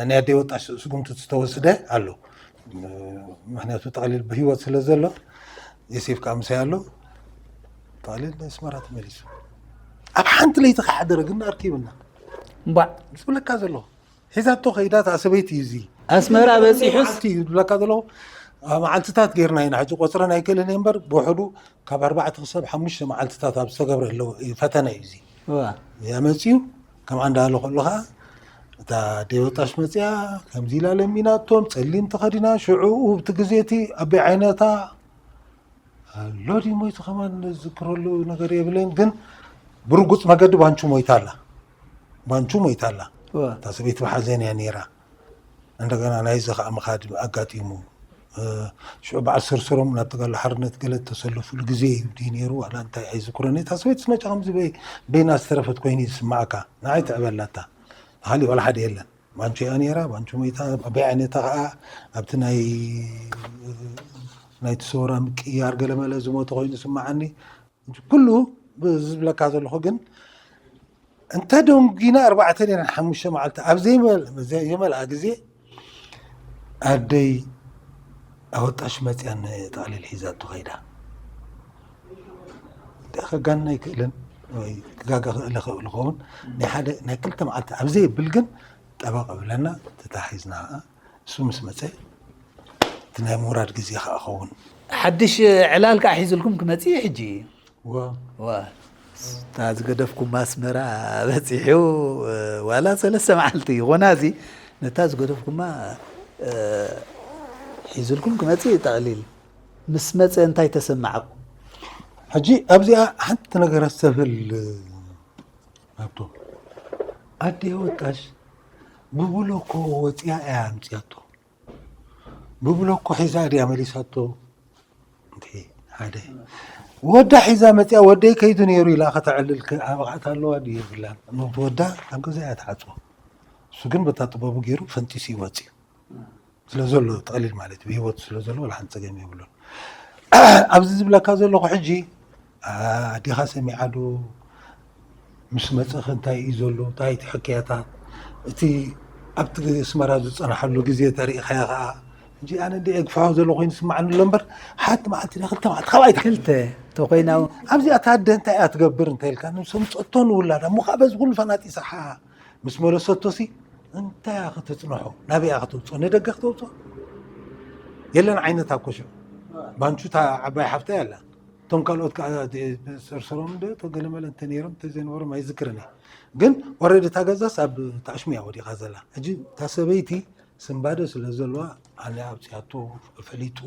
ናይ ኣደይ ወጣሽ ስጉምቲ ዝተወስደ ኣሎ። ምኽንያቱ ጠቕሊል ብህይወት ስለ ዘሎ፣ ዮሴፍ ከኣ ምሳይ ኣሎ። ጠቕሊል ንኣስመራ ተመሊሱ። ኣብ ሓንቲ ለይቲ ከይሓደረ ግን ኣርኪብና። እምባዕ። ዝብለካ ዘለኹ። ሒዛቶ ከይዳ እታ ሰበይቲ እዩ እዚ። ኣስመራ በጺሑስ? መዓልቲ እዩ ዝብለካ ዘለኹ። ኣብ መዓልትታት ጌርና ኢና። ሕጂ ቆጽረን ኣይክእልን እየ እምበር፣ ብውሕዱ ካብ ኣርባዕተ ክሳብ ሓሙሽተ መዓልትታት ኣብ ዝተገብረ ህለው እዩ፣ ፈተነ እዩ እዚ። እዋ። እዚኣ መጺኡ፣ ከምኣ እንዳበለ ከሎ ኸኣ፣ እታ ኣደይ ወጣሽ መጺኣ፣ ከምዚ ኢላ ለሚናቶም፣ ጸሊም ተኸዲና፣ ሽዑ እቲ ግዜ እቲ ኣበይ ዓይነታ፣ ኣሎ ድዩ ሞይቱ ከማን ዝዝክረሉ ነገር የብለይን፣ ግን ብርጉጽ መገዲ ባንቹ ሞይታ ኣላ። ባንቹ ሞይታ ኣላ። እዋ። እታ ሰበይቲ ብሓዘን እያ ነይራ። እንደገና ናይዚ ከኣ ምኻድ ኣጋጢሙ። እ፣ ሽዑ በዓል ስርስሮም ናብ ተጋድሎ ሓርነት ገለ እተሰለፉሉ ግዜ እዩ ድዩ ነይሩ፣ ዋላ እንታይ ኣይዝክሮን። እታ ሰበይትስ መጫ ከምዚ በይ-፣ በይና ዝተረፈት ኮይኑ እዩ ዝስምዓካ። ንዓይ ትዕበላታ። ካሊእ ዋላ ሓደ የለን። ባንቹ እያ ነይራ፣ ባንቹ ሞይታ። ኣበይ ዓይነታ ከኣ ኣብቲ ናይ፣ ናይቲ ሰውራ ምቅያር ገለመለ ዝሞተ ኮይኑ ይስምዓኒ። ኩሉ ዝብለካ ዘለኹ ግን፣ እንተ ደንጒና ኣርባዕተ ነይረን ሓሙሽተ መዓልቲ ኣብ ዘይመል-፣ ዘይመልኣ ግዜ፣ ኣደይ ኣወጣሽ መጽያ ንጠቕሊል ሒዛቶ ከይዳ። ከጋንን ኣይክእልን ወይ ክጋገ ክእል ይኽእል ይኸውን። ናይ ሓደ፣ ናይ ክልተ መዓልቲ ኣብ ዘየብል ግን ጠበቕ እብለና፣ ተታሒዝና ኸዓ እሱ ምስ መጸ፣ እቲ ናይ ምውራድ ግዜ ኸዓ ኸውን። ሓድሽ ዕላል ከዓ ሒዙልኩም ክመጽእ እዩ ሕጂ። ዋ። ዋ። እታ ዝገደፍኩማ ኣስመራ በጺሑ፣ ዋላ ሰለስተ መዓልቲ ይኾና፣ እዚ ነታ ዝገደፍኩማ፣ እ፣ ሒዙልኩም ክመጽእ እዩ ጠቕሊል። ምስ መጸ እንታይ ተሰማዓኩም? ሕጂ ኣብዚኣ ሓንቲ ነገር ኣስተብህል። ኣብቶ ኣዴ ወጣሽ ብብሎኮ ወፂኣ እያ ኣምፅያቶ። ብብሎኮ ሒዛ ድያ መሊሳቶ? እንተ ሓደ ወዳ ሒዛ መፅያ፣ ወደይ ከይዱ ነይሩ ኢላ ከተዕልል ከ-፣ ብቕዓት ኣለዋ ድዩ የብላን? ወዳ ኣብ ገዛ እያ ትዓፅዎ። እሱ ግን በታ ጥበቡ ገይሩ ፈንጢሱ ይወፅእ ስለ ዘሎ፣ ተቐሊል ማለት እዩ፣ ብህይወቱ ስለ ዘሎ ዋላ ሓንቲ ፀገም የብሉን። ኣብዚ ዝብለካ ዘለኹ ሕጂ ኣዴኻ ሰሚዓ ዶ? ምስ መፀኺ እንታይ እዩ ዘሎ? እንታይ እቲ ሕክያታት? እቲ ኣብቲ ኣስመራ ዝፀናሓሉ ግዜ ተሪእኻዮ ከዓ፣ ሕጂ ኣነ እንደ የግፍሖ ዘሎ ኮይኑ ይስምዓኒ ኣሎ እምበር፣ ሓንቲ መዓልቲ ድያ ክልተ መዓልቲ ካብኣ ኣይትሓልፍ። ክልተ ተኮይና እውን ኣብዚኣ እታ ኣደ እንታይ እያ ትገብር እንተ ኢልካ፣ ንሰምፀቶ ንውላዳ እሞ ከዓ በዚ ኩሉ ፈናጢሳሓ ምስ መለሰቶሲ እንታይ እያ ከተፅንሖ? ናበይ እያ ከተውፅኦ? ንደገ ከተውፅኦ? የለን ዓይነት ኣኮ ሽዑ። ባንቹ እታ ዓባይ ሓፍታ እያ ኣላ። እቶም ካልኦት ከዓ ሰርሰሮም እንደ ተገለመለ እንተ ነይሮም እንተ ዘይነበሮም ኣይዝክርን እየ። ግን ኦረዲ እታ ገዛስ ኣብ ታሽሙ እያ ወዲቓ ዘላ። ሕጂ እታ ሰበይቲ ስንባደ ስለ ዘለዋ ኣነ ኣብፅያቶ ፈሊጡ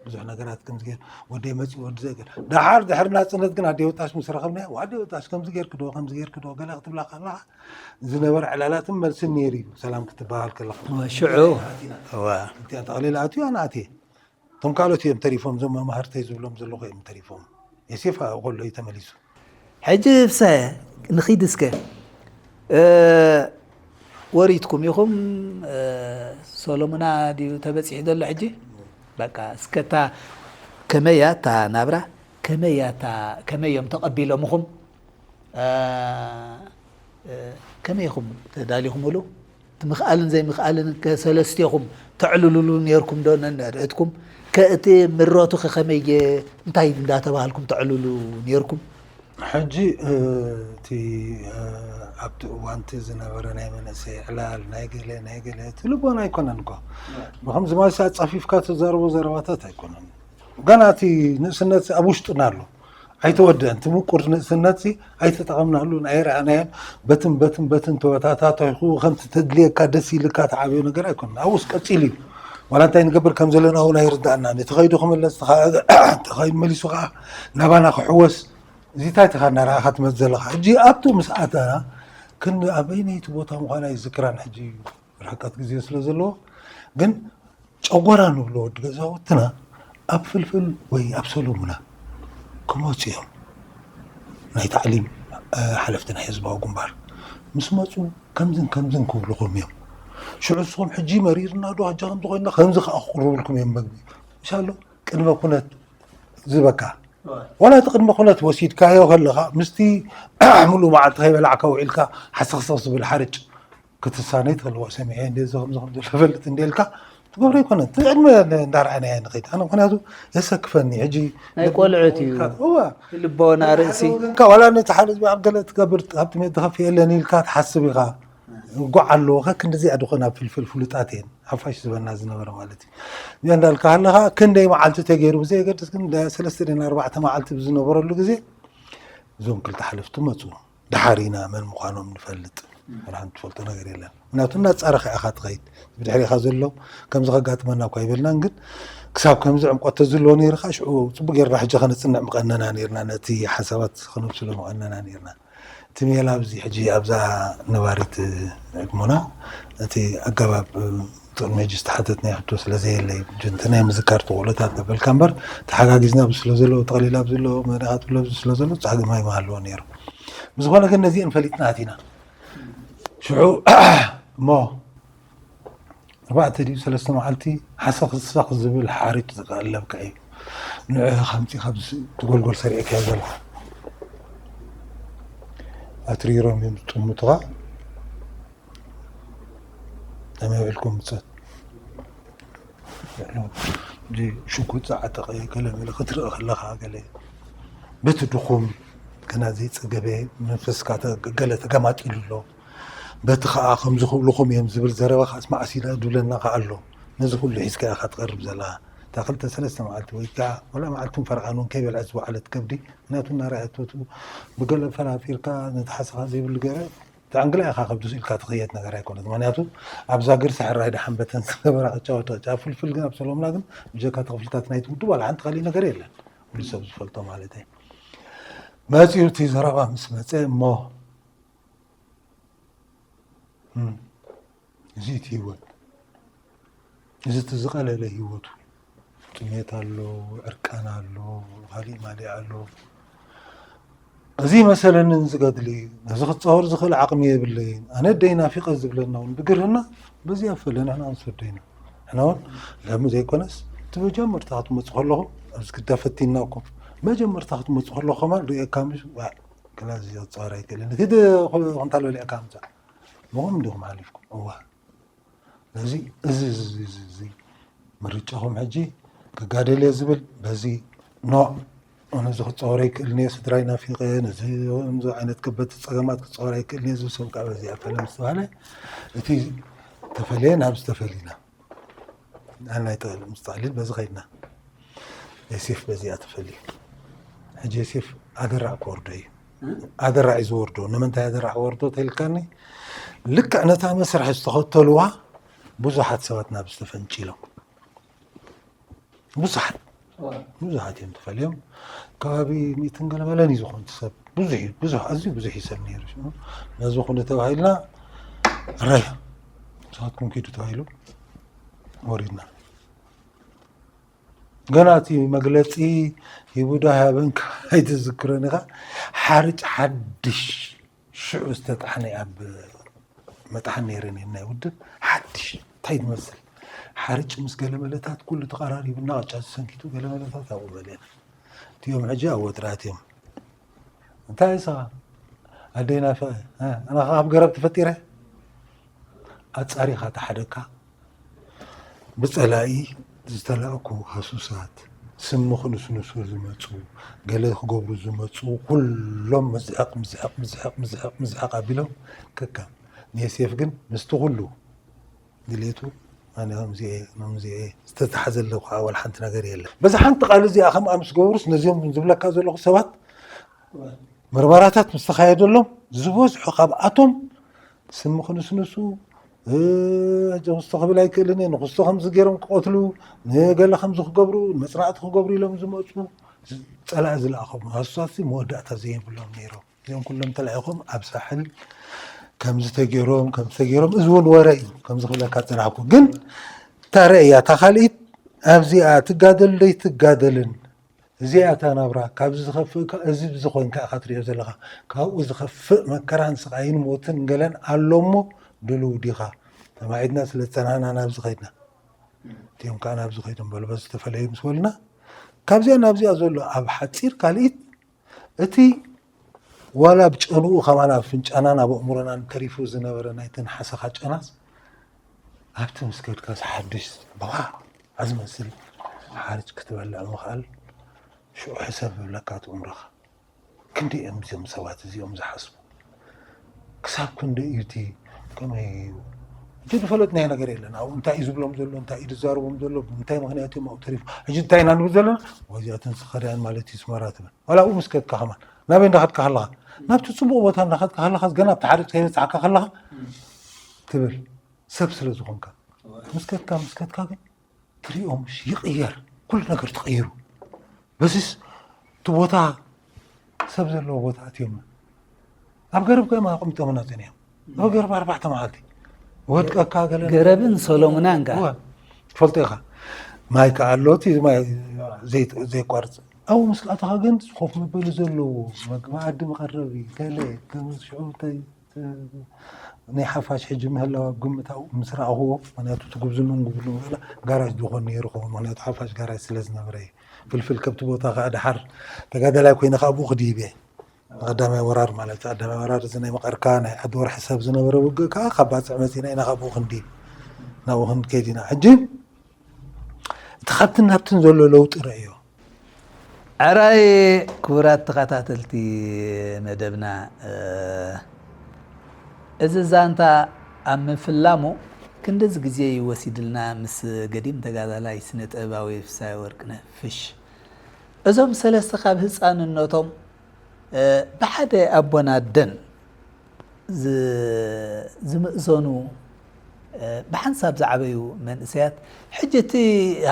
ብዙሕ ነገራት ከምዚ ገይሩ ወደይ መፂኡ ወዲ ዘይገር። ደሓር ድሕሪ ናፅነት ግን ኣደይ ወጣሽ ምስ ረኸብናያ፣ "ኣደይ ወጣሽ ከምዚ ገይርክ ዶ፣ ከምዚ ገይርክ ዶ?" ገለ ክትብላ ከለኻ ዝነበረ ዕላላትን መልስን ነይሩ እዩ። ሰላም ክትበሃል ከለኻ። እወ፣ ሽዑ። እወ። እቲኣ ጠቕሊላ ኣትዩ ኣነ ኣትየ። እቶም ካልኦት እዮም ተሪፎም፣ እዞም መማህርተይ ዝብሎም ዘለኹ እዮም ተሪፎም። የሴፍ ኣብኡ ከሎ እዩ ተመሊሱ። ሕጂ ፍሰ ንኺድ እስከ። እ፣ ወሪድኩም ኢኹም፣ እ፣ ሰሎሙና ድዩ ተበጺሑ ዘሎ ሕጂ? በቃ እስከ እታ ከመይ እያ እታ ናብራ? ከመይ እያ እታ፣ ከመይ እዮም ተቐቢሎምኹም? እ፣ እ፣ ከመይ ኢኹም ተዳሊኹምሉ? እቲ ምኽኣልን ዘይምኽኣልን ከ ሰለስቴኹም ተዕልሉሉ ነይርኩም ዶ ነንሕድሕድኩም? ከ እቲ ምረቱ ከ ከመይ ገ-፣ እንታይ እንዳተባሃልኩም ተዕልሉ ነይርኩም? ሕጂ፣ እ፣ እቲ፣ እ፣ ኣብቲ እዋንቲ ዝነበረ ናይ መንእሰይ ዕላል፣ ናይ ገለ፣ ናይ ገለ፣ እቲ ልቦና ኣይኮነን እኮ። ብኸምዚ ማለት ኣጻፊፍካ ትዛረቦ ዘረባታት ኣይኮነን። ገና እቲ ንእስነት ኣብ ውሽጥና ኣሎ። ኣይተወደአን። እቲ ምቁር ንእስነት ሲ ኣይተጠቐምናሉን፣ ኣይረኣናዮን። በትን፣ በትን፣ በትን ተበታታቲኹ ከምቲ ተድልየካ ደስ ኢልካ ትዓብዮ ነገር ኣይኮነን። ኣብኡስ ቀጺሉ እዩ። ዋላ እንታይ ንገብር ከም ዘለና እውን ኣይርድኣናን። እቲ ኸይዱ ክምለስ፣ እቲ ኸ-፣ እቲ ኸይዱ መሊሱ ኸዓ ናባና ክሕወስ፣ እዚ እንታይ ትኻ እናረኣኻ ትመጽእ ዘለኻ? ሕጂ ኣብቱ ምስ ኣተና፣ ክን-፣ ኣበይነይቲ ቦታ ምዃና ኣይዝክራን ሕጂ። ርሕቀት ግዜ ስለ ዘለዎ፣ ግን ጨጎራ ንብሎ ወዲ ገዛውትና ኣብ ፍልፍል ወይ ኣብ ሰሎሙና ክመፁ እዮም። ናይ ታዕሊም፣ እ፣ ሓለፍቲ ናይ ህዝባዊ ግንባር ምስ መፁ ከምዝን ከምዝን ክብልኹም እዮም። ሽዑ ንስኹም ሕጂ መሪርና ዶ ኣጃ ከምዚ ኮይንና ከምዚ ከዓ ክቕርብልኩም እዮም መግቢ። ምሻሎ ቅድመ ኩነት ዝበካ። ዋላ እቲ ቅድመ ኩነት ወሲድካዮ ከለኻ ምስቲ ሙሉእ መዓልቲ ከይበላዕካ ውዒልካ ሓሰኽሰኽ ዝብል ሓርጭ ክትሳነይ ትኽእል። "ዋ ሰሚዐ እንደ እዚ ከምዚ ከምዚ ዘሎ ፈልጥ" እንደ ኢልካ ትገብሮ ኣይኮነን። እቲ ዕድመ እንዳርኣናዮ ንኸይድ። ኣነ ምኽንያቱ የሰክፈኒ። ሕጂ ናይ ቆልዑት እዩ። እዋ። ልቦና ርእሲ። ወገንካ ዋላ ነቲ ሓደ ህዝቢ ኣብ ገለ ትገብር፣ ካብቲ ሜዳ ትኸፍእ የለን ኢልካ ትሓስብ ኢኻ። እንኳዕ ኣለዎ። ከክንድዚኣ ድኾን ኣብ ፍልፍል ፍሉጣት እየን። ሓፋሽ ዝበና ዝነበረ ማለት እዩ። እዚኣ እንዳልካ ሃለኻ ክንደይ መዓልቲ ተገይሩ ብዘየገድስ ግን እንዳ ሰለስተ ድን ኣርባዕተ መዓልቲ ብዝነበረሉ ግዜ እዞም ክልተ ሓለፍቲ መፁ። ደሓር ኢና መን ምዃኖም ንፈልጥ። ዋላ ሓንቲ ትፈልጦ ነገር የለን። ምክንያቱ እናጻረኻ ኢኻ ትኸይድ። ብድሕሪኻ ዘሎ ከምዚ ከጋጥመና እኳ ኣይበልናን፣ ግን ክሳብ ከምዚ ዕምቆት ተዝህልዎ ነይሩ ኸኣ ሽዑ ጽቡቅ ጌርና ሕጂ ኸነጽንዕ ምቐነና ኔርና፣ ነቲ ሓሳባት ኸነብስሎ ምቐነና ኔርና። እቲ ሜላ ኣብዚ ሕጂ ኣብዛ ነባሪት ዕድሞና እቲ ኣገባብ ቅድሚ ሕጂ ዝተሓተትናዮ ሕቶ ስለ ዘየለ እዩ። እቲ ናይ ምዝካር ተኽእሎታት ተበልካ እምበር ተሓጋጊዝና ኣብዚ ስለ ዘሎ፣ ጠቕሊላ ኣብዚ ኣሎ፣ መሪኻት ኣሎ ኣብዚ ስለ ዘሎ ጻግም ኣይምሃለዎ ነይሩ። ብዝኾነ ግን ነዚአን ፈሊጥና ኣቲና። ሽዑ እሞ ኣርባዕተ ድዩ ሰለስተ መዓልቲ ሓሰኽሰኽ ዝብል ሓሪጭ ዝቐለብካ እዩ። ንዑ ኢኻ ኣምጺእካ ኣብዚ ትጎልጎል ሰሪዕካዮ ዘለኻ። ኣትሪሮም እዮም ዝጥምቱኻ። ከመይ ውዒልኩም ምጸት? እዚ ሽጉጥ ዝዓጠቐ ገለ መለ ክትርኢ ከለኻ ገለ በቲ ድኹም ገና ዘይጸገበ መንፈስካ ተ-፣ ገለ ተገማጢሉ ኣሎ። በቲ ኸኣ ከምዚ ክብልኹም እዮም ዝብል ዘረባ ኸኣስ መዓስ ኢለ ድብለና ኸኣ ኣሎ። ነዚ ኩሉ ሒዝካ ኢኻ ትቐርብ ዘለኻ። እታ ክልተ ሰለስተ መዓልቲ ወይ ከኣ ወላ መዓልትን ፈርቓን እውን ከይበልዐት ዝወዓለት ከብዲ፣ ምኽንያቱ እናረኣየቶ ብገለ ፈላፊርካ ነቲ ሓሰኻ ዘይብሉ ገይረ ተዓንግላ ኢኻ ከብዲ ስኢልካ ትኽየድ ነገር ኣይኮነት። ምኽንያቱ ኣብዛ ግርሲ ሕራይ ደሓን በተን ዝነበራ ክጫወት ክጫ-፣ ፍልፍል ግን ኣብ ሰሎምና ግን ብጀካ ተኽፍልታት ናይቲ ውድብ ዋላ ሓንቲ ካሊእ ነገር የለን። ኩሉ ሰብ ዝፈልጦ ማለት እዩ። መፂኡ እቲ ዘረባ ምስ መፀ እሞ፣ እም፣ እዚ እቲ ህይወት፣ እዚ እቲ ዝቐለለ ህይወቱ፣ ጥሜት ኣሎ፣ ዕርቃን ኣሎ፣ ካሊእ ማሊእ ኣሎ። እዚ መሰለንን ዝገድሊ፣ ነዚ ክፃወር ዝኽእል ዓቕሚ የብለይን። ኣነ ደይ ናፊቐ ዝብለና እውን ብግርህና በዚ ኣፈለ ንሕና ንሰዶ ኢና። ንሕና እውን ሎሚ ዘይኮነስ እቲ መጀመርታ ክትመፁ ከለኹም ኣብዚ ግዳ ፈቲንናኩም። መጀመርታ ክትመፁ ከለኹም ከማን ርእየካ ምሽ፣ ዋ፣ ገላ እዚ ክፃወር ኣይክእልን። እቲ ድ-፣ ኩንታል በሊዕካ ምፃእ። ምኹም እንዲኹም ሓሊፍኩም። እዋ። ስለዚ እዚ፣ እዚ፣ እዚ፣ እዚ፣ እዚ ምርጫኹም ሕጂ ክጋደል እየ ዝብል፣ በዚ ኖ፣ ኣነ እዚ ክፃወር ኣይክእልን እየ፣ ስድራይ ናፊቐ፣ ነዚ፣ ከምዚ ዓይነት ከበድቲ ፀገማት ክፃወር ኣይክእልን እየ ዝብል ሰብ ከዓ በዚ ኣፈለ ምስ ተባህለ፣ እቲ ተፈለየ ናብ ዝተፈሊና። ኣና ይጠቕልል፣ ምስ ጠቕሊል በዚ ኸይድና። ዮሴፍ በዚኣ ተፈልዩ። ሕጂ ዮሴፍ ኣደራዕ ክወርዶ እዩ። ኣደራዕ እዩ ዝወርዶ። ንምንታይ ኣደራዕ ወርዶ ተልካኒ? ልክዕ ነታ መስርሕ ዝተኸተልዋ ብዙሓት ሰባት ናብ ዝተፈንጭሎም። ብዙሓት፣ ብዙሓት እዮም ተፈልዮም። ከባቢ ሚእትን ገለ መለን እዩ ዝኾን ሰብ። ብዙሕ እዩ፣ ብዙሕ፣ ኣዝዩ ብዙሕ እዩ ሰብ ነይሩ። ሽዑ ነዚ ኩሉ ተባሂልና፣ ራይ፣ ንስኻትኩም ኪዱ ተባሂሉ ወሪድና። ገና እቲ መግለጺ ሂቡ ዶ ሃበንካ ኣይትዝክሮን ኢኻ። ሓርጭ ሓድሽ ሽዑ ዝተጣሕነ ኣብ መጥሓን ነይረን እየን ናይ ውድብ። ሓድሽ እንታይ ትመስል ሓርጭ ምስ ገለ መለታት ኩሉ ተቐራሪቡና ቅጫ ተሰንኪቱ ገለ መለታት ኣብኡ በለና። እቲኦም ሕጂ ኣብ ወጥራት እዮም። እንታይ ኢኻ ኣደይ ናፊቐ? እ፣ ኣነ ኸዓ ኣብ ገረብ ተፈጢረ? ኣጻሪኻ ተሓደግካ። ብጸላኢ ዝተላእኩ ሃሱሳት፣ ስሚ ክንስንሱ ዝመጹ፣ ገለ ክገብሩ ዝመጹ፣ ኩሎም ምዝሕቕ፣ ምዝሕቕ፣ ምዝሕቕ፣ ምዝሕቕ፣ ምዝሕቕ ኣቢሎም ከካም። ንዮሴፍ ግን ምስቲ ኩሉ ድሌቱ፣ ኣነ ከምዚ እየ፣ ከምዚ እየ፣ ዝተተሓዘለ ከዓ ዋላ ሓንቲ ነገር የለን። በዛ ሓንቲ ቃል እዚኣ ከምኣ ምስ ገበሩስ ነዚኦም ዝብለካ ዘለኹ ሰባት ምርመራታት ምስ ተኻየደሎም ዝበዝሑ ካብኣቶም ስሚ ክንስንሱ፣ እ፣ ሕጂ ክስቶ ክብል ኣይክእልን እየ፣ ንክስቶ ከምዚ ገይሮም ክቐትሉ፣ ንገለ ከምዚ ክገብሩ፣ መጽናዕቲ ክገብሩ ኢሎም ዝመጹ ጸላኢ ዝለኣኾም ሃሱሳትሲ መወዳእታ ዘይብሎም ነይሮም። እዚኦም ኩሎም ተላኢኾም ኣብ ሳሕል ከምዚ ተገይሮም፣ ከምዚ ተገይሮም፣ እዚ እውን ወረ እዩ፣ ከምዚ ክብለካ ዝጸናሕኩ። ግን እታ ርእያ፣ እታ ካልኢት ኣብዚኣ ትጋደል ዶ ኣይትጋደልን? እዚኣ እታ ናብራ፣ ካብዚ ዝኸፍእ ከ-፣ እዚ ብዚ ኮይንካ ኢኻ ትሪኦ ዘለኻ። ካብኡ ዝኸፍእ መከራን ስቓይን ሞትን ገለን ኣሎ እሞ፣ ድልው ዲኻ? ተማዒድና ስለ ዝጸናሕና ናብዚ ከይድና። እቲኦም ከኣ ናብዚ ከይዶም በሉ፣ በዚ ተፈለዩ ምስ በሉና፣ ካብዚኣ ናብዚኣ ዘሎ ኣብ ሓጺር ካልኢት፣ እቲ ዋላ ብጨንኡ ከማን ኣብ ፍንጫናን ኣብ ኣእምሮናን ተሪፉ ዝነበረ ናይተን ሓሰኻ ጨናስ፣ ኣብቲ ምስ ከድካስ ሓድሽ በዋዕ ዝመስል ሓርጭ ክትበልዕ ምኽኣል፣ ሽዑ ሕሰብ ይብለካ እቲ ኣእምሮኻ። ክንደይ እዮም እዚኦም ሰባት እዚኦም ዝሓስቡ? ክሳብ ክንደይ እዩ እቲ፣ ከመይ እዩ? ሕጂ ዝፈለጥናዮ ነገር የለን። ኣብኡ እንታይ እዩ ዝብሎም ዘሎ? እንታይ እዩ ዝዛረቦም ዘሎ? ብምንታይ ምኽንያት እዮም ኣብኡ ተሪፎም? ሕጂ እንታይ ኢና ንብል ዘለና? ዋይ፣ እዚኣተን ስኸርያን ማለት እዩ፣ ስመራ ትብል። ዋላ ኣብኡ ምስ ከድካ ከማን፣ ናበይ እንዳኸድካ ከለኻ? ናብቲ ጽቡቕ ቦታ እንዳኸድካ ከለኻስ፣ ገና ኣብቲ ሓርጭ ከይበጻሕካ ከለኻ ትብል፣ ሰብ ስለ ዝኾንካ። ምስ ከድካ፣ ምስ ከድካ ግን ትሪኦም፣ እሺ፣ ይቕየር፣ ኩሉ ነገር ተቐይሩ። በዚስ እቲ ቦታ፣ ሰብ ዘለዎ ቦታ ኣትዮምና። ኣብ ገረብ ከማ ኣቐሚጦምና ጸኒሖም። ኣብ ገረብ ኣርባዕተ መዓልቲ። ወድቀካ ገለ ነገር። ገረብን ሰሎሙናን ከኣ። እወ፣ ትፈልጦ ኢኻ። ማይ ከኣ ኣሎ፣ እቲ ማይ ዘይ-፣ ዘየቋርጽ። ኣብኡ ምስ ኣተኻ ግን ኮፍ መበሊ ዘለዎ፣ መግ-፣ መኣዲ መቐረቢ፣ ገለ፣ ከም ሽዑ እንታይ፣ ናይ ሓፋሽ ሕጂ ምህላው ኣብ ግምት ኣብኡ ምስ ረኣኽዎ፣ ምኽንያቱ እቲ ጉብዝኖን ጉብዝኖን ጋራጅ ዝኾን ነይሩ ኸውን፣ ምኽንያቱ ሓፋሽ ጋራጅ ስለ ዝነበረ እዩ። ፍልፍል ከብቲ ቦታ ከኣ ደሓር ተጋዳላይ ኮይነ ከኣ ኣብኡ ክድይብ እየ። ንቐዳማይ ወራር ማለት እዩ። ቀዳማይ ወራር እዚ ናይ መቐርካ ናይ ዓዲ ወርሒ ሰብ ዝነበረ ውግእ ከኣ ካብ ባጽዕ መጺና ኢና ካብኡ ክንድይብ፣ ናብኡ ክንከይድ ኢና። ሕጂ እቲ ካብትን ናብትን ዘሎ ለውጢ ረእዮ። ኣራይ ክቡራት ተኸታተልቲ መደብና፣ እ፣ እዚ ዛንታ ኣብ ምፍላሙ ክንድዚ ግዜ እዩ ወሲድልና ምስ ገዲም ተጋዳላይ ስነ ጥበባዊ ፍስሃየ ወርቅነህ ፍሽ። እዞም ሰለስተ ካብ ህፃንነቶም፣ እ፣ ብሓደ ኣቦን ኣደን ዝ-፣ ዝምእዘኑ ብሓንሳብ ዝዓበዩ መንእሰያት፣ ሕጂ እቲ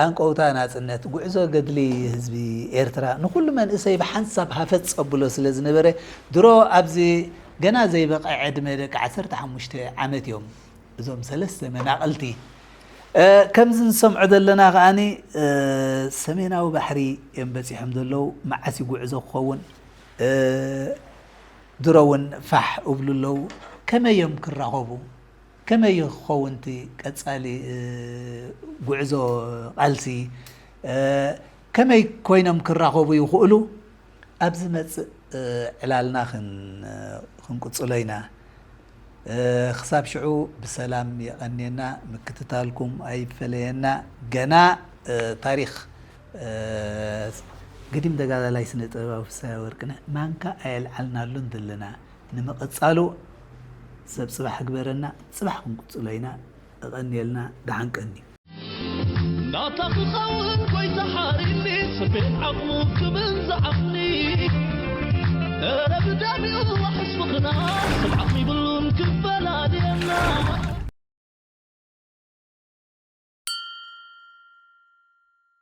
ሃንቀውታ ናጽነት፣ ጉዕዞ ገድሊ ህዝቢ ኤርትራ ንኹሉ መንእሰይ ብሓንሳብ ሃፈጽ ጸብሎ ስለ ዝነበረ፣ ድሮ ኣብዚ ገና ዘይበቐዐ ዕድመ ደቂ ዓሰርተ ሓሙሽተ ዓመት እዮም እዞም ሰለስተ መናቕልቲ። ከምዚ ንሰምዖ ዘለና ከኣኒ ሰሜናዊ ባሕሪ እዮም በጺሖም ዘለዉ። መዓስ እዩ ጉዕዞ ክኸውን? ድሮ እውን ፋሕ እብሉ ኣለዉ። ከመይ እዮም ክራኸቡ? ከመይ ክኸውን እቲ ቀጻሊ ጉዕዞ ቃልሲ? ከመይ ኮይኖም ክራኸቡ ይኽእሉ? ኣብ ዝመጽእ ዕላልና ክንቅጽሎ ኢና። ክሳብ ሽዑ ብሰላም የቐንየና፣ ምክትታልኩም ኣይፈለየና። ገና ታሪኽ ግዲም ተጋዳላይ ስነ ጥበባዊ ፍስሃ ወርቅነህ ማንካ ኣየልዓልናሉን ዘለና። ንምቕጻሉ ሰብ ጽባሕ ግበረና። ጽባሕ ክንቅጽሎ ኢና። እቐንየልና። ደሓን ቀንዩ። ናታ ክኸውን ጎይታ ሓሪኒ ስቤን ዓቕሙ ክብል ዝዓቕኒ እረ ብዳቢኡ ዋሕስ ምኽና ሰብ ዓቕሚ ይብሉን ክፈላልየና